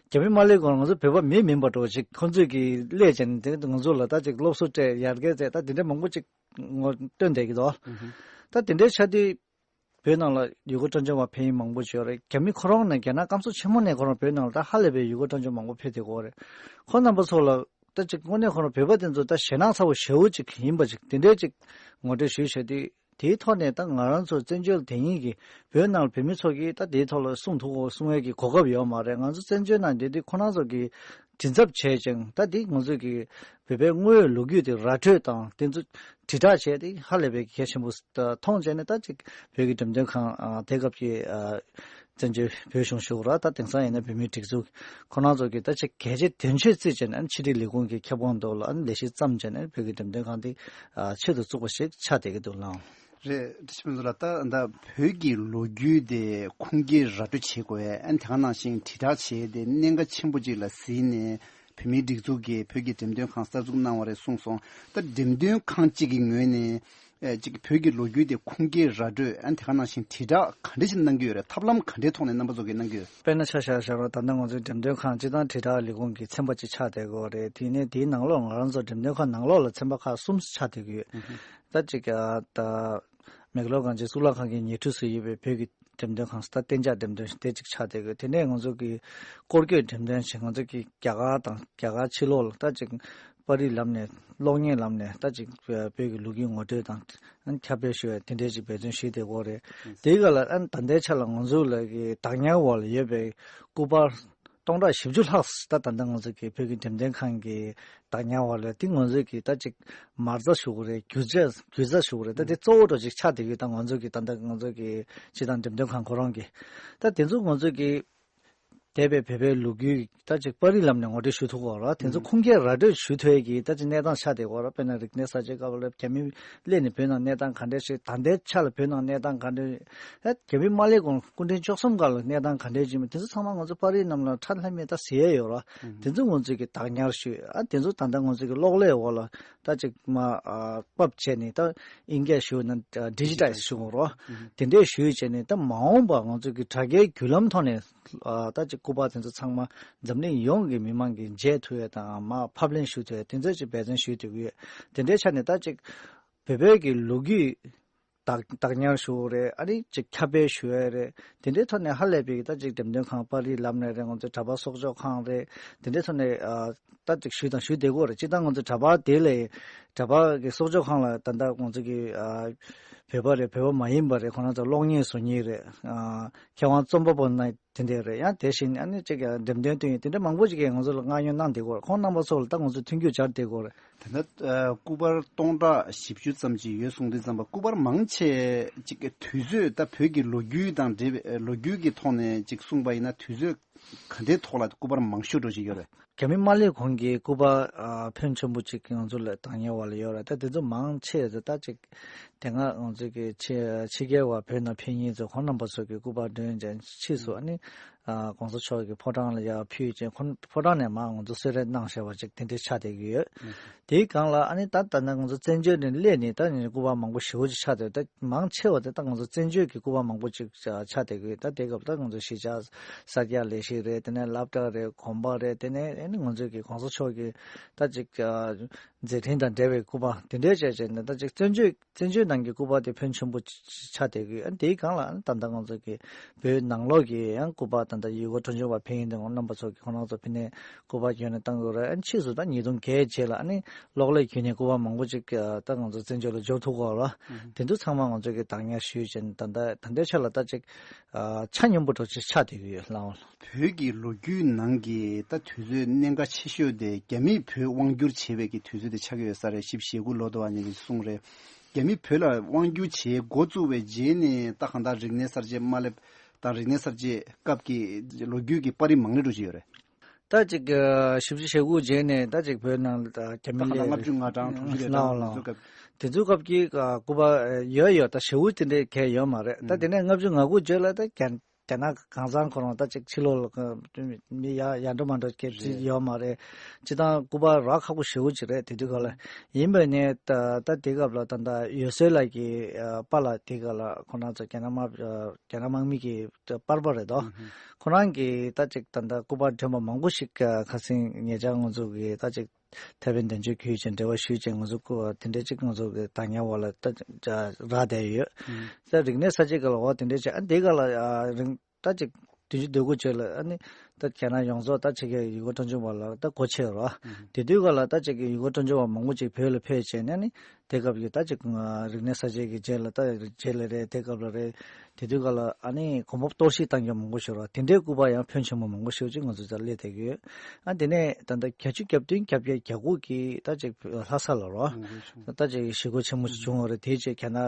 རྒྱ་མི་མ་སླེབས་གོང་ང་ཚོ་བོད་པ་མི་མིན་པ་འདྲ་བོ་ཅིག་ཁོང་ཚོས་ཀྱི་སླེབས་བྱས་ནས་དེ་ང་ཚོ་ལ་ད་ཅིག་སློབ་གསོ་སྤྲད་ཡར་རྒྱས་མཛད། ད་དེ་འདྲ་མང་པོ་ཅིག་ངོ་སྟོན་བསྡད་ཀྱི་འདུག་ད་དེ་འདྲའི་ཆ་དེ་བོད་ནང་ལ་ཡུལ་སྐོར་སྤྲོ་འཆམ་པ་ཕེབས་མཁན་མང་པོ་ཅིག་ཡོད་རེད། རྒྱ་མི་ཁོ་རང་ནས་རྒྱ་ནག་སྐམ་ས་ཆེན་མོ་ནས་ཁོ་རང་བོད་ནང་ལ་ད་ཧ་ལས་པའི་ཡུལ་སྐོར་སྤྲོ་འཆམ་མང་པོ་ཕེབས་བསྡད་ཀྱི་ཡོད་རེད། ཁོང་རྣམ་པ་ཚོ་ལ་ད་ཅིག་དངོས་གནས་ཁོ་རང་བོད་པ་དེ་ཚོ་ད་ཞེད་སྣང་ཚ་པོ་ཞེ་པོ་ཅིག་ཡིན་པ་ཅིག་དེ་འདྲའི་ཅིག་ངོ་སྤྲོད་ཞུས་བྱས་དུས། དེའི་ཐོག་ནས་ད་ང་རང་ཚོ་བཙན་བྱོལ་དེ་ཉིད་ཀྱི་བོད་ནང་བོད་མི་ཚོ་གིས་ད་དེའི་ཐོག་ལ་གསུང་ཐུབ་གོ་གསུང་ཡས་ཀྱི་གོ་སྐབས་ཡོད་མ་རེད། ང་ཚོ་བཙན་བྱོལ་ནང་བསྡད་དུས་ཁོ་རང་ཚོ་གིས་མགྲིན་ཚབ་བྱས་ཅིང་ད་དེ་ང་ཚོ་གི་བོད་པའི་དངོས་ཡོད་ལོ་རྒྱུས་དེ་ར་སྤྲོད་དང་དེ་ཚོ་དྲིལ་བསྒྲགས་བྱས་ཏེ་ཧ་ལས་པའི་གལ་ཆེན་པོ་མཐོང་བྱས་ནས། ད་ཅིག་བོད་ཀྱི་འགྲེམས་སྟོན་ཁང་དེ་སྐབས་ཀྱི་བཙན་བྱོལ་བོད་གཞུང་ཞུ་ར་ད་དེང་སང་ཡིན་ན་བོད་མིའི་སྒྲིག་འཛུགས་ཁོ་རང་ཚོ་གིས་ད་ཅིག་གལ་ཆེ་དོན་ཆེ་བརྩིས་བྱས་ནས་ཕྱི་དྲིལ་ལས་ཁུངས་ཀྱི་ཁྱབ་ཁོངས་ཐོག་ལ་ལས་གཞི་བརྩམས་བྱས་ནས་བོད་ཀྱི་འགྲེམས་སྟོན་ཁང་དེ་ཆེད་དུ་བཙུགས་པ་ཞིག་ཆགས་བསྡད་ཀྱི་འདུག་ལགས། རེད། བཀྲ་ཤིས་ཕུན་ཚོགས་ལགས། ད་ད་བོད་ཀྱི་ལོ་རྒྱུས་དེ་ཁུངས་སྐྱེལ་ར་སྤྲོད་བྱེད་དགོས། ཨ་ནི་དེ་ག་ནང་བཞིན་དྲིལ་བསྒྲགས་བྱས་ཏེ་གནད་འགག་ཆེན་པོ་ཅིག་ལ་གཟིགས་ནས་བོད་མིའི་སྒྲིག་འཛུགས་ཀྱིས་བོད་ཀྱི་འགྲེམས་སྟོན་ཁང་གསར་འཛུགས་གནང་བ་རེད་གསུངས་སོང་། ད་འགྲེམས་སྟོན་ཁང་གཅིག་གི་ངོས་ནས་ཨེ་ཅིག་བོད་ཀྱི་ལོ་རྒྱུས་དེ་ཁུངས་སྐྱེལ་ར་སྤྲོད། ཨ་ནི་དེ་ག་ནང་བཞིན་དྲིལ་བསྒྲགས་ག་འདྲ་ཞིག་གནང་གི་ཡོད་རེད། ཐབས་ལམ་ག་འདྲའི་ཐོག་ནས་རྣམ་པ་ཚོ་གིས་གནང་གི་ཡོད། དཔེར་ན་ཆ་བཞག་བཞག་ན་ད་ལྟ་ང་ཚོའི་འགྲེམས་སྟོན་ཁང་སྤྱིར་བཏང་དྲིལ་བསྒྲགས་ལས་ཁུངས་ཀྱི་ཚན་པ་གཅིག་ཆགས་བསྡད་ཀྱི་ཡོད་རེད། དེ་ནས་དེའི་ནང་ལོགས་ང་རང་ཚོ་འགྲེམས་སྟོན་ཁང་ནང་ལོགས་ལ་ཚན་པ་ཁག་གསུམ་ཆགས་བསྡད་ཀྱི་ཡོད། ད་ཅིག་ཨ་ད་མེག་ལོར་གངས་ཅན་གཙུག་ལག་ཁང་གི་ཉེ་འཁྲིས་སུ་ཡོད་པའི་བོད་ཀྱི་འགྲེམས་སྟོན་ཁང་ད་གཏན་འཇགས་འགྲེམས་སྟོན་དེ་གཅིག་ཆགས་བསྡད་ཀྱི་ཡོད། དེ་ནས་ང་ཚོ་གི་སྐོར་སྐྱོད་འགྲེམས་སྟོན་ཞིག་ང་ཚོ་གི་རྒྱ་གར་དང་རྒྱ་གར་ཕྱི་ལོགས་ལ་ད་ཅིག་པར་རིས་ལམ་ནས་གློག་བརྙན་ལམ་ནས་ད་ཅིག་བོད་ཀྱི་ལོ་རྒྱུས་ངོ་སྤྲོད་དང་ཁྱབ་སྤེལ་ཞུ་བའི་དེ་འདྲའི་ཅིག་འབད་བརྩོན་ཞུས་བསྡད་ཀྱི་ཡོད་རེད། དེའི་སྐབས་ལ་ཨ་ནི་ད་ལྟའི་ཆ་ལ་ང་ཚོ་ལ་གི་བདག་ཉར་འོག་ལ་ཡོད་པའི་སྐུ་པར་སྟོང་ཕྲག་བཞི་བཅུ་ལྷག་ད་ད་ལྟ་ང་ཚོ་གི་བོད་ཀྱི་འགྲེམས་སྟོན་ཁང་གི་བདག་ཉར་འོག་ལ་དེ་ང་ཚོ་གི་ད་ཅིག་མ་རྩ་ཞུ་དགོས་རེད། རྒྱུ་ཆ་རྒྱུ་རྩ་ཞུ་དགོས་རེད། ད་དེ་གཙོ་བོ་འདྲ་ཅིག་ཆགས་བསྡད་ཡོད། ད་ང་ཚོ་གི་ད་ལྟ་ང་ཚོ་གི་སྤྱིར་བཏང་འགྲེམས་སྟོན་ཁང་ཁོ་རང་གི་ད་དེ་ཚོ་ང་ཚོ་གི་ འདས་པའི་བོད་པའི་ལོ་རྒྱུས་ད་ཅིག་པར་རིས་ལམ་ནས་ངོ་སྤྲོད་ཞུ་ཐུབ་ཀྱི་ཡོད་རེད། དེ་ཚོ་ཁུངས་སྐྱེལ་ར་སྤྲོད་ཞུ་ཐུབ་ཡས་ཀྱི་ད་ཅིག་གནས་སྟངས་ཆགས་བསྡད་ཀྱི་ཡོད་རེད། དཔེར་ན་རིག་གནས་གསར་བརྗེ་སྐབས་ལ་རྒྱ་མི་སླེབས་ནས་བོད་ནང་གནས་སྟངས་ག་འདྲས་ཞིག་ད་ལྟའི་ཆ་ལ་བོད་ནང་གནས་སྟངས་ག་འདྲས། ཨ་རྒྱ་མི་མ་སླེབས་གོང་སྐུ་ཕྲེང་བཅུ་གསུམ་སྒང་ལ་གནས་སྟངས་ག་འདྲས་ཅིག་མིན། དེ་ཚོ་ཚང་མ་ང་ཚོ་པར་རིས་རྣམས་ལ་ཁྲ་ལྷམ་མེ་ད་གཟིགས་ཡས་ཡོད་རེད། དེ་ཚོ་ང་ཚོས་ཀྱི་བདག་ཉར་ཞུས། ཨ་དེ་ཚོ་ད་ལྟ་ང་ཚོས་ཀྱི་གློག་ཀླད་འོག་ལ་ད་ཅིག་མ་ཨ་ཕབ་བྱས་ནས་ད་ཨིན་སྐད་ཞུ་ན་ཌི་ཇི་ཊའི་ཛི་ཞུ་དགོས་རེད། དེ་འདྲས་ཞུས་བྱས་ནས་ད་མ་འོངས་པ་ང་ཚོས་ཀྱི་དྲ་རྒྱའི་བརྒྱུད་ལམ་ཐོག་ནས་ཨ་ད་ཅིག་སྐུ་པར་དེ་ཚོ་ཚང་མ་འཛམ་གླིང་ཡོངས་ཀྱི་མི་མང་གིས་མཇལ་ཐུབ་ཡས་དང་མར་ཕབ་ལེན་ཞུ་ཐུབ་ཡས་དེ་ཚོ་ཅིག་འབད་བརྩོན་ཞུས་བསྡད་ཀྱི་ཡོད། དེ་འདྲའི་ཆ་ནས་ད་ཅིག་བོད་བོད་ཀྱི་ལོ་རྒྱུས་བདག་བདག་ཉར་ཞུ་དགོས་རེད། ཨ་ནི་ཅིག་ཁྱབ་སྤེལ་ཞུ་ཡས་རེད། དེ་འདྲའི་ཐོག་ནས་ཧ་ལས་པའི་ད་ཅིག་འགྲེམས་སྟོན་ཁང་པར་རིས་ལམ་ནས་རེད། ང་ཚོའི་གྲྭ་པ་གསོག་འཇོག་ཁང་རེད། དེ་འདྲའི་ཐོག་ནས་ཨ་ད་ཅིག་ཞུས་དང་ཞུས་བསྡད་ཀྱི་ཡོད་རེད། སྤྱིར་བཏང་ང་ཚོ་གྲྭ་པ་དེ་ལས་གྲྭ་པ་གི་གསོག་འཇོག་ཁང་ལ་ད་ལྟ་ང་ཚོ་གི་ཨ་བོད་པ་རེད། བོད་པ་མ་ཡིན་པ་རེད། ཁོ་རང་ཚོ་གློག་བརྙན་བཟོ་མཁན་རེད། ཨ་མཁས་དབང་རྩོམ་པ་པོ་ན་དེ་འདྲ་རེད། ཡང་དེ་བཞིན་ཨ་ནི་ཅིག་ཡང་འགྲེམས་སྟོན་སྟོན་ཡས་དེ་འདྲ་མང་པོ་ཅིག་གིས་ང་ཚོ་ལ་མངགས་ཉོ་གནང་བསྡད་ཀྱི་ཡོད་རེད། ཁོང་རྣམ་པ་ཚོ་ལ་ད་ང་ཚོ་མཐུན་འགྱུར་སྦྱར་བསྡད་ཀྱི་ཡོད་རེད། དེ་ན་ཨ་སྐུ་པར་སྟོང་ཕྲག་བཞི་བཅུ་ཙམ་ཅིག་ཡོད་གསུངས་དུས་ཙམ་པ། སྐུ་པར་མང་ཆེ་ཅིག་གི་དུས་ཚོད་ད་བོད་ཀྱི་ལོ་རྒྱུས་དང་འབྲེལ་བའི་ལོ་རྒྱུས་ཀྱི་ཐོག་ནས་ཅིག་གསུངས་པ་ཡིན་ན་དུས་ཚོད་ག་འདྲའི་ཐོག་ལ་སྐུ་པར་མང་ཤོས་འགྲོ་བཞིན་ཡོད་རེད། རྒྱ་མི་མ་སླེབས་གོང་གི་སྐུ་པར་ཨ་ཕོན་ཆེན་པོ་ཅིག་ང་ཚོ་ལ་བདག་ཉར་བ་ལ་ཡོད་རེད། ད་དེ་ཚོ་མང་ཆེ་ད་ཅིག་དེ་སྔ་ང་ཚོ་གི་ཕྱི་ཕྱི་རྒྱལ་བ་བོད་ནང་ཕེབས་མཁན་ཚོ་ཁོང་རྣམ་པ་ཚོ་གི་སྐུ་པར་སྒྲོན་ཅན་ཕྱིས་སུ་ཨ་ནི་ཨ་གོང་ས་མཆོག་གི་ཕོ་བྲང་ལ་ཡར་ཕུལ་ཅིང་ཁོང་ཕོ་བྲང་ནས་མར་ང་ཚོ་གསོལ་རས་གནང་བཞག་པ་ཅིག་དེ་འདྲ་ཆགས་བསྡད་ཀྱི་ཡོད། དེའི་སྒང་ལ་ཨ་ནི་ད་ད་ལྟ་ང་ཚོ་བཙན་བྱོལ་ནས་སླེབས་ནས་ད་ནི་སྐུ་པར་མང་པོ་ཞེ་པོ་ཅིག་ཆགས་བསྡད། ད་མང་ཆེ་བ་དེ་ད་ང་ཚོ་བཙན་བྱོལ་གྱི་སྐུ་པར་མང་པོ་ཅིག་ཆགས་བསྡད་ཀྱི་ཡོད། ད་དེ་སྐབས་ད་ང་ཚོ་གཞིས་ཆགས་གསར་རྒྱག་ལས་གཞི་རེད། དེ་ནས་སློབ་གྲྭ་རེད། དགོན་པ་རེད། དེ་ནས་ཨ་ནི་ང་ཚོ་གི་གོང་ས་མཆོག་གི་ད་ཅིག་མཛད་འཕྲིན་དང་འབྲེལ་བའི་སྐུ་པར་དེ་འདྲའི་བྱས་བྱས་ནས་ད་ཅིག་བཙན་བྱོལ་བཙན་བྱོལ་ནང་གི་སྐུ་པར་དེ་ཕོན་ཆེན་པོ་ཆགས་བསྡད་ཀྱི་ཡོད། ཨ་ནི་དེའི་སྒང་ལ་ཨ་ནི་ད་ལྟ་ང་ཚོ་གི་བོད་ནང་ལོགས་ཀྱི་ཡང་སྐུ་པར་ད་ལྟ་ཡུལ་སྐོར་སྤྲོ་འཆམ་པ་ཕེབས་མཁན་དེ་རྣམ་པ་ཚོ་གི་ཁོང་རྣམ་ཚོ་ཕེབས་ནས་སྐུ་པར་བསྐྱོན་ནས་བཏང་དགོས་རེད། ཨ་ནི་ཕྱིས་སུ་ད་ཉིས་སྟོང་བརྒྱད་རྗེས་ལ་ཨ་ནི་གློག་ཀླད་བརྒྱུད་ནས་སྐུ་པར་མང་པོ་ཅིག་ད་ང་ཚོ་བཙན་བྱོལ་ལ་འབྱོར་ཐུབ་ཀྱི་ཡོད་རེད། དེ་ཚོ་ཚང་མ་ང་ཚོ་གི་བདག་ཉར་ཞུས་བྱས་ནས་ད་ལྟ་ད་ལྟའི་ཆ་ལ་ད་ཅིག་ཆ་སྙོམས་པོ་འདྲ་ཅིག་ཆགས་བསྡད་ཀྱི་ཡོད་ལགས། བོད་ཀྱི་ལོ་རྒྱུས་ནང་གི་ད་དུས་ཚོད་གནད་འགག་ཆེ་ཤོས་དེ་རྒྱ་མིས་བོད་དབང་བསྒྱུར་བྱས་པའི་གི་དུས་ཚོད་དེ་ཆགས་ཀྱི་ཡོད་ས་རེད། བཞི་བཅུ་ཞེ་དགུ་ལོ་དུ་བ་ནས་གསུངས་རེད། རྒྱ་མིས་བོད་ལ་དབང་བསྒྱུར་བྱེད་འགོ་བཙུགས་པའི་རྗེས་ནས་ད་གང་ལྟར་རིག་གནས་གསར་བརྗེ་མ་སླེབས་དང་རིག་གནས་གསར་བརྗེ་སྐབས་ཀྱི་ལོ་རྒྱུས་ཀྱི་པར་རིས་མང་རུ་འགྲོ་བཞིན་ཡོད་རེད། ད་ཅིག་བཞི་བཅུ་ཞེ་དགུ་རྗེས་ནས་ད་ཅིག་བོད་ནང་ལ་རྒྱ་མི་ད་གང་ལྟར་ལྔ་བཅུ་ང་གྲངས་དྲུག་ཅུ་རེ་གྲངས་ལ་དེ་ཚོའི་སྐབས་ཀྱི་སྐུ་པར་ཡོད་ཡོད་ད་ཞེ་པོ་དེ་འདྲའི་གལ་ཡོད་མ་རེད། ད་དེ་ནས་ལྔ་བཅུ་ང་དགུ་རྗེས་ལ་ད་རྒྱ་རྒྱ་ནག་གང་ཚང་ཁོ་རང་ད་ཅིག་ཕྱི་ལོགས་ལ་མི་ཡ་ཡ་འགྲོ་མ་འགྲོ་སྐད་ཆ་ཡོད་མ་རེད། སྤྱིར་བཏང་སྐུ་པར་རག་ཁག་པོ་ཞེ་པོ་ཅིག་རེད། དེ་དུས་སྐབས་ལ་ཡིན་པ་ནས་ད་ད་དེ་སྐབས་ལ་ད་ད་འོད་ཟེར་ལགས་ཀྱི་པཱ་ལགས་དེ་སྐབས་ལ་ཁོ་རང་ཚོ་རྒྱ་ནག་དམག་རྒྱ་ནག་དམག་མི་གི་པར་པ་རེད་དོ། ཁོ་རང་གིས་ད་ཅིག་ད་ད་སྐུ་པར་སྒྲོན་པ་མང་པོ་ཞིག་ཁ་སང་ཉེ་ཆར་ང་ཚོ་གི་ད་ཅིག་ཐེ་ཝན་དོན་གཅོད་ཁུལ་གྱི་འབྲེལ་བ་ཞུས་ཅིང་ང་ཚོ་སྐུ་དེ་འདྲ་ཅིག་ང་ཚོ་གི་བདག་ཉར་འོག་ལ་ད་རག་བསྡད་ཡོད། ད་རིག་གནས་གསར་བརྗེ་སྐབས་ལ་འོ་དེ་འདྲ་བྱས། ཨ་འདི་སྐབས་ལ་རིང་ད་ཅིག་བདུན་ཅུ་དོན་དགུ་རྗེས་ལ་ཨ་ནི་ད་རྒྱ་ནག་ཡོངས་རྫོགས་ད་ཕྱི་རྒྱལ་ཡུལ་སྐོར་སྤྲོ་འཆམ་པ་ལ་ད་སྒོ་ཕྱེ་རོགས། དེ་དུས་སྐབས་ལ་ད་ཅིག་ཡུལ་སྐོར་སྤྲོ་འཆམ་པ་མང་པོ་ཅིག་བོད་ལ་ཕེབས་བྱས་ནས་ཨ་ནི་དེ་སྐབས་ཀྱི་ད་ཅིག་རིག་གནས་གསར་བརྗེ་གི་རྗེས་ལ་ད་རྗེས་ལ་རེད། དེ་སྐབས་ལ་རེད། དེ་དུས་སྐབས་ལ་ཨ་ནི་གོམ་པ་གཏོར་བཤིག་བཏང་རྒྱུ་མང་པོ་ཞིག་རོགས། དེ་འདྲའི་སྐུ་པར་ཡང་ཕོན་ཆེན་པོ་མང་པོ་ཞིག་ཅིག་ང་ཚོ་རྩར་སླེབས་བསྡད་ཀྱི་ཡོད། ཨ་དེ་ནས་ད་ལྟ་བརྒྱད་ཅུ་གྱ་བདུན་གྱ་བརྒྱད་གྱ་དགུ་གི་ད་ཅིག་ལྷ་ས་ལ་རོགས། ད་ཅིག་ཞི་རྒོལ་ཆེན་མོ་ཞིག་བྱུང་བ་རེད། དེའི་རྗེས་རྒྱ་ནག་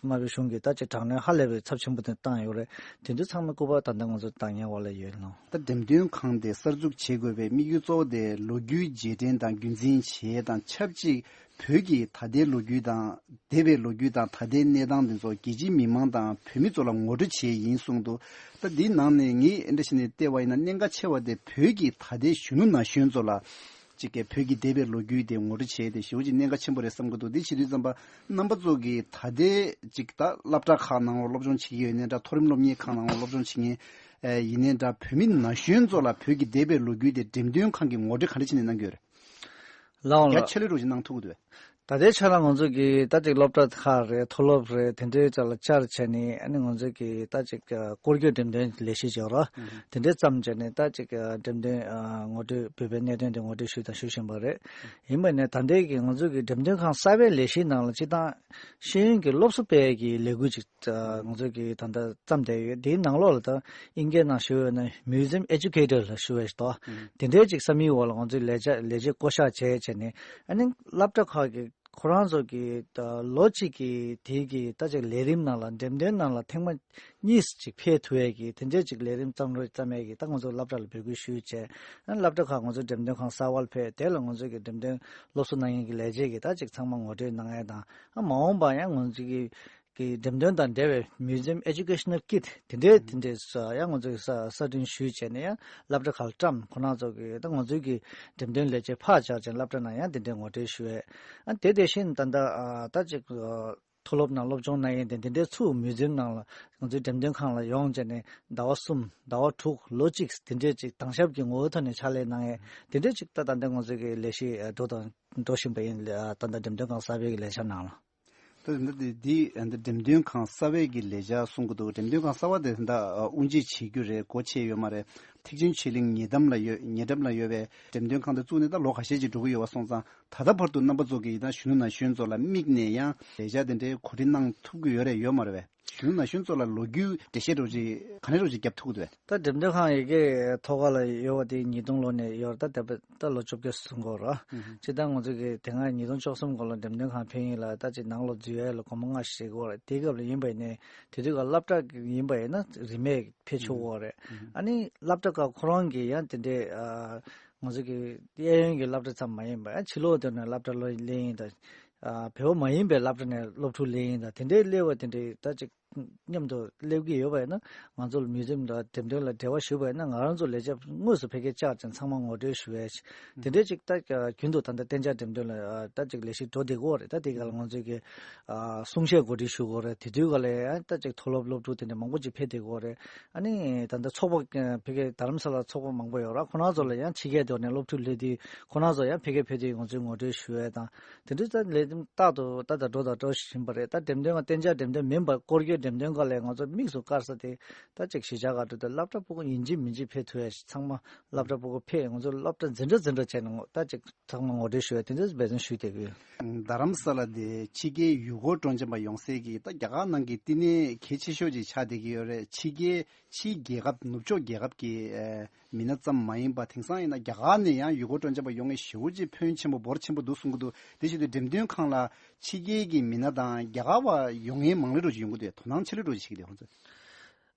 དམར་པོའི་གཞུང་གིས་ད་ཅིག་དྲག་གནོན་ཧ་ལས་པའི་ཚབས་ཆེན་པོ་དེ་བཏང་ཡོད་རེད། དེ་ཚོ་ཚང་མའི་སྐུ་པར་ད་ལྟ་ང་ཚོ་བདག་ཉར་འོག་ལ་ཡོད་ལགས། ད་འགྲེམས་སྟོན་ཁང་དེ་གསར་འཛུགས་བྱེད་དགོས་པའི་དམིགས་ཡུལ་གཙོ་བོ་དེ་ལོ་རྒྱུས་རྗེས་དྲན་དང་རྒྱུན་འཛིན་བྱེད་ཡས་དང་ཆབས་ཅིག་བོད་ཀྱི་ད་ལྟའི་ལོ་རྒྱུས་དང་འདས་པའི་ལོ་རྒྱུས་དང་ད་ལྟའི་གནས་སྟངས་དེ་ཚོ་རྒྱལ་སྤྱིའི་མི་མང་དང་བོད་མི་ཚོ་ལ་ངོ་སྤྲོད་བྱེད་ཡས་ཡིན་གསུངས་འདུག། ད་འདིའི་ནང་ནས་ངས་འདི་འདྲ་བྱས་ནས་བལྟས་པ་ཡིན་ན་གནད་འགག་ཆེ་བ་དེ་བོད་ཀྱི་ད་ལྟའི་གཞོན་ནུ་ན་གཞོན་ཚོ་ལ་ཅིག་གི་བོད་ཀྱི་འདས་པའི་ལོ་རྒྱུས་དེ་ངོ་སྤྲོད་བྱས་ཏེ་ཞེ་པོ་ཅིག་གནད་འགག་ཆེན་པོ་རེད་བསམ་གྱི་འདུག། འདི་བྱེད་དུས་ཙམ་པ་རྣམ་པ་ཚོ་གིས་ད་ལྟའི་ཅིག་ད་སློབ་གྲྭ་ཁག་ནང་ལ་སློབ་སྦྱོང་བྱེད་ཀྱི་ཡོད་ནའི་འདྲ། མཐོ་རིམ་སློབ་གཉེར་ཁང་ནང་ལ་སློབ་སྦྱོང་བྱེད་མཁན་ཡིན་ནའི་འདྲ། བོད་མི་ན་གཞོན་ཚོ་ལ་བོད་ཀྱི་འདས་པའི་ལོ་རྒྱུས་དེ་འགྲེམས་སྟོན་ཁང་གིས་ངོ་སྤྲོད་ག་འདྲ་བྱས་ནས་གནང་གི་ཡོད་རེད། ལགས་འོང་ལགས། རྒྱ་ཆེ་ལོས་རོགས་ཅིག་གནང་ཐུབ་ཀྱི་འདུག་གས། ད་ལྟའི་ཆ་ལ་ང་ཚོ་གི་ད་ཅིག་སློབ་གྲྭ་ཁག་རེད། མཐོ་སློབ་རེད། དེ་འདྲའི་ཆ་ལ་བཅར་བྱས་ནས་ཨ་ནི་ང་ཚོ་གི་ད་ཅིག་སྐོར་སྐྱོད་འགྲེམས་སྟོན་ལས་གཞི་བྱེད་རོགས། དེ་འདྲའི་བརྩམས་བྱས་ནས་ད་ཅིག་འགྲེམས་སྟོན་ངོ་སྤྲོད་བོད་པའི་གནད་དོན་དེ་ངོ་སྤྲོད་ཞུས་དང་ཞུ་བཞིན་པ་རེད། ཡིན་པ་ནས་ད་ལྟའི་གི་ང་ཚོ་གི་འགྲེམས་སྟོན་ཁང་གསར་པའི་ལས་གཞི་ནང་ལ་སྤྱིར་བཏང་ཤེས་ཡོན་གྱི་སློབ་གསོ་སྤེལ་གྱི་ལས་འགུལ་ཅིག་ང་ཚོ་གི་ད་ལྟ་བརྩམས་བསྡད་ཡོད། དེའི་ནང་ལོགས་ལ་ད་ཨིན་སྐད་ནང་ཞུ་བ་ན་Museum Educator ལ་ཞུ་བ་ཞིག་དང་། དེ་འདྲའི་ཅིག་ས་མིང་འོག་ལ་ང་ཚོས་ལས་བྱ་ལས་བྱེད་བསྐོ་བཞག་བྱས་བྱས་ནས་ཨ་ནི་སློབ་གྲྭ་ཁག་གི་ ཁོ་རང་ཚོ་གི་ད་ལོ་གཅིག་གི་དེའི་གི་ད་ཅིག་ལས་རིམ་ནང་ལ། འགྲེམས་སྟོན་ནང་ལ་ཐེངས་མ་གཉིས་ཅིག་ཕེབས་ཐུབ་ཡས་ཀྱི་དེ་འདྲས་ཅིག་ལས་རིམ་བརྩམས་རོགས་བརྩམས་ཡས་ཀྱི་ད་ང་ཚོ་སློབ་གྲྭ་ལ་འབོད་སྐུལ་ཞུས་བྱས། ཨ་སློབ་གྲྭ་ཁག་ང་ཚོ་འགྲེམས་སྟོན་ཁང་གསར་པ་ལ་ཕེབས། དེ་ལ་ང་ཚོ་གི་འགྲེམས་སྟོན་སློབ་གསོ་གནང་མཁན་གྱི་ལས་བྱེད་ཀྱིས་ད་ཅིག་ཚང་མ་ངོ་སྤྲོད་གནང་ཡས་དང་། ཨ་མ་འོངས་པ་ཡང་ང་ཚོ་གི་གི་འགྲེམས་སྟོན་དང་འབྲེལ་བའི་Museum Educational Kit དེ་འདྲའི་དེ་འདྲའི་ཡང་ང་ཚོས་གསར་སྐྲུན་ཞུས་བྱས་ནས། ཡང་སློབ་གྲྭ་ཁག་ལ་བཀྲམ། ཁོ་རང་ཚོ་གི་ད་ང་ཚོའི་གི་འགྲེམས་སྟོན་ལས་བྱེད་ཕར་བཅར་བྱས་སློབ་གྲྭ་ནང་ཡང་དེ་འདྲའི་ངོ་སྤྲོད་ཞུ་ཡས། ཨ་དེ་དེ་བཞིན་ད་ད་ད་ཅིག་མཐོ་སློབ་ནང་སློབ་སྦྱོང་གནང་མཁན་དེ་དེ་འདྲའི་ཚུར་Museum ནང་ལ་ང་ཚོའི་འགྲེམས་སྟོན་ཁང་ལ་ཡོང་བྱས་ནས་ཟླ་བ་གསུམ་ཟླ་བ་དྲུག་ལོ་གཅིག་དེ་འདྲའི་ཅིག་དྭངས་ཞབས་ཀྱི་ངོ་བོའི་ཐོག་ནས་ཕྱག་ལས་གནང་ཡས་དེ་འདྲའི་ཅིག་ད་ད་ལྟ་ང་ཚོའི་གི་ལས་གཞི་འགྲོ་དང་འགྲོ་བཞིན་པ་ཡིན། ད་ལྟ་འགྲེམས་སྟོན་ཁང་གསར་པའི་གི་ལས་འཆར་ནང་ལ། ད་འདི་འདི་འདི་འགྲེམས་སྟོན་ཁང་གསར་པའི་གི་ལས་འཆར་གསུང་གི་འདུག་འགྲེམས་སྟོན་ཁང་གསར་པ་དེ་ད་དབུ་འབྱེད་བྱེད་རྒྱུ་རེད། སྒོ་ཕྱེ་ཡོད་མ་རེད། ཐེག་ཆེན་ཆོས་གླིང་ཉེ་འགྲམ་ལ་ཡོད། ཉེ་འགྲམ་ལ་ཡོད་པའི་འགྲེམས་སྟོན་ཁང་དེ་བཙུགས་ནས་ད་ལོ་ཁ་ཤས་ཅིག་འགྲོ་གི་ཡོད་པ་སོང་ཙང་། ད་ལྟ་བར་དུ་རྣམ་པ་ཚོ་གི་ཡིན་ན་གཞོན་ནུ་ན་གཞོན་ཚོ་ལ་དམིགས་ནས་ཡང་ལས་འཆར་དེ་འདྲའི་གོ་སྒྲིག་གནང་ཐུབ་ཀྱི་ཡོད་རེད་ཡོད་མ་རེད་པས། གཞོན་ནུ་ན་གཞོན་ཚོ་ལ་ལོ་རྒྱུས་འགྲེལ་བཤད་འདྲ་ཅིག་ག་འདྲ་འདྲ་ཅིག་བརྒྱབ་ཐུབ་ཀྱི་འདུག་པས། ད་འགྲེམས་སྟོན་ཁང་ཡི་གེ་ཐོག་ཁ་ལ་ཡོད་པ་དེ་ཉིས་སྟོང་ལོ་ནས་ཡོད་རེད། ད་ད་ལོ་བཅོ་བརྒྱད་སོང་གི་ཡོད་རེད། ཨུ་ཧུ། སྤྱིར་བཏང་ང་ཚོ་གི་དེ་སྔ་ཉིས་སྟོང་བཅུ་གསུམ་གོང་ལ་འགྲེམས་སྟོན་ཁང་ཕེབས་མཁན་ལ་ད་ཅིག་ནང་ལོགས་འཛུལ་ཡས་ལ་སྒོར་མོ་ལྔ་ཞིག་བྱེད་དགོས་རེད། དེ་སྐབས་ལ་ཡིན་པ་ཡིན་ནའི་དེ་དུས་ཀ་སློབ་གྲྭ་ཡིན་པ་ཡིན་ན་རིན་མེད་ཕེབས་ཆོག་གི་ཡོད་རེད། ཨུ་ཧུ། ཨ་ནི་སློབ་གྲྭ་ཁག་ཁོ་རང་གི་ཡང་དེ་འདྲའི་ཨ་ང་ཚོ་གི་གཡས་གཡོན་གྱི་སློབ་གྲྭ་ཙམ་མ་ཡིན་པ། ཡང་ཕྱི་ལོགས་དེ་ནས་སློབ་གྲྭ་ལ་སླེབས་མཁན་དང་། ཨ་བོད་པ་མ་ཡིན་པའི་སློབ་གྲྭ་ནས་སློབ་ཕྲུག་སླེབས་མཁན་དང་། དེ་འདྲའི་སླེབས་པ་དེ་འདྲའི་ད་ཅིག་མཉམ་དུ་སླེབས་ཀྱི་ཡོད་པ་ཡིན་ན། ང་ཚོ་ལ་མིའུ་ཛིམ་དང་འགྲེམས་སྟོན་ལ་འབྲེལ་བ་ཞུས་པ་ཡིན་ན། ང་རང་ཚོ་ལས་བྱེད་དངོས་སུ་ཕ་གིར་བཅར་ཅིང་ཚང་མ་ངོ་སྤྲོད་ཞུ་ཡས། དེ་འདྲའི་ཅིག་ད་རྒྱུན་དུ་ད་ལྟ་གཏན་འཇགས་འགྲེམས་སྟོན་ལ་ད་ཅིག་ལས་གཞི་འགྲོ་བསྡད་ཀྱི་ཡོད་རེད། ད་དེ་ག་ལ་ང་ཚོའི་གི་ཨ་གསུང་བཤད་གོ་སྒྲིག་ཞུ་དགོས་རེད། དེ་དུས་ག་ལ་ཡང་ད་ཅིག་མཐོ་སློབ་སློབ་ཕྲུག་དེ་འདྲ་མང་པོ་ཅིག་ཕེབས་བསྡད་ཀྱི་ཡོད་རེད། ཨ་ནི་ད་ལྟ་ཚོགས་པ་ཕ་གིར་རྡ་རམ་ས་ལ་ཚོགས་པ་མང་པོ་ཡོད་རེད། ཁོ་རང་ཚོ་ལ་ཡང་ཕྱི་རྒྱལ་དུ་ནས་སློབ་ཕྲུག་སླེབས་དུས་ཁོ་རང་ཚོ་ཡང་ཕ་གིར་ཕེབས་དུས་ང་ཚོས་ངོ་སྤྲོད་ཞུ་ཡས་དང་། དེ་འདྲའི་ད་ལས་རྟག་ཏུ་ད་ད་འགྲོ་དང་འགྲོ་བཞིན་པ་རེད། ད་འགྲེམས་སྟོན་ཁང་གཏན་འཇགས་འགྲེམས་སྟོན་མིན་པར་སྐོར་སྐྱོད་འགྲེམས་སྟོན་ཁང་ལས་ང་ཚོ་དམིགས་སུ་བཀར་ས་དེ་ད་ཅིག་གཞིས་ཆགས་ཁག་ཏུ་ད་སློབ་གྲྭ་ཕྲུ་གུ་ཡིན་གཅིག་མིན་གཅིག་ཕེབས་ཐུབ་ཡ་ཞིག་ཚང་མ་སློབ་གྲྭ་ཕྲུ་གུ་ཕེབས། ང་ཚོ་སློབ་གྲྭ་འཛིན་གྲྭ་འཛིན་གྲྭ་བྱས་ནས་ད་ཅིག་ཚང་མ་ངོ་སྤྲོད་ཞུ་ཡ་དེ་འདྲ་འབད་བརྩོན་ཞུས་བསྡད་ཀྱི་ཡོད། རྡ་རམ་ས་ལ་དེ་ཕྱི་རྒྱལ་ཡུལ་སྐོར་སྤྲོ་འཆམ་པ་ཡོང་སའི་གི་ད་རྒྱ་གར་ནང་གི་བསྟི་གནས་གལ་ཆེ་ཤོས་ཅིག་ཆགས་བསྡད་ཀྱི་ཡོད་རེད། ཕྱི་རྒྱལ་ཕྱིའི་རྒྱལ་ཁབ་ནུབ་ཕྱོགས་རྒྱལ་ཁབ་ཀྱི་ཨ་མི་སྣ་ཙམ་མ་ཡིན་པ། དེང་སང་ཡིན་ན་རྒྱ་གར་ནས་ཡང་ཡུལ་སྐོར་སྤྲོ་འཆམ་པ་ཡོང་མཁན་ཞེ་པོ་ཅིག་ཕོན་ཆེན་པོ་འབོར་ཆེན་པོ་འདུག་གསུང་གི་འདུག་དེ་བཞིན་དུ་འགྲེམས་སྟོན་ཁང་ལ་ཕྱི་རྒྱལ་གྱི་མི་སྣ་དང་རྒྱ་གར་བ་ཡོང་མཁན་མང་ལོས་འགྲོ་ཞིག་ཡོང་གི་འདུག་དོ་སྣང་ཆེ་ལོས་འགྲོ་ཞིག་བྱེད་ཀྱི་འདུག་ཁོང་ཚོས།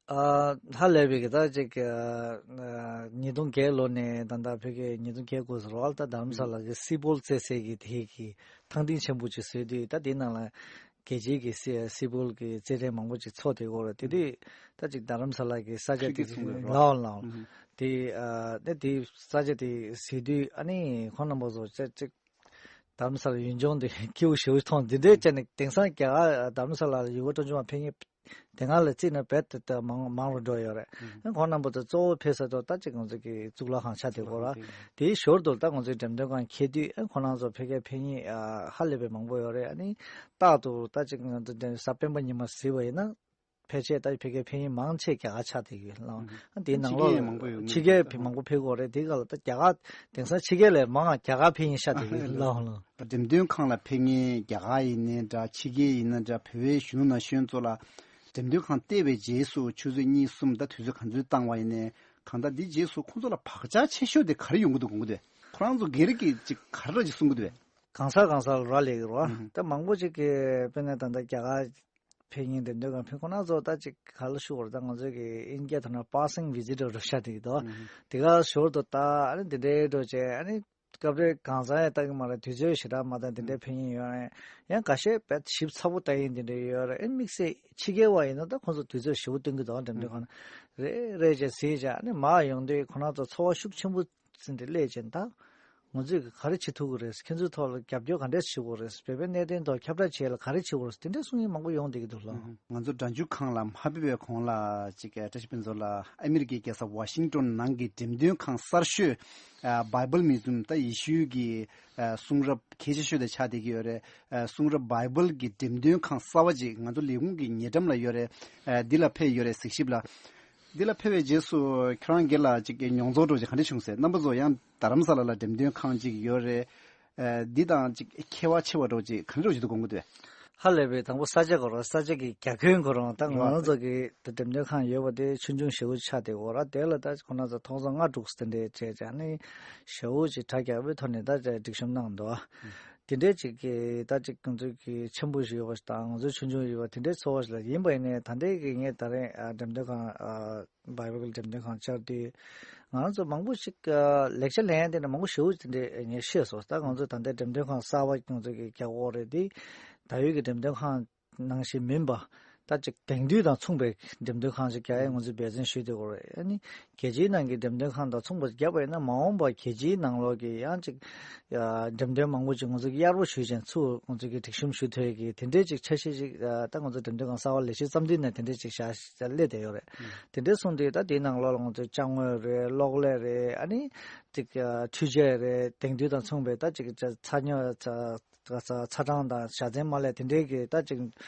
ཨ་ཧ་ལས་པའི་གི་ད་ཅིག་ཨ་ཉིས་སྟོང་བརྒྱད་ལོ་ནས་ད་ལྟ་ཕ་གི་ཉིས་སྟོང་བརྒྱད་དགུ་ཟེར་བ་ལ་ད་རྡ་རམ་ས་ལ་གི་སི་པོལ་རྩེད་སའི་གི་དེ་གི་ཐང་སྟེང་ཆེན་པོ་ཅིག་བཟོས་དུས། ད་དེའི་ནང་ལ་རྒྱལ་སྤྱིའི་གི་སི་སི་པོལ་གི་རྩེད་འགྲན་མང་པོ་ཅིག་ཚོགས་བསྡད་ཀྱི་ཡོད་རེད། དེ་དུས་ད་ཅིག་རྡ་རམ་ས་ལ་གི་ས་ཆ་དེ་ཁྲིད་ཀྱི་གསུང་གི་རེད། ལའོ་ལའོ་ཨུ་ཧུ། དེ་ཨ་ནི་དེ་ས་ཆ་དེ་གཟིགས་དུས། ཨ་ནི་ཁོང་རྣམ་པ་ཚོ་ཅིག་ཅིག་རྡ་རམ་ས་ལ་ཡུལ་ལྗོངས་དེ་སྐྱིད་པོ་ཞེ་པོ་མཐོང་། འདི་འདྲའི་བྱས་ནས་དེང་སང་རྒྱ་གར་རྡ་རམ་ས་ལ་ལ་ཡུལ་སྐོར་སྤྲོ་འཆམ་པ་ཕེབས་མཁན་དེ་སྔ་ལ་བརྩིས་ན་རྦད་དེ་ད་མང་མང་རུ་འགྲོ་ཡོད་རེད། ཨ་ཁོང་རྣམ་པ་ཚོ་གཙོ་བོ་ཕེབས་ས་དེ་ད་ཅིག་ང་ཚོ་གི་གཙུག་ལག་ཁང་ཆགས་བསྡད་ཀྱི་ཡོད་རེད། དེའི་ཞོར་དུ་ད་ང་ཚོའི་འགྲེམས་སྟོན་ཁང་འཁེལ་དུས། ཨ་ཁོང་རྣམ་ཚོ་ཕ་གིར་ཕེབས་མཁན་ཨ་ཧ་ལས་པའི་མང་པོ་ཡོད་རེད། ཨ་ནི་རྟག་ཏུ་ད་ཅིག་ང་ཚོ་གཟའ་སྤེན་པ་ཉི་མ་གཟིགས་པ་ཡིན་ན། ཕལ་ཆེར་ད་ཕ་གིར་ཕེབས་མཁན་མང་ཆེ་རྒྱ་གར་ཆགས་བསྡད་ཡོད་ལགས། ཨ་དེའི་ནང་ལོགས་ཕྱི་རྒྱལ་མང་པོ་ཡོད། ཕྱི་རྒྱལ་མང་པོ་ཕེབས་ཀྱི་ཡོད་རེད། དེ་ག་ལ་ད་རྒྱ་གར་དེང་སང་ཕྱི་རྒྱལ་ལས་མང་ང་རྒྱ་གར་ཕེབས་མཁན་ཆགས་བསྡད་ཡོད་ལགས་ལགས། འགྲེམས་སྟོན་ཁང་ལ་ཕེབས་མཁན་རྒྱ་གར་ཡིན་ནའི་འདྲ། ཕྱི་རྒྱལ་ཡིན་ན་འདྲ། བོད་པའི་གཞོན་ནུ་ན་གཞོན་ཚོ་ལ་འགྲེམས་སྟོན་ཁང་བལྟས་པའི་རྗེས་སུ་ཆུ་ཚོད་གཉིས་གསུམ་ད་དུས་ཚོད་ག་ཚོད་བཏང་བ་ཡིན་ནའི། གང་ལྟར་འདིའི་རྗེས་སུ་ཁོང་ཚོ་ལ་བག་ཆགས་ཆེ་ཤོས་དེ་ག་རེ་ཡོང་གི་འདུག་དགོངས་ཀྱི་འདུག་ཁོ་རང་ཚོ་སྒེར་གྱིས་ཅིག་ག་རེ་ཅིག་གསུང་གི་འདུག་གང་ཟག་གང་ཟག་ལ་རག་ལས་ཀྱི་རེད་བ། ད་མང་པོ་ཅིག་གིས་དཔེར་ན་ད་ལྟ་རྒྱ་གར་ཕེབས་མཁན་དེ་འདྲ་གང་ཕེབས། ཁོ་རང་ཚོ་ད་ཅིག་ག་ལ་ཞུ་དགོས་རེད། ད་ང་ཚོའི་གི་དབྱིན་སྐད་ཐོག་ནས་པ་སིང་ཝི་ཛི་ཊར་འདྲ་ཆགས་བསྡད་ཀྱི་འདུག་དེ་ག་ཞོར་དུ་ད་ཨ་ནི་དེ་འདྲའི་འགྲོ་བྱས། ཨ་ནི་སྐབས་རེ་གང་ཟག་ཡང་ལྟ་གི་མ་རེད། དུས་ཚོད་ཞེ་དྲག་མ་འདང་། དེ་འདྲའི་ཕེབས་མཁན་ཡོད་རེད། ཡང་ཁ་ཤས་དཔེ་ཞིབ་ཚགས་པོ་ལྟ་མཁན་དེ་འདྲ་ཡོད་རེད། ཨ་དམིགས་བསལ་ཕྱི་རྒྱལ་བ་ཡིན་ན་ད་ཁོང་ཚོ་དུས་ཚོད་ཞེ་པོ་སྟོན་གྱི་འདུག་འགྲེམས་སྟོན་ཁང་ནང་རེ་རེ་བྱས་གཟིགས་བྱས། ཨ་ནི་མར་ཡོང་དུས་ཁོ་རང་ཚོ་ཚོར་བ་ཤུགས་ཆེན་པོ་ཟིན་ཏེ་སླེབས་བྱས། ད་ང་ཚོས་ག་རེ་བྱེད་ཐུབ་ཀྱི་རེད། ཁྱེད་ཚོའི་ཐོག་ལ་རྒྱབ་སྐྱོར་ག་འདྲས་བྱེད་དགོས་རེད། བོད་པའི་གནད་དོན་ཐོག་ཁྱབ་བསྒྲགས་བྱེད་ཡ་ལ་ག་རེ་བྱེད་དགོས་རེད། དེ་འདྲས་གསུང་མཁན་མང་པོ་ཡོང་བསྡད་ཀྱི་འདུག་ལགས། ང་ཚོ་སྒྲ་འཇུག་ཁང་ལ་མ་ཕེབས་པའི་གོང་ལ་ཅིག་བཀྲ་ཤིས་ཕུན་ཚོགས་ལགས་ཨ་མི་རི་ཀའི་རྒྱལ་ས་ཝ་ཤིང་ཏོན་ནང་གི་འགྲེམས་སྟོན་ཁང་གསར་ཤོས་ཨ་Bible Museum། ད་ཡེ་ཤུའི་གི་ཨ་གསུང་རབ་གལ་ཆེ་ཤོས་དེ་ཆགས་བསྡད་ཀྱི་ཡོད་རེད། ཨ་གསུང་རབ་བྷའི་བལ་གྱི་འགྲེམས་སྟོན་ཁང་གསར་པ་ཅིག་ང་ཚོ་ལས་ཁུངས་ཀྱི་ཉེ་འགྲམ་ལ་ཡོད་རེད། ཨ་འདི་ལ་ཕེབས་ཡོད་རེད། གཟིགས་ཞིབ་ལ། འདི་ལ་ཕེབས་པའི་རྗེས་སུ་ཁྱེད་རང་སྒེར་ལ་ཅིག་མྱོང་ཚོར་འདྲ་ཅིག་ག་འདྲ་བྱུང་ཟེར། རྣམ་པ་ཚོ་ཡང་རྡ་རམ་ས་ལ་ལ་འགྲེམས་སྟོན་ཁང་ཅིག་ཡོད་རེད། ཨ་འདི་དང་ཅིག་ཁྱད་པར་ཆེ་བ་འདྲ་ཅིག་ག་འདྲ་འདྲ་ཅིག་འདུག་དགོངས་ཀྱི་འདུག་ཧ་ལས་པའི་དང་པོ་ས་ཆ་གོ་རང་། ས་ཆ་གི་རྒྱ་ཁྱོན་གོ་རང་། ད་ང་རང་ཚོ་གི་འགྲེམས་སྟོན་ཁང་ཡོད་པ་དེ་ཆུང་ཆུང་ཞེ་པོ་ཆགས་བསྡད་ཀྱི་ཡོད་རེད། དེ་ལ་ད་ཁོ་རང་ཚོ་ཐོག་བརྩེགས་ལྔ་དྲུག་དེ་འདྲའི་བྱས་བྱས་ནས་ཞེ་པོ་ཅིག་གྲ་རྒྱས་པོའི་ཐོག་ནས་ད་སྒྲིག་གཤོམ་གནང་འདུག་དེ་འདྲའི་ཅིག་གི་ད་ཅིག་ང་ཚོའི་གི་ཆེན་པོ་ཞིག་ཡོད་པ་ཞིག་དང་ང་ཚོའི་ཆུང་ཆུང་ཞིག་ཡོད་པ་དེ་འདྲའི་ཚོར་བ་ཞིག་ལ་ཡིན་པ་ཡིན་ནའི་ད་ལྟའི་གི་ངས་ད་རེས་ཨ་འགྲེམས་སྟོན་ཁང་ཨ་བྷའི་བྷི་ལིཀ་འགྲེམས་སྟོན་ཁང་བཅར་དུས་ང་རང་ཚོ་མང་པོ་ཞིག་ཨ་ལེགས་ཆ་ལེན་ཡ་དེ་འདྲ་མང་པོ་ཞེ་པོ་དེ་འདྲས་ངས་ཤེས་སོང་། ད་ང་ཚོ་ད་ལྟའི་འགྲེམས་སྟོན་ཁང་གསར་པ་ང་ཚོ་གི་རྒྱག་འོག་རེད་དེ་ད་ཡོད་ཀྱི་འགྲེམས་སྟོན་ཁང་ནང་བཞིན་མིན་པ། ད་ཅིག་དེང་དུས་དང་མཚུངས་པའི་འགྲེམས་སྟོན་ཁང་ཞིག་རྒྱག་ཡས་ང་ཚོས་འབད་བརྩོན་ཞུས་བསྡད་ཡོད་རེད། ཨ་ནི་རྒྱལ་སྤྱིའི་ནང་གི་འགྲེམས་སྟོན་ཁང་དང་མཚུངས་པ་རྒྱག་པ་ཡིན་ན་མ་འོངས་པར་རྒྱལ་སྤྱིའི་ནང་ལོགས་ཀྱི་ཡང་ཅིག་ཡ་འགྲེམས་སྟོན་མང་པོ་ཅིག་ང་ཚོ་གིས་གཡར་པོ་ཞུས་ཅིང་ཚུར་ང་ཚོ་གིས་སྒྲིག་གཤོམ་ཞུ་ཐུབ་ཡས་ཀྱི་དེ་འདྲའི་ཅིག་འཆར་གཞི་ཅིག་ད་ང་ཚོ་འགྲེམས་སྟོན་ཁང་གསར་པ་ལས་གཞི་བརྩམས་དུས་ནས་དེ་འདྲའི་ཅིག་བཞག་བཞག་སླེབས་བསྡད་ཡོད་རེད། དེ་འདྲའི་སོང་དུས་ད་དེའི་ནང་ལོགས་ལ་ང་ཚོས་ཅ་དངོས་རེད་གློག་ཀླད་རེད་ཨ་ནི་ཅིག་འཕྲུལ་ཆས་རེད་དེང་དུས་དང་མཚུངས་པའི་ད་ཅིག་ཚ་ཉོ་ཚ་ཚ་ཚ་གྲང་དང་བཞའ་ཚན་མ་ལས་དེ་འདྲའི་གི་ད་ཅིག་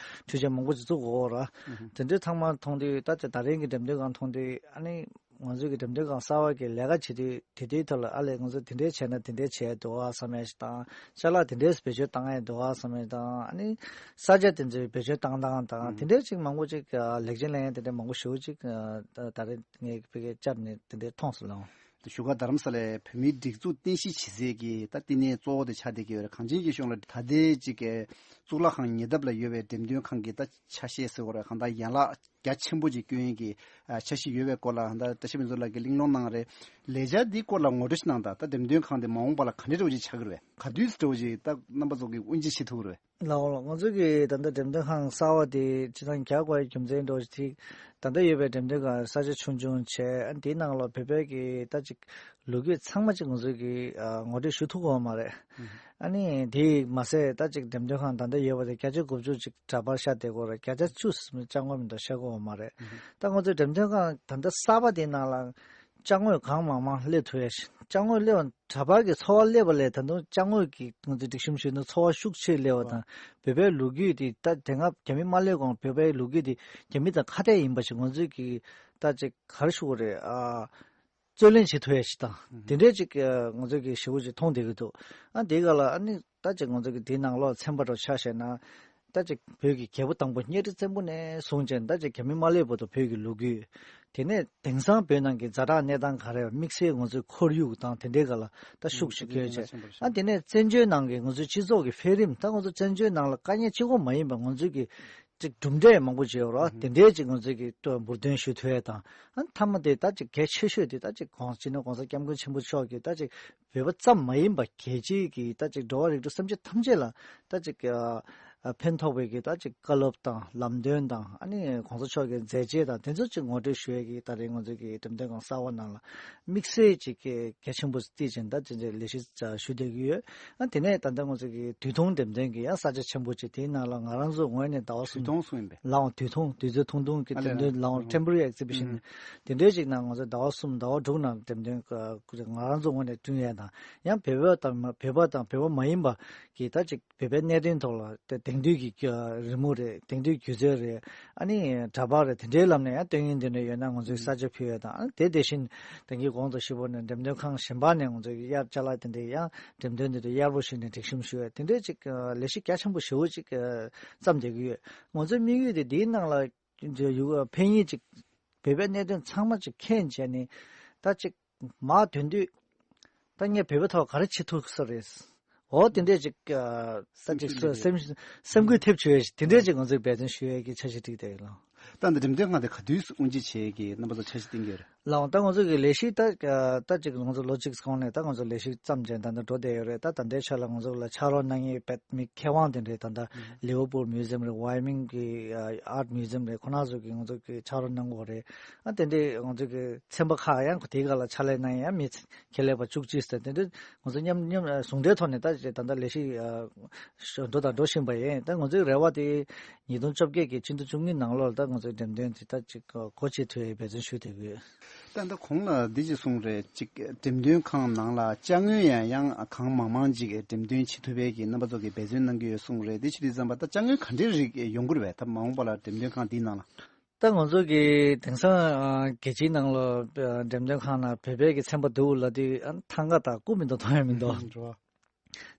འཕྲུལ་ཆས་མང་པོ་ཅིག་བཙུགས་ཡོད་ར། དེ་འདྲའི་ཚང་མ་མཐོང་དུས་ད་ཅིག་ད་རིང་གི་འགྲེམས་སྟོན་ཁང་མཐོང་དུས་ཨ་ནི་ང་ཚོའི་གི་འགྲེམས་སྟོན་ཁང་གསར་པ་གི་ལས་ཀ་བྱེད་དུས་དེ་དུས་ཐོག་ལ་ཨ་ལས་ང་ཚོ་དེ་འདྲའི་བྱས་ན་དེ་འདྲའི་བྱས་འདུག་ཨ་བསམ་ཡ་ཞིག་དང་ཅ་ལག་དེ་འདྲའི་བེད་སྤྱོད་བཏང་ཡ་འདུག་ཨ་བསམ་ཡ་དང་ཨ་ནི་ས་ཆ་དེ་ཚོའི་བེད་སྤྱོད་བཏང་སྟངས་དང་དེ་འདྲའི་ཅིག་མང་པོ་ཅིག་ལེགས་ཆ་ལེན་ཡ་དེ་འདྲའི་མང་པོ་ཞེ་པོ་ཅིག་ད་རེས་ངས་ཕ་གིར་བཅར་ནས་དེ་འདྲའི་མཐོང་སོང་ལགས། དེ་བཞུགས་སྒར་རྡ་རམ་ས་ལའི་བོད་མིའི་སྒྲིག་འཛུགས་རྟེན་གཞི་བྱེད་སའི་གི་ད་བསྟི་གནས་གཙོ་བོ་དེ་ཆགས་བསྡད་ཀྱི་ཡོད་རེད། གངས་ཅན་སྐྱིད་གཤོངས་ལ་ད་ལྟའི་ཅིག་གི་གཙུག་ལག་ཁང་ཉེ་འདབས་ལ་ཡོད་པའི་འགྲེམས་སྟོན་ཁང་གི་ད་ཆ་ཤས་ཟེར་དགོས་རེད། གང་ལྟར་ཡན་ལག་རྒྱ་ཆེན་པོ་ཅིག་བསྐྱོན་ཡས་ཀྱི་ཨ་འཆར་གཞི་ཡོད་པའི་སྐོར་ལ་ད་བཀྲ་ཤིས་ཕུན་ཚོགས་ལགས་ཀྱིས་གླེང་སློང་གནང་རེད། ལས་འཆར་འདིའི་སྐོར་ལ་ངོ་སྤྲོད་ཞིག་གནང་དང་། ད་འགྲེམས་སྟོན་ཁང་དེ་མ་འོངས་པ་ལ་ག་འདྲའི་འདྲ་བོ་ཅིག་ཆགས་ཀྱི་རེད་པས། ག་དུས་འདྲ་བོ་ཅིག་ད་རྣམ་པ་ཚོ་གིས་དབུ་འབྱེད་བྱེད་ཐུབ་ཀྱི་རེད་པས། ལགས་འོང་ལགས། ང་ཚོ་གི་ད་ལྟ་འགྲེམས་སྟོན་ཁང་གསར་པ་དེ་སྤྱིར་བཏང་རྒྱག་དགོས་པའི་རྒྱུ་མཚན་འདྲ་བོ་ཞིག་དེ་ད་ལྟ་ཡོད་པའི་འགྲེམས་སྟོན་ཁང་ས་ཆ་ཆུང་ཆུང་བྱས་ཨ་ནི་དེའི་ནང་ལ་བོད་པའི་གི་ད་ཅིག་ལོ་རྒྱུས་ཚང་མ་ཅིག་ང་ཚོ་གི་ཨ་ངོ་སྤྲོད་ཞུ་ཐུབ་ཀྱི་ཡོད་མ་རེད། ཨ་ནི་དེ་མ་ཟད་ད་ཅིག་འགྲེམས་སྟོན་ཁང་ད་ལྟ་ཡོད་པ་དེ་བརྒྱ་ཆ་དགུ་བཅུ་ཅིག་གྲྭ་པར་ཤར་བསྡད་ཀྱི་ཡོད་རེད། བརྒྱ་ཆ་བཅུ་ཙམ་ཅ་དངོས་མི་འདུག་ཤར་ཀྱི་ཡོད་མ་རེད། ད་ང་ཚོའི་འགྲེམས་སྟོན་ཁང་ད་ལྟ་གསར་པ་དེའི་ནང་ལ་ཅ་དངོས་གང་མང་མང་སླེབས་ཐུབ་ཡ་ཞིག་ཅ་དངོས་སླེབས་པ་གྲྭ་པ་གི་འཚོ་བ་སླེབས་པ་ལས་ད་དུང་ཅ་དངོས་ཀྱི་ང་ཚོས་སྒྲིག་གཤོམ་ཞུས་ན་འཚོ་བ་ཤུགས་ཆེ་སླེབས་པ་དང་བོད་པའི་ལོ་རྒྱུས་དེ་ད་དེ་སྔ་རྒྱ་མི་མ་སླེབས་གོང་བོད་པའི་ལོ་རྒྱུས་དེ་རྒྱ་མི་དང་ཁ་གཏད་ཡིན་པ་ཞིག་ང་ཚོས་ཀྱི་ད་ཅིག་ག་རེ་ཞུ་དགོས་རེད་ཨ། རྩོད་ལེན་བྱེད་ཐུབ་ཡ་ཞིག་དང་དེ་འདྲའི་ཅིག་ང་ཚོས་ཀྱི་ཞེ་པོ་ཅིག་མཐོང་བསྡད་ཀྱི་འདུག་ཨ་དེ་ག་ལ་ཨ་ནི་ད་ཅིག་ང་ཚོ་གི་དེའི་ནང་ལོགས་ཚན་པ་འདྲ་ཆ་བཞག་ན། ད་ཅིག་བོད་ཀྱི་རྒྱལ་པོ་དང་པོ་གཉའ་ཁྲི་བཙན་པོ་ནས་བཟུང་བྱས་ད་ཅིག་རྒྱ་མི་མ་སླེབས་བར་དུ་བོད་ཀྱི་ལོ་རྒྱུས། དེ་ནས་དེང་སང་བོད་ནང་གི་ཛ་དྲག་གནས་སྟངས་ག་རེ་དམིགས་བསལ་ང་ཚོའི་ཁོར་ཡུག་དང་དེ་འདྲའི་སྒང་ལ་ད་ཤུགས་ཆེ་སྐྱོན་བྱས། ཨ་དེ་ནས་བཙན་བྱོལ་ནང་གི་ང་ཚོའི་སྤྱི་ཚོགས་ཀྱི་འཕེལ་རིམ་ད་ང་ཚོ་བཙན་བྱོལ་ནང་ལ་དཀའ་ངལ་གཅིག་པོ་མ་ཡིན་པ་ང་ཚོའི་གི་ཅིག་གྲུབ་འབྲས་མང་པོ་བྱས་ཡོད་རེད། དེ་འདྲའི་ཅིག་ང་ཚོའི་གི་འབུར་འདོན་ཞུ་ཐུབ་ཡས་དང་ཨ་མཐའ་མ་དེ་ད་ཅིག་གལ་ཆེ་ཤོས་དེ་ད་ཅིག་གོང་སྤྱི་ནོར་གོང་ས་སྐྱབས་མགོན་ཆེན་པོ་མཆོག་གིས་ད་ཅིག་བོད་པ་ཙམ་མ་ཡིན་པ་རྒྱལ་སྤྱིའི་གི་ད་ཅིག་འགྲོ་བ་རིགས་དྲུག་སེམས་ཅན་ཐམས་ཅད་ལ་ད་ཅིག་ཨ་ཨ་ཕན་ཐོགས་པའི་གི་ད་ཅིག་བཀའ་སློབ་དང་ལམ་སྟོན་དང་ཨ་ནི་གོང་ས་མཆོག་གི་མཛད་རྗེས་དང་དེ་ཚོ་ཅིག་ངོ་སྤྲོད་ཞུ་ཡས་ཀྱི་ད་རེས་ང་ཚོའི་གི་འགྲེམས་སྟོན་ཁང་གསར་པ་ནང་ལ་དམིགས་བསལ་ཅིག་གི་གལ་ཆེན་པོ་བརྩིས་ཅིང་ད་ཅིག་ལས་གཞི་ཞུ་བསྡད་ཀྱི་ཡོད། ཨ་དེ་ནས་ད་ལྟ་ང་ཚོ་གི་དུས་ཐུང་འགྲེམས་སྟོན་གྱི་ཡང་ས་ཆ་ཆེན་པོ་ཅིག་དེའི་ནང་ལ་ང་རང་ཚོ་ངོས་ནས་ཟླ་བ་གསུམ་དུས་ཐུང་གསུམ་ཡིན་པས། ལའང་དུས་ཐུང་དུས་ཚོད་ཐུང་ཐུང་གི་ཨ་ལས་འགྲེམས་སྟོན་ལའང་temporary exhibition་དེ་འདྲའི་ཅིག་ནང་ང་ཚོ་ཟླ་བ་གསུམ་ཟླ་བ་དྲུག་ནང་འགྲེམས་སྟོན་ང་རང་ཚོ་ངོས་ནས་བསྐྲུན་ཡས་དང་ཡང་བོད་པ་དང་བོད་པ་དང་བོད་པ་མ་ཡིན་པ་གི་ད་ཅིག་བོད་པའི་གནད་དོན་ཐོག་ལ་དེང་དུས་ཀྱི་རི་མོ་རེད། དེང་དུས་སྒྱུ་རྩལ་རེད། ཨ་ནི་འདྲ་པར་རེད། དེ་འདྲའི་ལམ་ནས་ཡང་སྟོན་ཡིན་དེ་འདྲ་ཡོད་ན་ང་ཚོས་ས་ཆ་ཕུལ་ཡས་དང་ཨ་ནི་དེ་དེ་བཞིན་དེང་གི་གོང་དུ་ཞུས་པ་ནས་འགྲེམས་སྟོན་ཁང་གཞན་པ་ནས་ང་ཚོས་གཡར་ཅ་ལག་དེ་འདྲའི་ཡང་འགྲེམས་སྟོན་དེ་འདྲ་གཡར་པོ་ཞིག་ནས་སྒྲིག་གཤོམ་ཞུ་ཡས་དེ་འདྲའི་ཅིག་ལས་གཞི་རྒྱ་ཆེན་པོ་ཞེ་པོ་ཅིག་བརྩམས་བསྡད་ཀྱི་ཡོད། ང་ཚོའི་དམིགས་ཡུལ་དེ་འདིའི་ནང་ལ་ཕན་ཡིན་ཅིག་བོད་པའི་གནད་དོན་ཚང་མ་ཅིག་མཁྱེན་བྱས་ནས་ད་ཅིག་མར་ཐོན་དུས་ད་ངས་བོད་པའི་ཐོག་ག་རེ་བྱེད་ཐུབ་ས་རེད། འོ་དེ་འདྲས་ཅིག་ཨ་ད་ཅིག་སེམས་ཤུགས་སེམས་སེམས་འགུལ་ཐེབས་བྱུང་ཡས་དེ་འདྲས་ཅིག་ང་ཚོས་འབད་བརྩོན་ཞུ་ཡས་ཀྱི་འཆར་གཞི་བསྒྲིགས་བསྡད་ཡོད་ལགས། ད་འདི་འགྲེམས་སྟོན་ཁང་དེ་ག་དུས་སུ་དབུ་འབྱེད་བྱེད་ཀྱི་རྣམ་པ་ཚོ་འཆར་གཞི་བཏིང་གི་ཡོད་རེད། ལགས་འོང་། ད་ང་ཚོ་གི་ལས་གཞི་ད་ཨ་ད་ཅིག་ང་ཚོ་ལོ་གཅིག་གོང་ནས་ད་ང་ཚོ་ལས་གཞི་བརྩམས་བྱས་ད་ལྟ་འགྲོ་བསྡད་ཡོད་རེད། ད་ད་ལྟའི་ཆ་ལ་ང་ཚོ་ལ་ཕྱག་རོགས་གནང་མཁན་བོད་མི་མཁས་དབང་དེ་འདྲས་ད་ལྟ་ལིཝར་པུལ་མིའུ་ཛི་ཡམ་རེད། ཝའི་མིང་གི་ཨ་ཨར་ཊི་མིའུ་ཛི་ཡམ་རེད། ཁོ་རང་ཚོ་གི་ང་ཚོ་གི་ཕྱག་རོགས་གནང་གི་ཡོད་རེད། ཨ་དེ་འདྲས་ང་ཚོ་གི་ཚན་པ་ཁག་ཡང་དེའི་སྒང་ལ་ཕྱག་ལས་གནང་ཡང་མི་ཁྱད་ལས་པ་བཅུ་གཅིག་ཙམ་དེ་འདྲ་ང་ཚོ་མཉམ་མཉམ་ཨ་ཟུང་འབྲེལ་ཐོག་ནས་ད་ད་ལྟ་ལས་གཞི་ཨ་འགྲོ་དང་འགྲོ་བཞིན་པ་ཡིན། ད་ང་ཚོའི་རེ་བ་དེ་ཉིས་སྟོང་བཅོ་བརྒྱད་ཀྱི་སྤྱི་ཟླ་བཅུ་གཉིས་ནང་ལོགས་ལ་ད་ང་ཚོའི་འགྲེམས་སྟོན་དེ་ད་ཅིག་སྒོ་ཕྱེ་ཐུབ་ཡའི་འབད་བརྩོན་ཞུ་བསྡད་ཀྱི་ཡོད། ད་ལྟ་གོང་ལ་འདི་ཅིག་གསུངས་རེད། ཅིག་འགྲེམས་སྟོན་ཁང་ནང་ལ་ཅ་དངོས་ཡང་ཡང་གང་མང་མང་ཅིག་འགྲེམས་སྟོན་བྱེད་ཐུབ་པའི་གི་རྣམ་པ་ཚོ་གིས་འབད་བརྩོན་གནང་གི་ཡོད་གསུངས་རེད། འདི་ཅི་རེད་ཙམ་པ་ད་ཅ་དངོས་ག་འདྲའི་རིགས་ཡོང་གི་རེད་པས། ད་མ་འོངས་པ་ལ་འགྲེམས་སྟོན་ཁང་འདིའི་ནང་ལ། ད་ང་ཚོ་གི་དེང་སང་ཨ་རྒྱལ་སྤྱིའི་ནང་ལ་ཨ་འགྲེམས་སྟོན་ཁང་ནང་བོད་པའི་གི་ཚན་པ་འདུག་ལབ་དུས་ཨ་ཐང་ག་དང་སྐུ་མི་འདུག་མཐོང་ཡ་མི་འདུག་འགྲོ་བ།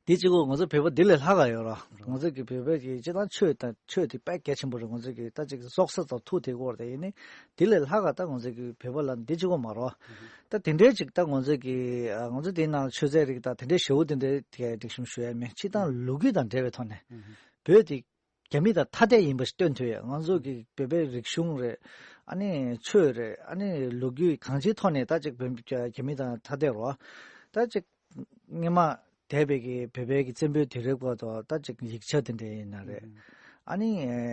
འདི་གཅིག་པོ་ང་ཚོ་བོད་པ་འདི་ལས་ལྷག་ག་ཡོད་ར། ང་ཚོ་གི་བོད་པའི་གི་སྤྱི་བཏང་ཆོས་དང་ཆོས་དེ་དཔེ་གལ་ཆེན་པོ་རེད། ང་ཚོ་གི་ད་ཅིག་སྲོག་རྩ་དང་ཐུག་དེ་སྐོར་དེ་ཡིན་ནི་འདི་ལས་ལྷག་ག་ད་ང་ཚོ་གི་བོད་པ་ལ་འདི་གཅིག་པོ་མ་རོ། ད་དེ་འདྲའི་ཅིག་ད་ང་ཚོ་གི་ང་ཚོ་དེའི་ནང་ཆོས་ཚན་རིག་དང་དེ་འདྲའི་ཞེ་པོ་དེ་འདྲའི་དེ་སྒྲིག་གཤོམ་ཞུ་ཡ་མེད། སྤྱི་བཏང་ལོ་རྒྱུས་དང་འབྲེལ་བའི་ཐོག་ནས་བོད་དེ་རྒྱ་མི་དང་ཐ་དད་ཡིན་པ་ཞིག་སྟོན་ཐུབ་ཡ། ང་ཚོ་གི་བོད་པའི་རིག་གཞུང་རེད། ཨ་ནི་ཆོས་རེད། ཨ་ནི་ལོ་རྒྱུས་གང་ཅིའི་ཐོག་ནས་ད་ཅིག་བོད་རྒྱ་མི་དང་ཐ་དད་རོ། ད་ཅིག་སྔོན་མ་འདས་པའི་གི་བོད་པའི་གི་བཙན་པོའི་དུས་རབས་སྐབས་དུ་ད་ཅིག་ཡིག་ཆ་དེ་འདྲ་ཡིན་ན་རེད། ཨ་ནི་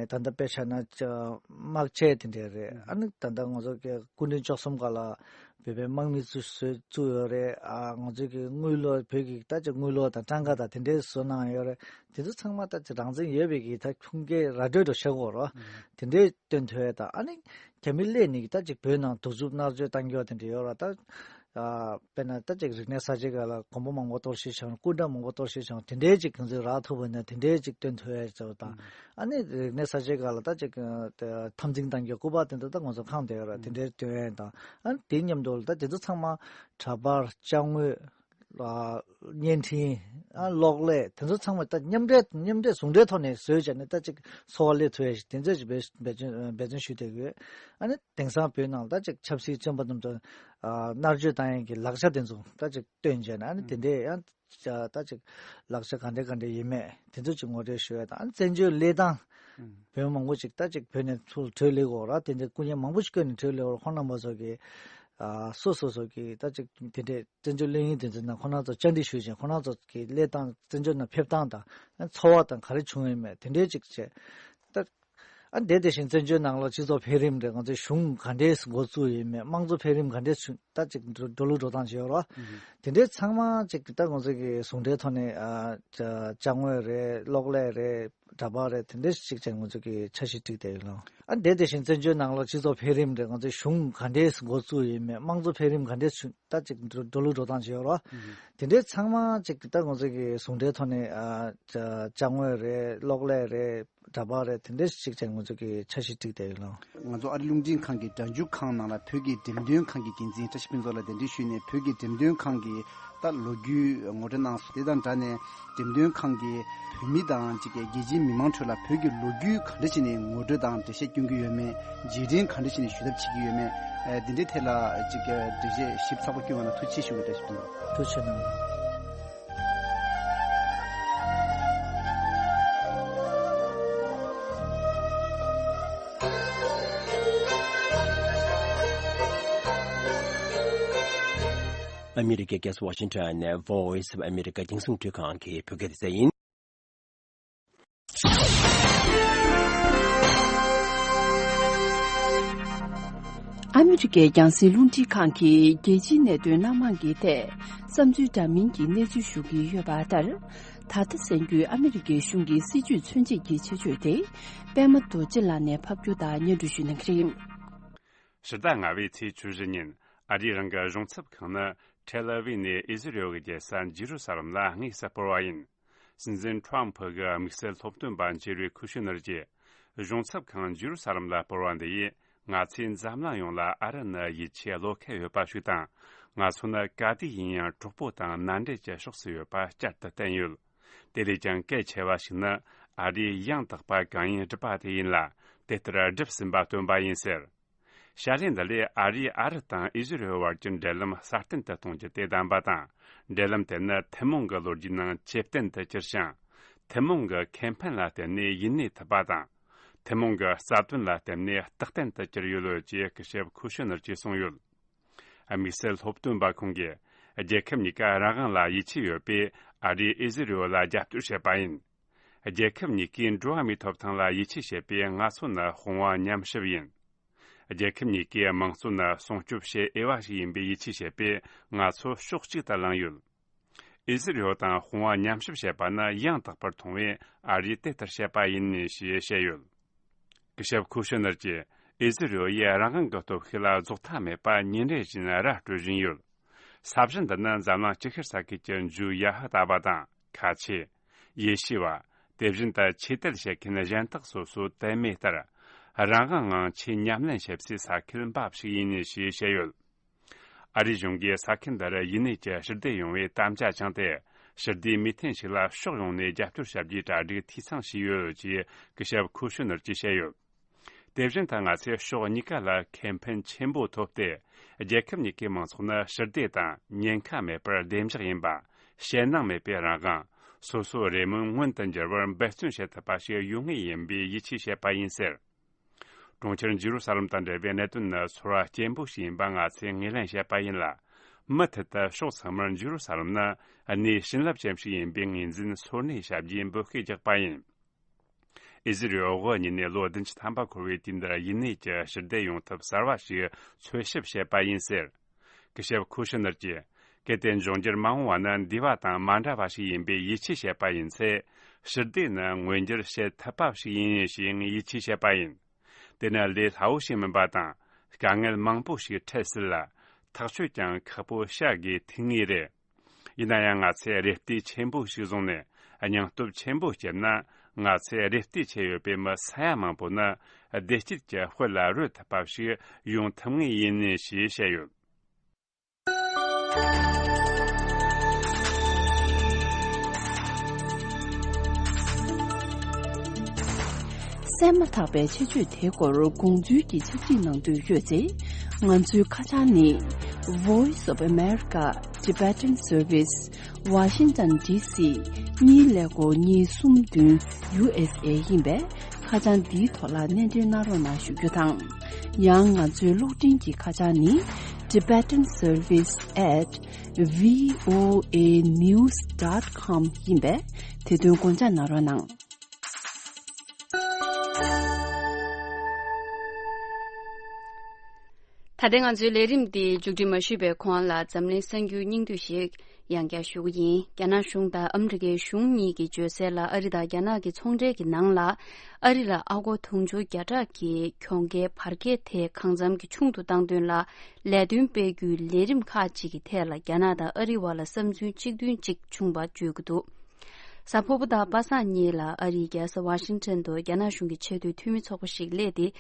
ད་ལྟ་དཔེ་བཞག་ན་དམག་ཆས་དེ་འདྲ་རེད། ཨ་ནི་ད་ལྟ་ང་ཚོ་གི་སྐུ་ཕྲེང་བཅུ་གསུམ་སྐབས་ལ་བོད་པའི་དམག་མི་ཚོས་བཟོས་བཙུགས་ཡོད་རེད། ཨ་ང་ཚོ་གི་དངུལ་ལོར་བོད་ཀྱི་ད་ཅིག་དངུལ་ལོར་དང་ཊང་ག་དང་དེ་འདྲའི་བཟོ་གནང་ཡོད་རེད། དེ་ཚོ་ཚང་མ་ད་ཅིག་རང་བཙན་ཡོད་པའི་གི་ད་ཁུངས་སྐྱེལ་ར་སྤྲོད་འདྲ་བྱེད་དགོས་རོ། དེ་འདྲའི་སྟོན་ཐུབ་ཡ་དང་། ཨ་ནི་རྒྱ་མི་སླེབས་ནས་ད་ཅིག་བོད་ནང་གདུག་རྩུབ་མནར་གཅོད་བཏང་རྒྱུ་དེ་འདྲ་ཡོད་ར། ད་ཨ་དཔེར་ན་ད་ཅིག་རིག་གནས་གསར་བརྗེ་སྐབས་ལ་མགོན་པོ་མང་པོ་གཏོར་བཤིག་བྱུང་། སྐུ་འདྲ་མང་པོ་གཏོར་བཤིག་བྱུང་། དེ་འདྲའི་ཅིག་གང་ཚོད་རག་ཐུབ་པ་ཡིན་ན་དེ་འདྲའི་ཅིག་སྟོན་ཐུབ་ཡ་ཚོ་དང་། ཨ་ནི་རིག་གནས་གསར་བརྗེ་སྐབས་ལ་ད་ཅིག་འཐབ་འཛིང་བཏང་རྒྱུ་སྐུ་པར་དེ་འདྲ་ད་ང་ཚོ་ཁང་དེ་ཡོད་ར། དེ་འདྲའི་སྟོན་ཡ་དང་། ཨ་ནི་དེ་མཉམ་དུ་ལ་ད་དེ་ཚོ་ཚང་མ་འདྲ་པར་ཅ་དངོས། ཨ་བརྙན་འཕྲིན། ཨ་གློག་ཀླད་དེ་ཚོ་ཚང་མ་ད་མཉམ་འབྲེལ་མཉམ་འབྲེལ་ཟུང་འབྲེལ་ཐོག་ནས་བཟོས་བྱས་ནས་ད་ཅིག་འཚོ་བ་སླེབས་ཐུབ་ཡ་ཞིག་དེ་ཚོ་ཅིག་འབད་འབད་བརྩོན་འབད་བརྩོན་ཞུ་བསྡད་ཡོད། ཨ་ནི་དེང་སང་བོད་ནང་ད་ཅིག་ཆབ་སྲིད་བཙོན་པ་རྣམས་ཚོ་ཨ་མནར་གཅོད་བཏང་ཡས་ཀྱི་ལག་ཆ་དེ་ཚོ་ད་ཅིག་སྟོན་བྱས་ནས། ཨ་ནི་དེ་འདྲའི་ཡང་ད་ཅིག་ལག་ཆ་ག་འདྲ་ག་འདྲ་ཡིན་མེད་དེ་ཚོ་ཅིག་ངོ་སྤྲོད་ཞུ་ཡ་དང་། ཨ་ནི་བཙན་བྱོལ་གླེང་སྟངས། བོད་མི་མང་པོ་ཅིག་ད་ཅིག་བོད་ནས་ཚུར་བྲོས་སླེབས་ཡོད་ར། དེ་འདྲའི་སྐུ་ངལ་མང་པོ་ཞིག་བསྐྱོན་ནས་བྲོས་སླེབས་ཡོད་ར། ཁོང་རྣམ་པ་ཚོ་གི་ཨ་སོ་སོ་སོ་གི་ད་ཅིག་དེ་འདྲའི་བཙན་བྱོལ་གླེང་ཡིག་དེ་ཚོའི་ནང་ཁོང་རྣམ་ཚོ་བཅར་འདྲི་ཞུས་ཤིང་། ཁོང་རྣམ་ཚོ་གི་གླེང་སྟངས་བཙན་བྱོལ་ནང་ཕེབས་སྟངས་དང་། ཨ་འཚོ་བ་དང་ག་རེ་བྱུང་ཡོད་མེད་དེ་འདྲའི་ཅིག་བྱས། ད་ཨ་དེ་དེ་བཞིན་བཙན་བྱོལ་ནང་ལ་སྤྱི་ཚོགས་འཕེལ་རིམ་རེད། ང་ཚོའི་གཞུང་ག་འདྲས་འགོ་བཙུགས་ཡོད་མེད། དམངས་གཙོ་འཕེལ་རིམ་ག་འདྲས་བྱུང་། ད་ཅིག་འགྲོ་འགྲོ་ལུགས་འགྲོ་སྟངས་ཅིག་ཡོད་རེད་བ། དེ་འདྲའི་ཚང་མ་ཅིག་ད་ང་ཚོ་གི་ཟུང་འབྲེལ་ཐོག་ནས་ཨ་ཅ་ཅ་དངོས་རེད། གློག་ཀླད་རེད། འདྲ་པར་རེད། དེ་འདྲ་ཞིག་ཅིག་ང་ཚོ་གི་འཆར་གཞི་བསྒྲིགས་བསྡད་ཡོད་ལགས། ཨ་དེ་དེ་བཞིན་བཙན་བྱོལ་ནང་ལ་སྤྱི་ཚོགས་འཕེལ་རིམ་རེད། ང་ཚོའི་གཞུང་ག་འདྲས་འགོ་བཙུགས་ཡོད་མེད། དམངས་གཙོ་འཕེལ་རིམ་ག་འདྲས་བྱུང་། ད་ཅིག་འགྲོ་འགྲོ་ལུགས་འགྲོ་སྟངས་ཅིག་ཡོད་རེད་བ། དེ་འདྲའི་ཚང་མ་ཅིག་ད་ང་ཚོ་གི་ཟུང་འབྲེལ་ཐོག་ནས་ཨ་ཅ་ཅ་དངོས་རེད། གློག་ཀླད་རེད། འདྲ་པར་རེད། དེ་འདྲ་ཞིག་ཅིག་ང་ཚོ་གི་འཆར་གཞི་བསྒྲིགས་བསྡད་ཡོད་ལགས། ང་ཚོ་ཨ་རི་རླུང་འཕྲིན་ཁང་གི་སྒྲ་འཇུག་ཁང་ནང་ལ་བོད་ཀྱི་འགྲེམས་སྟོན་ཁང་གི་འགན་འཛིན་བཀྲ་ཤིས་ཕུན་ཚོགས་ལ་གདན་འདྲེན་ཞུས་ནས་བོད་ཀྱི་འགྲེམས་སྟོན་ཁང་གི་ད་ལོ་རྒྱུས་ངོ་སྤྲོད་གནང་སོང་། དེ་དང་སྦྲགས་ནས་འགྲེམས་སྟོན་ཁང་གིས་བོད་མི་དང་ཅིག་རྒྱལ་སྤྱིའི་མི་མང་ཁྲོད་ལ་བོད་ཀྱི་ལོ་རྒྱུས་ག་འདྲ་བྱས་ནས་ངོ་སྤྲོད་དང་འགྲེལ་བཤད་སྐྱོན་གྱི་ཡོད་མེད། རྗེས་དྲན་ག་འདྲ་བྱས་ནས་ཞུ་ཐབས་བྱེད་ཀྱི་ཡོད་མེད། ཨ་འདི་འདྲའི་ཐད་ལ་ཅིག་འགྲེལ་བཤད་ཞིབ་ཚགས་པོ་སྐྱོན་པ་ལ་ཐུགས་རྗེ་ཆེ་ཞུ་བའི་བཀྲ་ཤིས་ཕུན་ཚོགས། ཐུགས་རྗེ་ཆེ་གནང་། ཨ་མི་རི་ཀའི་རྒྱལ་ས་ཝ་ཤིང་ཊོན་ནས་Voice of America རྒྱང་སྲིང་འཕྲིན་ཁང་གི་བོད་སྐད་སྡེ་ཚན་ཡིན། ཨ་མི་རི་ཀའི་རྒྱང་སྲིང་རླུང་འཕྲིན་ཁང་གིས་རྒྱལ་སྤྱིའི་གནད་དོན་སྣ་མང་གི་ཐད་བསམ་ཚུལ་འདྲ་མིན་གྱི་གནས་ཚུལ་ཞུ་གི་ཡོད་པ་ལྟར། ད་ལྟ་གསན་རྒྱུའི་ཨ་མི་རི་ཀའི་གཞུང་གི་སྲིད་བྱུས་མཚོན་བྱེད་ཀྱི་ཆེད་བརྗོད་དེ། པད་མ་རྡོ་རྗེ་ལགས་ནས་ཕབ་སྒྱུར་དང་སྙན་སྒྲོན་ཞུ་གནང་གི་རེད། ཕྱི་ཟླ་ལྔ་པའི་ཚེས་བཅུ་བཞི་ཉིན་ཨ་རིའི་རང་དབང་གཞུང་ཚབ་ཁང་ནི་ཐེལ་ཨ་ཝི་ནས་ཨི་ཟི་རེལ་གྱི་རྒྱལ་ས་ཇི་རུ་ས་ལམ་ལ་དངོས་སུ་སྤོར་བ་ཡིན། སྲིད་འཛིན་ཁྲོམ་ཕུ་གི་དམིགས་བསལ་སློབ་སྟོན་པ་ཇེ་རི་ཁུ་ཤི་ནར་གྱིས་གཞུང་ཚབ་ཁང་ཇི་རུ་ས་ལམ་ལ་སྤོར་བ་འདི་ཡིས་ང་ཚོའི་འཛམ་གླིང་ཡོངས་ལ་ཨ་རི་ནི་ཡིད་ཆེས་བློ་ཁེལ་ཡོད་པ་ཞིག་དང་། ང་ཚོ་ནི་ག་དུས་ཡིན་ཡང་གྲོགས་པོ་དང་མནའ་འབྲེལ་གྱི་ཕྱོགས་སུ་ཡོད་པ་བསྐྱར་དུ་བསྟན་ཡོད། དེ་ལས་ཀྱང་གལ་ཆེ་བ་ཞིག་ནི་ཨ་རིས་ཡང་དག་པ་གང་ཡིན་སྒྲུབ་པ་དེ་ཡིན་ལ། དེ་ལྟར་སྒྲུབ་ཟིན་པ་སྟོན་པ་ཡིན་ཟེར། བྱ་ལས་འདི་ལས་ཨ་རིས་ཨ་རི་དང་ཨི་ཟི་རེལ་བར་གྱི་འབྲེལ་ལམ་སྲ་བརྟན་དུ་གཏོང་རྒྱུ་དེ་བདམས་པ་དང་། འབྲེལ་ལམ་དེ་ནི་ཐུན་མོང་གི་ལོ་རྒྱུས་ནང་ཇེ་བརྟན་དུ་གྱུར་ཞིང་། ཐུན་མོང་གི་ཁེ་ཕན་ལ་བརྟེན་ནས་ཡུན་གནས་ཐུབ་པ་དང་། ཐུན་མོང་གི་རྩ་དོན་ལ་བརྟེན་ནས་རྟག་བརྟན་དུ་གྱུར་ཡོད་ལོ་ཅེས་སྐུ་ཞབས་ཁུ་ཤི་ནར་གྱིས་གསུངས་ཡོད། དམིགས་བསལ་སློབ་སྟོན་པ་ཁོང་གིས། རྒྱལ་ཁབ་གཉིས་ཀ་རང་དབང་ལ་ཡིད་ཆེས་ཡོད་པས་ཨ་རིས་ཨི་ཟི་རེལ་ལ་རྒྱབ་སྐྱོར་བྱེད་པ་ཡིན། རྒྱལ་ཁབ་གཉིས་ཀས་འགྲོ་བ་མིའི་ཐོབ་ཐང་ལ་ཡིད་ཆེས་བྱེད་པས་ང་ཚོ་ནི་དཔུང་བ་མཉམ་གཤིབ་ཡིན། རྒྱལ་ཁབ་གཉིས་ཀས་དམངས་གཙོ་ནི་སྲུང་སྐྱོབ་བྱེད་འོས་པ་ཞིག་ཡིན་པའི་ཡིད་ཆེས་བྱེད་པས་ང་ཚོ་ཕྱོགས་གཅིག་ཏུ་ལངས་ཡོད། ཨི་ཟི་རེལ་དང་དཔུང་བ་མཉམ་གཤིབ་བྱེད་པ་ནི་ཡང་དག་པར་མཐོང་བས་ཨ་རིས་དེ་ལྟར་བྱེད་པ་ཡིན་ཞེས་བཤད་ཡོད། སྐུ་ཞབས་ཁུ་ཤི་ནར་གྱིས་ཨི་ཟི་རེལ་ཡིས་རང་དབང་གི་སྟོབས་ཤུགས་ལ་རྫོགས་མཐའ་མེད་པར་ཉིན་རེ་བཞིན་ར་སྤྲོད་བཞིན་ཡོད། ས་བཞིན་འདི་ནི་འཛམ་གླིང་སྤྱི་ཤར་ས་ཁུལ་གྱི་མཇུག་ཡ་ཧི་ལྟ་བ་དང་ཁ་ཆེ། ཡེ་ཤུ་བ། དེ་བཞིན་དུ་ཆོས་དད་བྱེད་མཁན་གཞན་དག་སོ་སོ་དད་མོས་ལྟར། རང་དབང་ངང་ཆོས་ཉམས་ལེན་བྱེད་སའི་ས་ཁུལ་འབབ་ཞིག་ཡིན་ཞེས་བཤད་ཡོད། ཨ་རིའི་གཞུང་གིས་ས་ཁུལ་འདིར་ཡུན་གནས་ཀྱི་ཞི་བདེ་ཡོང་བའི་དམ་བཅའ་བཅངས་ཏེ། ཕྱི་སྡེའི་མི་སྟེང་ཞིག་ལ་ཕྱོགས་ཡོངས་ནས་རྒྱབ་སྐྱོར་བྱ་རྒྱུའི་གྲ་སྒྲིག་འཐུས་ཚང་བྱས་ཡོད་ཅེས་སྐུ་ཞབས་ཁུ་ཤུ་ནར་གྱིས་བཤད་ཡོད། དེ་བཞིན་ད་ང་ཚོས་ཕྱོགས་གཉིས་ཀ་ལ་ཁེ་ཕན་ཆེན་པོ་ཐོབ་སྟེ། རྒྱལ་ཁབ་གཉིས་ཀའི་མང་ཚོགས་ནི་ཕྱི་སྡེ་དང་ཉེན་ཁ་མེད་པར་བདེ་འཇགས་ཡིན་པ། ཞེད་སྣང་མེད་པའི་རང་དབང་། སོ་སོའི་རེ་སྨོན་མངོན་དུ་འགྱུར་བར་འབད་བརྩོན་བྱེད་ཐུབ་པ་ཞིག་ཡོང་ངེས་ཡིན་པའི་ཡིད་ཆེས་བྱེད་པ་ཡིན་ཟེར། གྲོང་ཁྱེར་ཇེ་རུ་ས་ལམ་དང་འབྲེལ་བའི་གནད་དོན་ནི་ཚོར་བ་སྐྱེན་པོ་ཞིག་ཡིན་པ་ང་ཚོས་ངོས་ལེན་བྱེད་པ་ཡིན་ལ། མུ་མཐུད་དུ་ཕྱོགས་ཚང་མར་ཇེ་རུ་ས་ལམ་ནི་གནས་བྱིན་རླབས་ཅན་ཞིག་ཡིན་པའི་ངོས་འཛིན་སོར་གནས་བྱ་རྒྱུའི་འབོད་སྐུལ་རྒྱག་པ་ཡིན། ཨི་ཟི་རི་ཨོ་གཉིས་ནས་ལོ་བདུན་ཅུ་ཐམ་པ་འཁོར་བའི་དུས་འདིར་ཡུན་གནས་ཀྱི་ཕྱི་སྡེ་ཡོང་ཐབས་གསར་བ་ཞིག་འཚོལ་ཞིབ་བྱས་པ་ཡིན་ཟེར། སྐུ་ཞབས་ཁུ་ཤུ་ནར་གྱིས། གལ་ཏེ་འབྱུང་འགྱུར་མ་འོངས་པ་ནི་འདས་པ་དང་མ་འདྲ་བ་ཞིག་ཡིན་པའི་ཡིད་ཆེས་བྱེད་པ་ཡིན་ཚེ། ཕྱི་སྡེ་ནི་མངོན་འགྱུར་བྱེད་ཐུབ་པ་ཞིག་ཡིན་ཞེས་ཡིད་ཆེས་བྱེད་པ་ཡིན། དེ་ནི་ལས་སླ་བོ་ཞིག་མིན་པ་དང་། དཀའ་ངལ་མང་པོ་ཞིག་འཕྲད་སྲིད་ལ། ཐག་གཅོད་ཀྱང་ཁག་པོ་བྱ་དགོས་ཐུག་ངེས་རེད། ཡིན་ན་ཡང་ང་ཚོས་རེ་ལྟོས་ཆེན་པོ་ཞིག་བཟུང་ནས་སྙིང་སྟོབས་ཆེན་པོ་བསྐྱེད་ན། ང་ཚོས་རེ་ལྟོས་བྱས་ཡོད་པའི་མི་ས་ཡ་མང་པོ་ནི་བདེ་སྐྱིད་ཀྱི་དཔལ་ལ་རོལ་ཐུབ་པ་ཞིག་ཡོང་ཐུབ་ངེས་ཡིན་ཞེས་བཤད་ཡོད། གསན་མ་ཐག་པའི་ཆེད་བརྗོད་དེའི་སྐོར་དགོངས་ཚུལ་གྱི་ཕྱག་བྲིས་གནང་འདོད་ཡོད་ཚེ། ང་ཚོའི་ཁ་བྱང་ནི། Voice of America Tibetan Service, Washington D C གཉིས་ཀླད་ཀོར་གཉིས་གསུམ་བདུན་U S A ཡིན་པས། ཁ་བྱང་འདིའི་ཐོག་ལ་གནས་འབྲེལ་གནང་རོགས་གནང་ཞུ་རྒྱུ་དང་། ཡང་ང་ཚོའི་གློག་འཕྲིན་གྱི་ཁ་བྱང་ནི། Tibetan Service at V O A news dot com ཡིན་པས། དེ་དོན་དགོངས་འཇགས་གནང་རོགས་གནང་། ད་ལྟ་ང་ཚོའི་ལས་རིམ་འདི་མཇུག་སྒྲིལ་མ་ཞུས་པའི་གོང་ལ་འཛམ་གླིང་གསར་འགྱུར་སྙིང་བསྡུས་ཤིག་ཡང་བསྐྱར་ཞུ་གི་ཡིན། རྒྱ་ནག་གཞུང་དང་ཨ་མི་རི་ཀའི་གཞུང་གཉིས་ཀྱིས་བརྗོད་གསལ་ལ། ཨ་རི་དང་རྒྱ་ནག་གི་ཚོང་འབྲེལ་གྱི་ནང་ལ་ཨ་རི་ལ་ཨ་སྒོར་དུང་ཕྱུར་བརྒྱ་ཕྲག་གི་གྱོང་གུན་བར་བརྒལ་དེ་གང་འཚམ་གྱིས་ཆུང་དུ་བཏང་དོན་ལ་ལས་དོན་སྤེལ་རྒྱུའི་ལས་རིམ་ཁག་ཅིག་གི་ཐད་ལ་རྒྱ་ནག་དང་ཨ་རིའི་བར་ལ་བསམ་ཚུལ་གཅིག་མཐུན་ཅིག་བྱུང་བ་བརྗོད་ཀྱི་འདུག་གཟའ་ཕུར་བུ་དང་པ་སངས་གཉིས་ལ་ཨ་རིའི་རྒྱལ་ས་ཝ་ཤིང་ཊོན་དུ་རྒྱ་ནག་གཞུང་གི་ཆེས་མཐོའི་འཐུས་མི་ཚོགས་པ་ཞིག་སླེབས་ཏེ།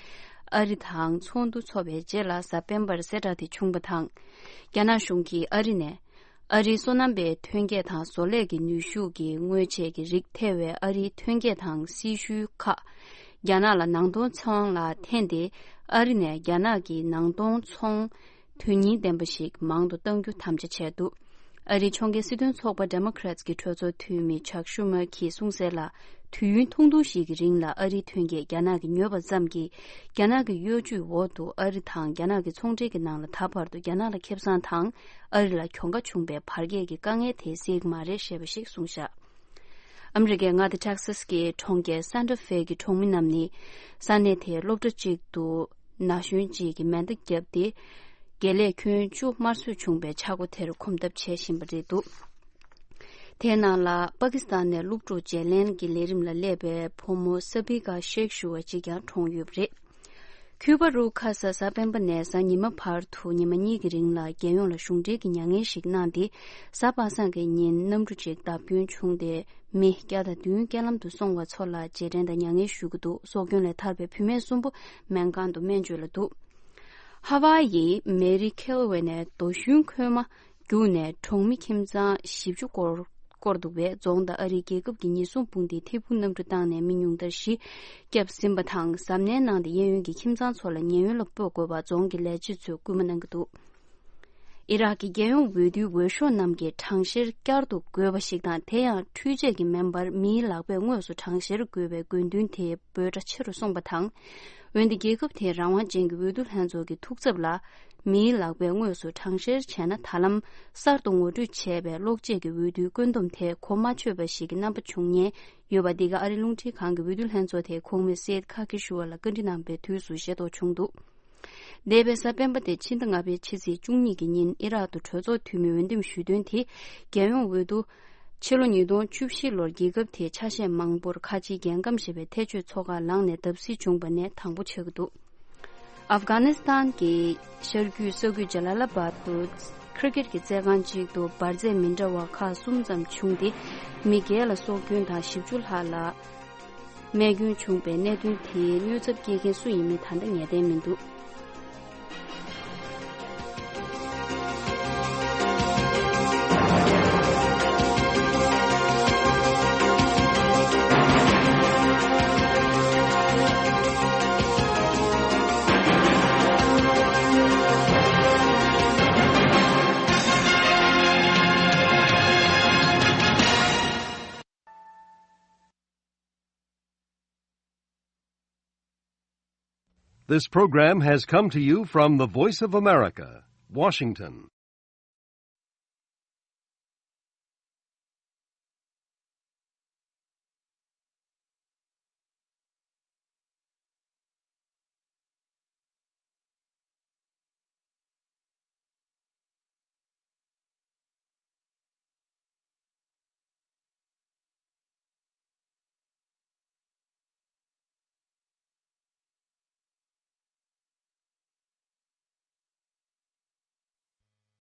ཨ་རི་དང་ཚོགས་འདུ་འཚོགས་པའི་རྗེས་ལ་གཟའ་སྤེན་པར་གསལ་བསྒྲགས་དེ་བྱུང་བ་དང་། རྒྱ་ནག་གཞུང་གིས་ཨ་རི་ནས་ཨ་རིའི་སོ་ནམ་པའི་ཐོན་སྐྱེད་དང་བཟོ་ལས་ཀྱི་ནུས་ཤུགས་ཀྱི་དངོས་ཆས་ཀྱི་རིགས་ཐེ་བའི་ཨ་རིའི་ཐོན་སྐྱེད་དང་སྲི་ཞུའི་ཁག་རྒྱ་ནག་ལ་ནང་གཏོང་ཚོང་ལ་འཐེན་ཏེ། ཨ་རི་ནས་རྒྱ་ནག་གི་ནང་གཏོང་ཚོང་དོན་སྙིང་ལྡན་པ་ཞིག་མང་དུ་གཏང་རྒྱུ་དམ་བཅའ་བྱས་འདུག་ཨ་རིའི་ཕྱོགས་འགལ་སྲིད་དོན་ཚོགས་པ་Democrats གྱི་གྲོས་ཚོགས་འཐུས་མི་Chuck Schumer གྱིས་གསུངས་གསལ་ལ། དུས་ཡུན་ཐུང་ཐུང་ཞིག་གི་རིང་ལ་ཨ་རིའི་ཐོན་སྐྱེད་རྒྱ་ནག་གིས་ཉོས་པ་ཙམ་གྱིས། རྒྱ་ནག་གི་གཡོ་ཇུས་འོག་ཏུ་ཨ་རི་དང་རྒྱ་ནག་གི་ཚོང་འབྲེལ་གྱི་ནང་ལ་ད་བར་དུ་རྒྱ་ནག་ལ་ཁེ་བཟང་དང་ཨ་རི་ལ་གྱོང་ཁ་བྱུང་པའི་བར་བརྒལ་གྱི་དཀའ་ངལ་དེ་སེལ་གྱི་མ་རེད་ཞེས་པ་ཞིག་གསུངས་བཞག་ཨ་མི་རི་ཀའི་མངའ་སྡེ་Texas གྱི་གྲོང་ཁྱེར་Santa Fe གྱི་གྲོང་མི་རྣམས་ནི། ས་གནས་དེའི་སློབ་གྲྭ་གཅིག་ཏུ་ན་གཞོན་གཅིག་གིས་མེ་མདའ་བརྒྱབ་སྟེ། དགེ་ལས་ཁྱོན་བཅུ་དམར་གསོད་བྱུང་པའི་ཆག་སྒོ་དེར་གོམ་སྟབས་བྱེད་བཞིན་པ་རེད་འདུག་དེའི་ནང་ལ་པ་ཀི་སི་ཐན་ནས་སློབ་ཕྲུག་བརྗེ་ལེན་གྱི་ལས་རིམ་ལ་སླེབས་པའི་ཕོ་མོ་ས་བི་ཀ་ཤེག་ཞུ་བ་གཅིག་ཀྱང་གྲོངས་ཡོད་པ་རེད། ཁྱུ་པ་རུ་ཁ་ས་གཟའ་སྤེན་པ་ནས་གཟའ་ཉི་མ་བར་དུ་ཉི་མ་གཉིས་ཀྱི་རིང་ལ་རྒྱལ་ཡོངས་ལ་གཞུང་འབྲེལ་གྱི་མྱ་ངན་ཞིག་གནང་སྟེ། གཟའ་པ་སངས་ཀྱི་ཉིན་གནམ་གྲུ་གཅིག་བརྡབ་སྐྱོན་བྱུང་སྟེ། མི་བརྒྱ་དང་བདུན་རྐྱེན་ལམ་དུ་སོང་བ་ཚོ་ལ་རྗེས་དྲན་དང་མྱ་ངན་ཞུ་གི་འདུག་སྲོག་སྐྱོན་ལས་ཐར་པའི་བུད་མེད་གསུམ་པོ་སྨན་ཁང་དུ་སྨན་བཅོས་ལ་འདུག་ཧ་ཝཱ་ཡི་མེ་རི་ཁེལ་ཝེ་ནས་རྡོ་ཞུན་ཁོལ་མ་རྒྱུག་ནས་གྲོང་མི་ཁྱིམ་ཚང་བཞི་བཅུ་སྐོར་སྐོར་འདུག་པས། རྫོང་དང་ཨ་རིའི་རྒྱལ་ཁབ་ཀྱི་ཉེན་སྲུང་དཔུང་སྡེས་ཐད་འཕུར་གནམ་གྲུ་བཏང་ནས་མི་ཉུང་མཐར་བཞི་བསྐྱབས་ཟིན་པ་དང་། གཟབ་ནན་གནང་སྟེ་གཡས་གཡོན་གྱི་ཁྱིམ་ཚང་ཚོ་ལ་ཉེན་གཡོལ་ལ་སྤོ་དགོས་པ་རྫོང་གི་ལས་བྱེད་ཚོས་སྐུལ་མ་གནང་གི་འདུག་ཨི་རག་གི་རྒྱལ་ཡོངས་འོས་བསྡུའི་འོས་ཤོག་རྣམས་ཀྱི་གྲངས་བཤེར་བསྐྱར་དུ་དགོས་པ་ཞིག་དང་། དེ་ཡང་འཕྲུལ་ཆས་ཀྱི་མིན་པར་མིའི་ལག་པས་དངོས་སུ་གྲངས་བཤེར་དགོས་པའི་དགོས་འདུན་དེའི་འབོད་སྒྲ་ཆེ་རུ་སོང་པ་དང་། འོན་ཏེ་རྒྱལ་ཁབ་དེའི་རང་དབང་ཅན་གྱི་འོས་བསྡུ་ལྷན་ཚོགས་ཀྱི་ཐུགས་འཚབ་ལ། མིའི་ལག་པས་དངོས་སུ་གྲངས་བཤེར་བྱས་ན། ད་ལམ་གསར་དུ་ངོ་སྤྲོད་བྱས་པའི་གློག་ཆས་ཀྱི་འོས་བསྡུའི་བཀོད་འདོམས་དེ་གོ་མ་ཆོད་པ་ཞིག་གི་རྣམ་པ་བྱུང་ཉེན་ཡོད་པ། འདི་ག་ཨ་རིའི་རླུང་འཕྲིན་ཁང་གི་འོས་བསྡུ་ལྷན་ཚོགས་དེའི་ཁོངས་མི་སེད་ཁ་ཁི་ཞུ་བ་ལ་བཀའ་འདྲི་གནང་པའི་དུས་སུ་ཤེས་རྟོགས་བྱུང་འདུག་འདས་པའི་གཟའ་སྤེན་པ་སྟེ་ཕྱི་ཟླ་ལྔ་པའི་ཕྱི་ཚེས་བཅུ་གཉིས་ཀྱི་ཉིན་ཨི་རག་ཏུ་གྲོས་ཚོགས་འཐུས་མི་འོས་འདེམས་ཞུས་དོན་དེ། རྒྱལ་ཡོངས་འོས་བསྡུ་ཕྱི་ལོ་ཉིས་སྟོང་བཅུ་བཞི་ལོར་རྒྱལ་ཁབ་དེའི་ཆ་ཤས་མང་པོར་ཁ་ཆེའི་རྒྱལ་ཁམས་ཞེས་པའི་ཐེ་བྱུས་ཚོགས་ཁག་ལངས་ནས་བརྡབ་གསིག་བྱུང་བ་ནས་དང་པོ་ཆགས་ཀྱི་འདུག་ཨབ་གྷ་ནི་སི་ཐན་གྱི་ཤར་རྒྱུད་ས་ཁུལ་ཇ་ལ་ལ་བཱད་དུ་ཁི་རི་ཀེད་ཀྱི་རྩེད་ཁང་གཅིག་ཏུ་འབར་རྫས་མི་འདྲ་བ་ཁག་གསུམ་ཙམ་བྱུང་སྟེ། མི་བརྒྱད་ལ་སྲོག་སྐྱོན་དང་བཞི་བཅུ་ལྷག་ལ། རྨས་སྐྱོན་བྱུང་པའི་གནད་དོན་དེའི་གནོད་ཚབས་སྐྱེལ་མཁན་སུ་ཡིན་མིན་ད་ལྟ་ངེས་གཏན་མི་འདུག This program has come to you from the Voice of America, Washington.